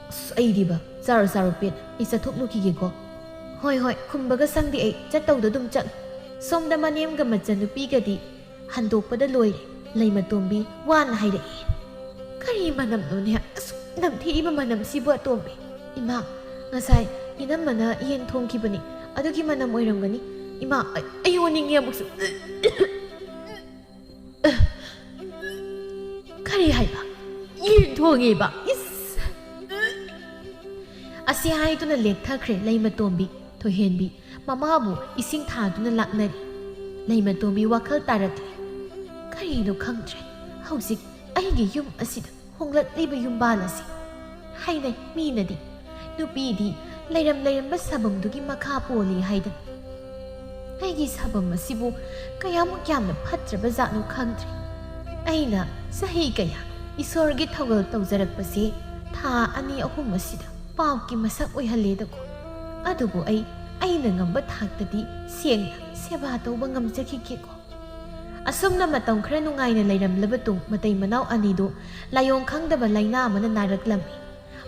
ꯑꯁ, ꯑꯩꯗꯤꯕ, ꯆꯥꯔꯣ ꯆꯥꯔꯣ ꯄꯦꯟ, ꯑꯩ ꯆꯠꯊꯣꯛꯂꯨꯈꯤꯒꯦꯀꯣ꯫ ꯍꯣꯏ ꯍꯣꯏ, ꯈꯨꯝꯕꯒ ꯁꯪꯗꯦ ꯑꯩ, ꯆꯠꯇꯧꯗ ꯑꯗꯨꯝ ꯆꯠꯂꯨ꯫ ꯁꯣꯝꯗ ꯃꯅꯦꯝꯒ ꯃꯆꯟꯅꯨꯄꯤꯒꯗꯤ ꯍꯟꯗꯣꯛꯄꯗ ꯂꯣꯏꯔꯦ꯫ ꯂꯩꯃꯇꯣꯝꯕꯤ ꯋꯥꯅ ꯍꯥꯏꯔꯛꯏ꯫ ꯀꯔꯤ ꯃꯅꯝꯅꯣꯅꯦ ꯑꯁꯨꯛ ꯅꯝꯊꯤꯔꯤꯕ ꯃꯅꯝꯁꯤꯕꯨ ꯑꯇꯣꯝꯕꯤ? ꯏꯃꯥ, ꯉꯁꯥꯏ ꯏꯅꯝꯃꯅ ꯌꯦꯟ ꯊꯣꯡꯈꯤꯕꯅꯤ, ꯑꯗꯨꯒꯤ ꯃꯅꯝ ꯑꯣꯏꯔꯝꯒꯅꯤ꯫ ꯏꯃꯥ, ꯑꯩ, ꯑꯩ ꯑꯣꯅꯤꯡꯉꯦ ꯑꯃꯨꯛꯁꯨ꯫ ꯀꯔꯤ ꯍꯥꯏꯕ? ꯌꯦꯟ ꯊꯣꯡꯉꯦꯕ? ꯏꯁ! ꯑꯁꯤ ꯍꯥꯏꯗꯨꯅ ꯂꯦꯛꯊꯈ꯭ꯔꯦ ꯂꯩꯃꯇꯣꯝꯕꯤ꯫ ꯊꯣꯏꯍꯦꯟꯕꯤ ꯃꯃꯥꯕꯨ ꯏꯁꯤꯡ ꯊꯥꯗꯨꯅ ꯂꯥꯛꯅꯔꯤ꯫ ꯂꯩꯃꯇꯣꯝꯕꯤ ꯋꯥꯈꯜ ꯇꯥꯔꯛꯂꯦ꯫ ꯀꯔꯤꯅꯣ ꯈꯪꯗ꯭ꯔꯦ, ꯍꯧꯖꯤꯛ ꯑꯩꯒꯤ ꯌꯨꯝ ꯑꯁꯤꯗ ꯍꯣꯡꯂꯛꯂꯤꯕ ꯌꯨꯝꯕꯥꯜ ꯑꯁꯤ꯫ ꯍꯥꯏꯅꯩ ꯃꯤꯅꯗꯤ, ꯅꯨꯄꯤꯗꯤ ꯂꯩꯔꯝ ꯂꯩꯔꯝꯕ ꯁꯥꯐꯝꯗꯨꯒꯤ ꯃꯈꯥ ꯄꯣꯜꯂꯤ ꯍꯥꯏꯗꯅ꯫ ꯑꯩꯒꯤ ꯁꯥꯐꯝ ꯑꯁꯤꯕꯨ ꯀꯌꯥꯃꯨꯛ ꯌꯥꯝꯅ ꯐꯠꯇ꯭ꯔꯕ ꯖꯥꯠꯅꯣ ꯈꯪꯗ꯭ꯔꯦ꯫ ꯑꯩꯅ ꯆꯍꯤ ꯀꯌꯥ ꯏꯁꯣꯔꯒꯤ ꯊꯧꯒꯜ ꯇꯧꯖꯔꯛꯄꯁꯦ ꯊꯥ ꯑꯅꯤ ꯑꯍꯨꯝ ꯑꯁꯤꯗ ꯄꯥꯞꯀꯤ ꯃꯁꯛ ꯑꯣꯏꯍꯜꯂꯦꯗꯀꯣ꯫ ꯑꯗꯨꯕꯨ ꯑꯩ ꯑꯩꯅ ꯉꯝꯕ ꯊꯥꯛꯇꯗꯤ ꯁꯦꯡꯅ ꯁꯦꯕꯥ ꯇꯧꯕ ꯉꯝꯖꯈꯤꯒꯦꯀꯣ꯫ ꯑꯁꯨꯝꯅ ꯃꯇꯝ ꯈꯔ ꯅꯨꯡꯉꯥꯏꯅ ꯂꯩꯔꯝꯂꯕ ꯇꯨꯡ ꯃꯇꯩ ꯃꯅꯥꯎ ꯑꯅꯤꯗꯨ ꯂꯥꯏꯑꯣꯡ ꯈꯪꯗꯕ ꯂꯥꯏꯅꯥ ꯑꯃꯅ ꯅꯥꯔꯛꯂꯝꯃꯤ꯫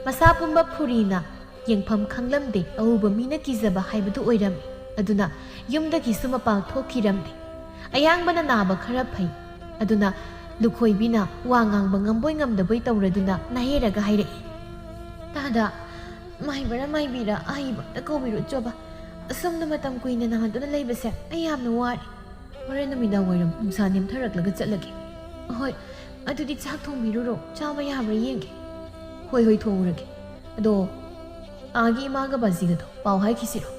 ꯃꯁꯥ ꯄꯨꯝꯕ ꯐꯨꯔꯤꯅ ꯌꯦꯡꯐꯝ ꯈꯪꯂꯝꯗꯦ, ꯑꯎꯕ ꯃꯤꯅ ꯀꯤꯖꯕ ꯍꯥꯏꯕꯗꯨ ꯑꯣꯏꯔꯝꯃꯤ꯫ ꯑꯗꯨꯅ ꯌꯨꯝꯗꯒꯤꯁꯨ ꯃꯄꯥꯟ ꯊꯣꯛꯈꯤꯔꯝꯗꯦ꯫ ꯑꯌꯥꯡꯕꯅ ꯅꯥꯕ ꯈꯔ ꯐꯩ꯫ ꯑꯗꯨꯅ ꯂꯨꯈꯣꯏꯕꯤꯅ ꯋꯥ ꯉꯥꯡꯕ ꯉꯝꯕꯣꯏ ꯉꯝꯗꯕꯣꯏ ꯇꯧꯔꯗꯨꯅ ꯅꯥꯍꯦꯔꯒ ꯍꯥꯏꯔꯛꯏ, "ꯇꯥꯗ, ꯃꯥꯏꯕꯔ ꯃꯥꯏꯕꯤꯔ ꯑꯍꯩꯕ ꯑꯝꯇ ꯀꯧꯕꯤꯔꯨꯆꯣꯕ꯫ ꯑꯁꯣꯝꯗ ꯃꯇꯝ ꯀꯨꯏꯅ ꯅꯥꯗꯨꯅ ꯂꯩꯕꯁꯦ ꯑꯩ ꯌꯥꯝꯅ ꯋꯥꯔꯦ꯫ ꯍꯣꯔꯦꯟ ꯅꯨꯃꯤꯗꯥꯡ ꯋꯥꯏꯔꯝ ꯅꯨꯡꯁꯥ ꯅꯦꯝꯊꯔꯛꯂꯒ ꯆꯠꯂꯒꯦ꯫ ꯑꯍꯣꯏ, ꯑꯗꯨꯗꯤ ꯆꯥꯛ ꯊꯣꯡꯕꯤꯔꯨꯔꯣ, ꯆꯥꯕ ꯌꯥꯕ꯭ꯔꯥ ꯌꯦꯡꯒꯦ꯫" "ꯍꯣꯏ, ꯍꯣꯏ, ꯊꯣꯡꯉꯨꯔꯒꯦ꯫ ꯑꯗꯣ ꯑꯥꯒꯤ ꯏꯃꯥꯒ ꯕꯥꯖꯤꯒꯗꯣ ꯄꯥꯎ ꯍꯥꯏꯈꯤꯁꯤꯔꯣ?"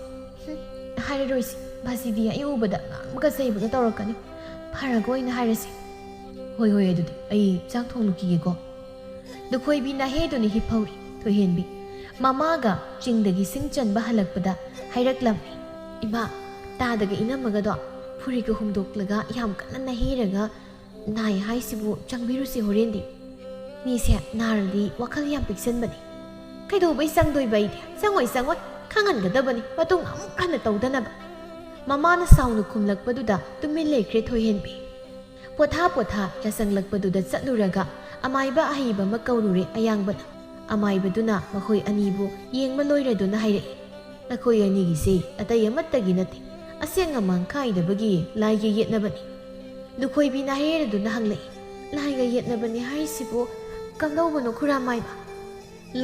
"ꯍꯨꯝ, ꯍꯥꯏꯔꯔꯣꯏꯁꯤ꯫ ꯕꯥꯖꯤꯗꯤ ꯑꯩ ꯎꯕꯗ ꯉꯥꯡꯕꯒ ꯆꯩꯕꯒ ꯇꯧꯔꯛꯀꯅꯤ꯫ ꯐꯔꯒ ꯑꯣꯏꯅ ꯍꯥꯏꯔꯁꯤ꯫ "ꯍꯣꯏ, ꯍꯣꯏ, ꯑꯗꯨꯗꯤ ꯑꯩ ꯆꯥꯛ ꯊꯣꯡꯂꯨꯈꯤꯒꯦꯀꯣ꯫" ꯂꯨꯈꯣꯏꯕꯤ ꯅꯥꯍꯦꯗꯨꯅ ꯍꯤꯞꯍꯧꯔꯤ꯫ ꯊꯣꯏꯍꯦꯟꯕꯤ ꯃꯃꯥꯒ ꯆꯤꯡꯗꯒꯤ ꯁꯤꯡ ꯆꯟꯕ ꯍꯜꯂꯛꯄꯗ ꯍꯥꯏꯔꯛꯂꯝꯃꯤ꯫ "ꯏꯃꯥ, ꯇꯥꯗꯒ ꯏꯅꯝꯃꯒꯗꯣ ꯐꯨꯔꯤꯒ ꯍꯨꯝꯗꯣꯛꯂꯒ ꯌꯥꯝ ꯀꯟꯅ ꯅꯥꯍꯦꯔꯒ ꯅꯥꯏ ꯍꯥꯏꯁꯤꯕꯨ ꯆꯪꯕꯤꯔꯨꯁꯤ ꯍꯣꯔꯦꯟꯗꯤ꯫ ꯃꯤꯁꯦ ꯅꯥꯔꯗꯤ ꯋꯥꯈꯜ ꯌꯥꯝ ꯄꯤꯛꯁꯟꯕꯅꯤ꯫" "ꯀꯩꯗꯧꯕꯩ ꯆꯪꯗꯣꯏꯕ ꯑꯩꯗꯤ? ꯆꯪꯉꯣꯏ, ꯆꯪꯉꯣꯏ꯫ ꯈꯪꯍꯟꯒꯗꯕꯅꯤ, ꯃꯇꯨꯡ ꯑꯃꯨꯛ ꯍꯟꯅ ꯇꯧꯗꯅꯕ꯫" ꯃꯃꯥꯅ ꯁꯥꯎꯅ ꯈꯨꯝꯂꯛꯄꯗꯨꯗ ꯇꯨꯃꯤꯟ ꯂꯩꯈ꯭ꯔꯦ ꯊꯣꯏꯍꯦꯟꯕꯤ꯫ ꯄꯣꯊꯥ ꯄꯣꯊꯥ ꯌꯥꯁꯪꯂꯛꯄꯗꯨꯗ ꯆꯠꯂꯨꯔꯒ ꯑꯃꯥꯏꯕ ꯑꯍꯩꯕ ꯑꯃ ꯀꯧꯔꯨꯔꯦ ꯑꯌꯥꯡꯕꯅ꯫ ꯑꯃꯥꯏꯕꯗꯨꯅ ꯃꯈꯣꯏ ꯑꯅꯤꯕꯨ ꯌꯦꯡꯕ ꯂꯣꯏꯔꯗꯨꯅ ꯍꯥꯏꯔꯛꯏ, "ꯅꯈꯣꯏ ꯑꯅꯤꯒꯤꯁꯦ ꯑꯇꯩ ꯑꯃꯠꯇꯒꯤ ꯅꯠꯇꯦ, ꯑꯁꯦꯡ ꯑꯃꯥꯡ ꯈꯥꯏꯗꯕꯒꯤ ꯂꯥꯏꯒ ꯌꯦꯠꯅꯕꯅꯤ꯫" ꯂꯨꯈꯣꯏꯕꯤ ꯅꯥꯍꯦꯔꯗꯨꯅ ꯍꯪꯂꯛꯏ, "ꯂꯥꯏꯒ ꯌꯦꯠꯅꯕꯅꯤ ꯍꯥꯏꯁꯤꯕꯨ ꯀꯝꯗꯧꯕꯅꯣ ꯈꯨꯔꯥꯃꯥꯏꯕ?"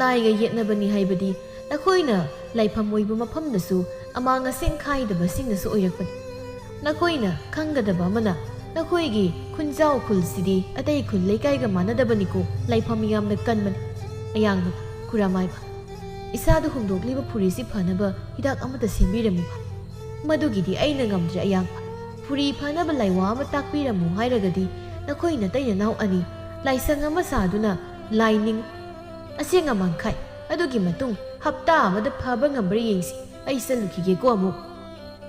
"ꯂꯥꯏꯒ ꯌꯦꯠꯅꯕꯅꯤ ꯍꯥꯏꯕꯗꯤ ꯅꯈꯣꯏꯅ ꯂꯥꯏꯐꯝ ꯑꯣꯏꯕ ꯃꯐꯝꯗꯁꯨ ꯑꯃꯥꯡ ꯑꯁꯦꯡ ꯈꯥꯏꯗꯕꯁꯤꯡꯅꯁꯨ ꯑꯣꯏꯔꯛꯄꯅꯤ꯫ ꯅꯈꯣꯏꯅ ꯈꯪꯒꯗꯕ ꯑꯃꯅ, ꯅꯈꯣꯏꯒꯤ ꯈꯨꯟꯖꯥꯎ ꯈꯨꯜꯁꯤꯗꯤ ꯑꯇꯩ ꯈꯨꯜ ꯂꯩꯀꯥꯏꯒ ꯃꯥꯟꯅꯗꯕꯅꯤꯀꯣ, ꯂꯥꯏꯐꯝ ꯌꯥꯝꯅ ꯀꯟꯕꯅꯤ꯫" ꯑꯌꯥꯡꯕ, "ꯈꯨꯔꯥꯃꯥꯏꯕ, ꯏꯁꯥꯗ ꯍꯨꯝꯗꯣꯛꯂꯤꯕ ꯐꯨꯔꯤꯁꯤ ꯐꯅꯕ ꯍꯤꯗꯥꯛ ꯑꯃꯇ ꯁꯦꯝꯕꯤꯔꯝꯃꯨꯕ꯫" "ꯃꯗꯨꯒꯤꯗꯤ ꯑꯩꯅ ꯉꯝꯗ꯭ꯔꯦ ꯑꯌꯥꯡꯕ꯫ ꯐꯨꯔꯤ ꯐꯅꯕ ꯂꯥꯏꯋꯥ ꯑꯃ ꯇꯥꯛꯄꯤꯔꯝꯃꯨ ꯍꯥꯏꯔꯒꯗꯤ ꯅꯈꯣꯏ ꯅꯇꯩ ꯅꯅꯥꯎ ꯑꯅꯤ ꯂꯥꯏꯁꯪ ꯑꯃ ꯁꯥꯗꯨꯅ ꯂꯥꯏ ꯅꯤꯡ ꯑꯁꯦꯡ ꯑꯃꯥꯡ ꯈꯥꯏ꯫ ꯑꯗꯨꯒꯤ ꯃꯇꯨꯡ ꯍꯞꯇꯥ ꯑꯃꯗ ꯐꯕ ꯉꯝꯕ꯭ꯔꯥ ꯌꯦꯡꯁꯤ꯫ ꯑꯩ ꯆꯠꯂꯨꯈꯤꯒꯦꯀꯣ ꯑꯃꯨꯛ꯫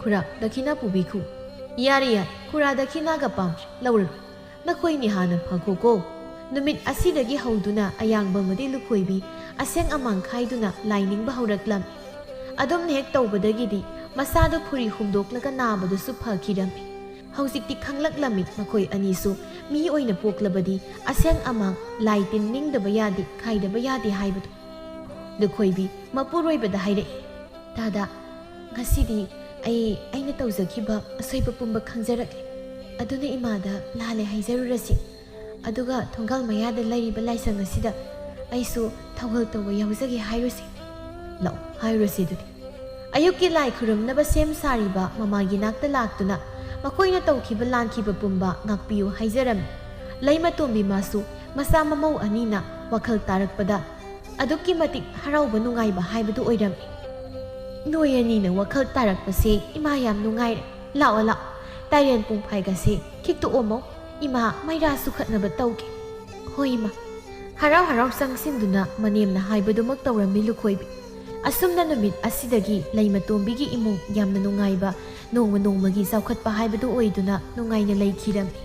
ꯈꯨꯔꯥ, ꯗꯈꯤꯅꯥ ꯄꯨꯕꯤꯈꯨ꯫" "ꯌꯥꯔꯦ, ꯌꯥꯔꯦ, ꯈꯨꯔꯥ ꯗꯈꯤꯅꯥꯒ ꯄꯥꯝꯗ꯭ꯔꯦ, ꯂꯧꯔꯔꯣꯏ꯫ ꯅꯈꯣꯏꯅꯤ ꯍꯥꯟꯅ ꯐꯈꯣꯀꯣ꯫" ꯅꯨꯃꯤꯠ ꯑꯁꯤꯗꯒꯤ ꯍꯧꯗꯨꯅ ꯑꯌꯥꯡꯕ ꯑꯃꯗꯤ ꯂꯨꯈꯣꯏꯕꯤ ꯑꯁꯦꯡ ꯑꯃꯥꯡ ꯈꯥꯏꯗꯨꯅ ꯂꯥꯏ ꯅꯤꯡꯕ ꯍꯧꯔꯛꯂꯝꯃꯤ꯫ ꯑꯗꯨꯝꯅ ꯍꯦꯛ ꯇꯧꯕꯗꯒꯤꯗꯤ ꯃꯁꯥꯗꯣ ꯐꯨꯔꯤ ꯍꯨꯝꯗꯣꯛꯂꯒ ꯅꯥꯕꯗꯨꯁꯨ ꯐꯈꯤꯔꯝꯃꯤ꯫ ꯍꯧꯖꯤꯛꯇꯤ ꯈꯪꯂꯛꯂꯝꯃꯤ ꯃꯈꯣꯏ ꯑꯅꯤꯁꯨ ꯃꯤ ꯑꯣꯏꯅ ꯄꯣꯛꯂꯕꯗꯤ ꯑꯁꯦꯡ ꯑꯃꯥꯡ ꯂꯥꯏ ꯇꯤꯟ ꯅꯤꯡꯗꯕ ꯌꯥꯗꯦ, ꯈꯥꯏꯗꯕ ꯌꯥꯗꯦ ꯍꯥꯏꯕꯗꯨ꯫ ꯂꯨꯈꯣꯏꯕꯤ ꯃꯄꯨꯔꯣꯏꯕꯗ ꯍꯥꯏꯔꯛꯏ, "ꯇꯥꯗ, ꯉꯁꯤꯗꯤ ꯑꯩ ꯑꯩꯅ ꯇꯧꯖꯈꯤꯕ ꯑꯁꯣꯏꯕ ꯄꯨꯝꯕ ꯈꯪꯖꯔꯛꯂꯦ꯫ ꯑꯗꯨꯅ ꯏꯃꯥꯗ ꯂꯥꯜꯂꯦ ꯍꯥꯏꯖꯔꯨꯔꯁꯤ꯫ ꯑꯗꯨꯒ ꯊꯣꯡꯒꯥꯜ ꯃꯌꯥꯗ ꯂꯩꯔꯤꯕ ꯂꯥꯏꯁꯪ ꯑꯁꯤꯗ ꯑꯩꯁꯨ ꯊꯧꯒꯜ ꯇꯧꯕ ꯌꯥꯎꯖꯒꯦ ꯍꯥꯏꯔꯨꯁꯤ꯫" "ꯂꯥꯛꯑꯣ, ꯍꯥꯏꯔꯨꯁꯤ ꯑꯗꯨꯗꯤ꯫" ꯑꯌꯨꯛꯀꯤ ꯂꯥꯏ ꯈꯨꯔꯨꯝꯅꯕ ꯁꯦꯝ ꯁꯥꯔꯤꯕ ꯃꯃꯥꯒꯤ ꯅꯥꯛꯇ ꯂꯥꯛꯇꯨꯅ ꯃꯈꯣꯏꯅ ꯇꯧꯈꯤꯕ ꯂꯥꯟꯈꯤꯕ ꯄꯨꯝꯕ ꯉꯥꯛꯄꯤꯌꯨ ꯍꯥꯏꯖꯔꯝꯃꯤ꯫ ꯂꯩꯃꯇꯣꯝꯕꯤ ꯃꯥꯁꯨ ꯃꯆꯥ ꯃꯃꯧ ꯑꯅꯤꯅ ꯋꯥꯈꯜ ꯇꯥꯔꯛꯄꯗ ꯑꯗꯨꯛꯀꯤ ꯃꯇꯤꯛ ꯍꯔꯥꯎꯕ ꯅꯨꯡꯉꯥꯏꯕ ꯍꯥꯏꯕꯗꯨ ꯑꯣꯏꯔꯝꯃꯤ꯫ "ꯅꯣꯏ ꯑꯅꯤꯅ ꯋꯥꯈꯜ ꯇꯥꯔꯛꯄꯁꯦ ꯏꯃꯥ ꯌꯥꯝ ꯅꯨꯡꯉꯥꯏꯔꯦ꯫ ꯂꯥꯛꯑꯣ, ꯂꯥꯛꯑꯣ, ꯇꯥꯏꯔꯦꯟ ꯄꯨꯡꯐꯥꯏꯒꯁꯦ ꯈꯤꯛꯇꯣꯛꯑꯝꯃꯣ꯫ ꯏꯃꯥ ꯃꯩꯔꯥ ꯁꯨꯈꯠꯅꯕ ꯇꯧꯒꯦ꯫ ꯍꯣꯏ ꯏꯃꯥ꯫ ꯍꯔꯥꯎ ꯍꯔꯥꯎ ꯆꯪꯁꯤꯟꯗꯨꯅ ꯃꯅꯦꯝꯅ ꯍꯥꯏꯕꯗꯨꯃꯛ ꯇꯧꯔꯝꯃꯤ ꯂꯨꯈꯣꯏꯕꯤ꯫ ꯑꯁꯨꯝꯅ ꯅꯨꯃꯤꯠ ꯑꯁꯤꯗꯒꯤ ꯂꯩꯃꯇꯣꯝꯕꯤꯒꯤ ꯏꯃꯨꯡ ꯌꯥꯝꯅ ꯅꯨꯡꯉꯥꯏꯕ, ꯅꯣꯡꯃ ꯅꯣꯡꯃꯒꯤ ꯆꯥꯎꯈꯠꯄ ꯍꯥꯏꯕꯗꯨ ꯑꯣꯏꯗꯨꯅ ꯅꯨꯡꯉꯥꯏꯅ ꯂꯩꯈꯤꯔꯝꯃꯤ꯫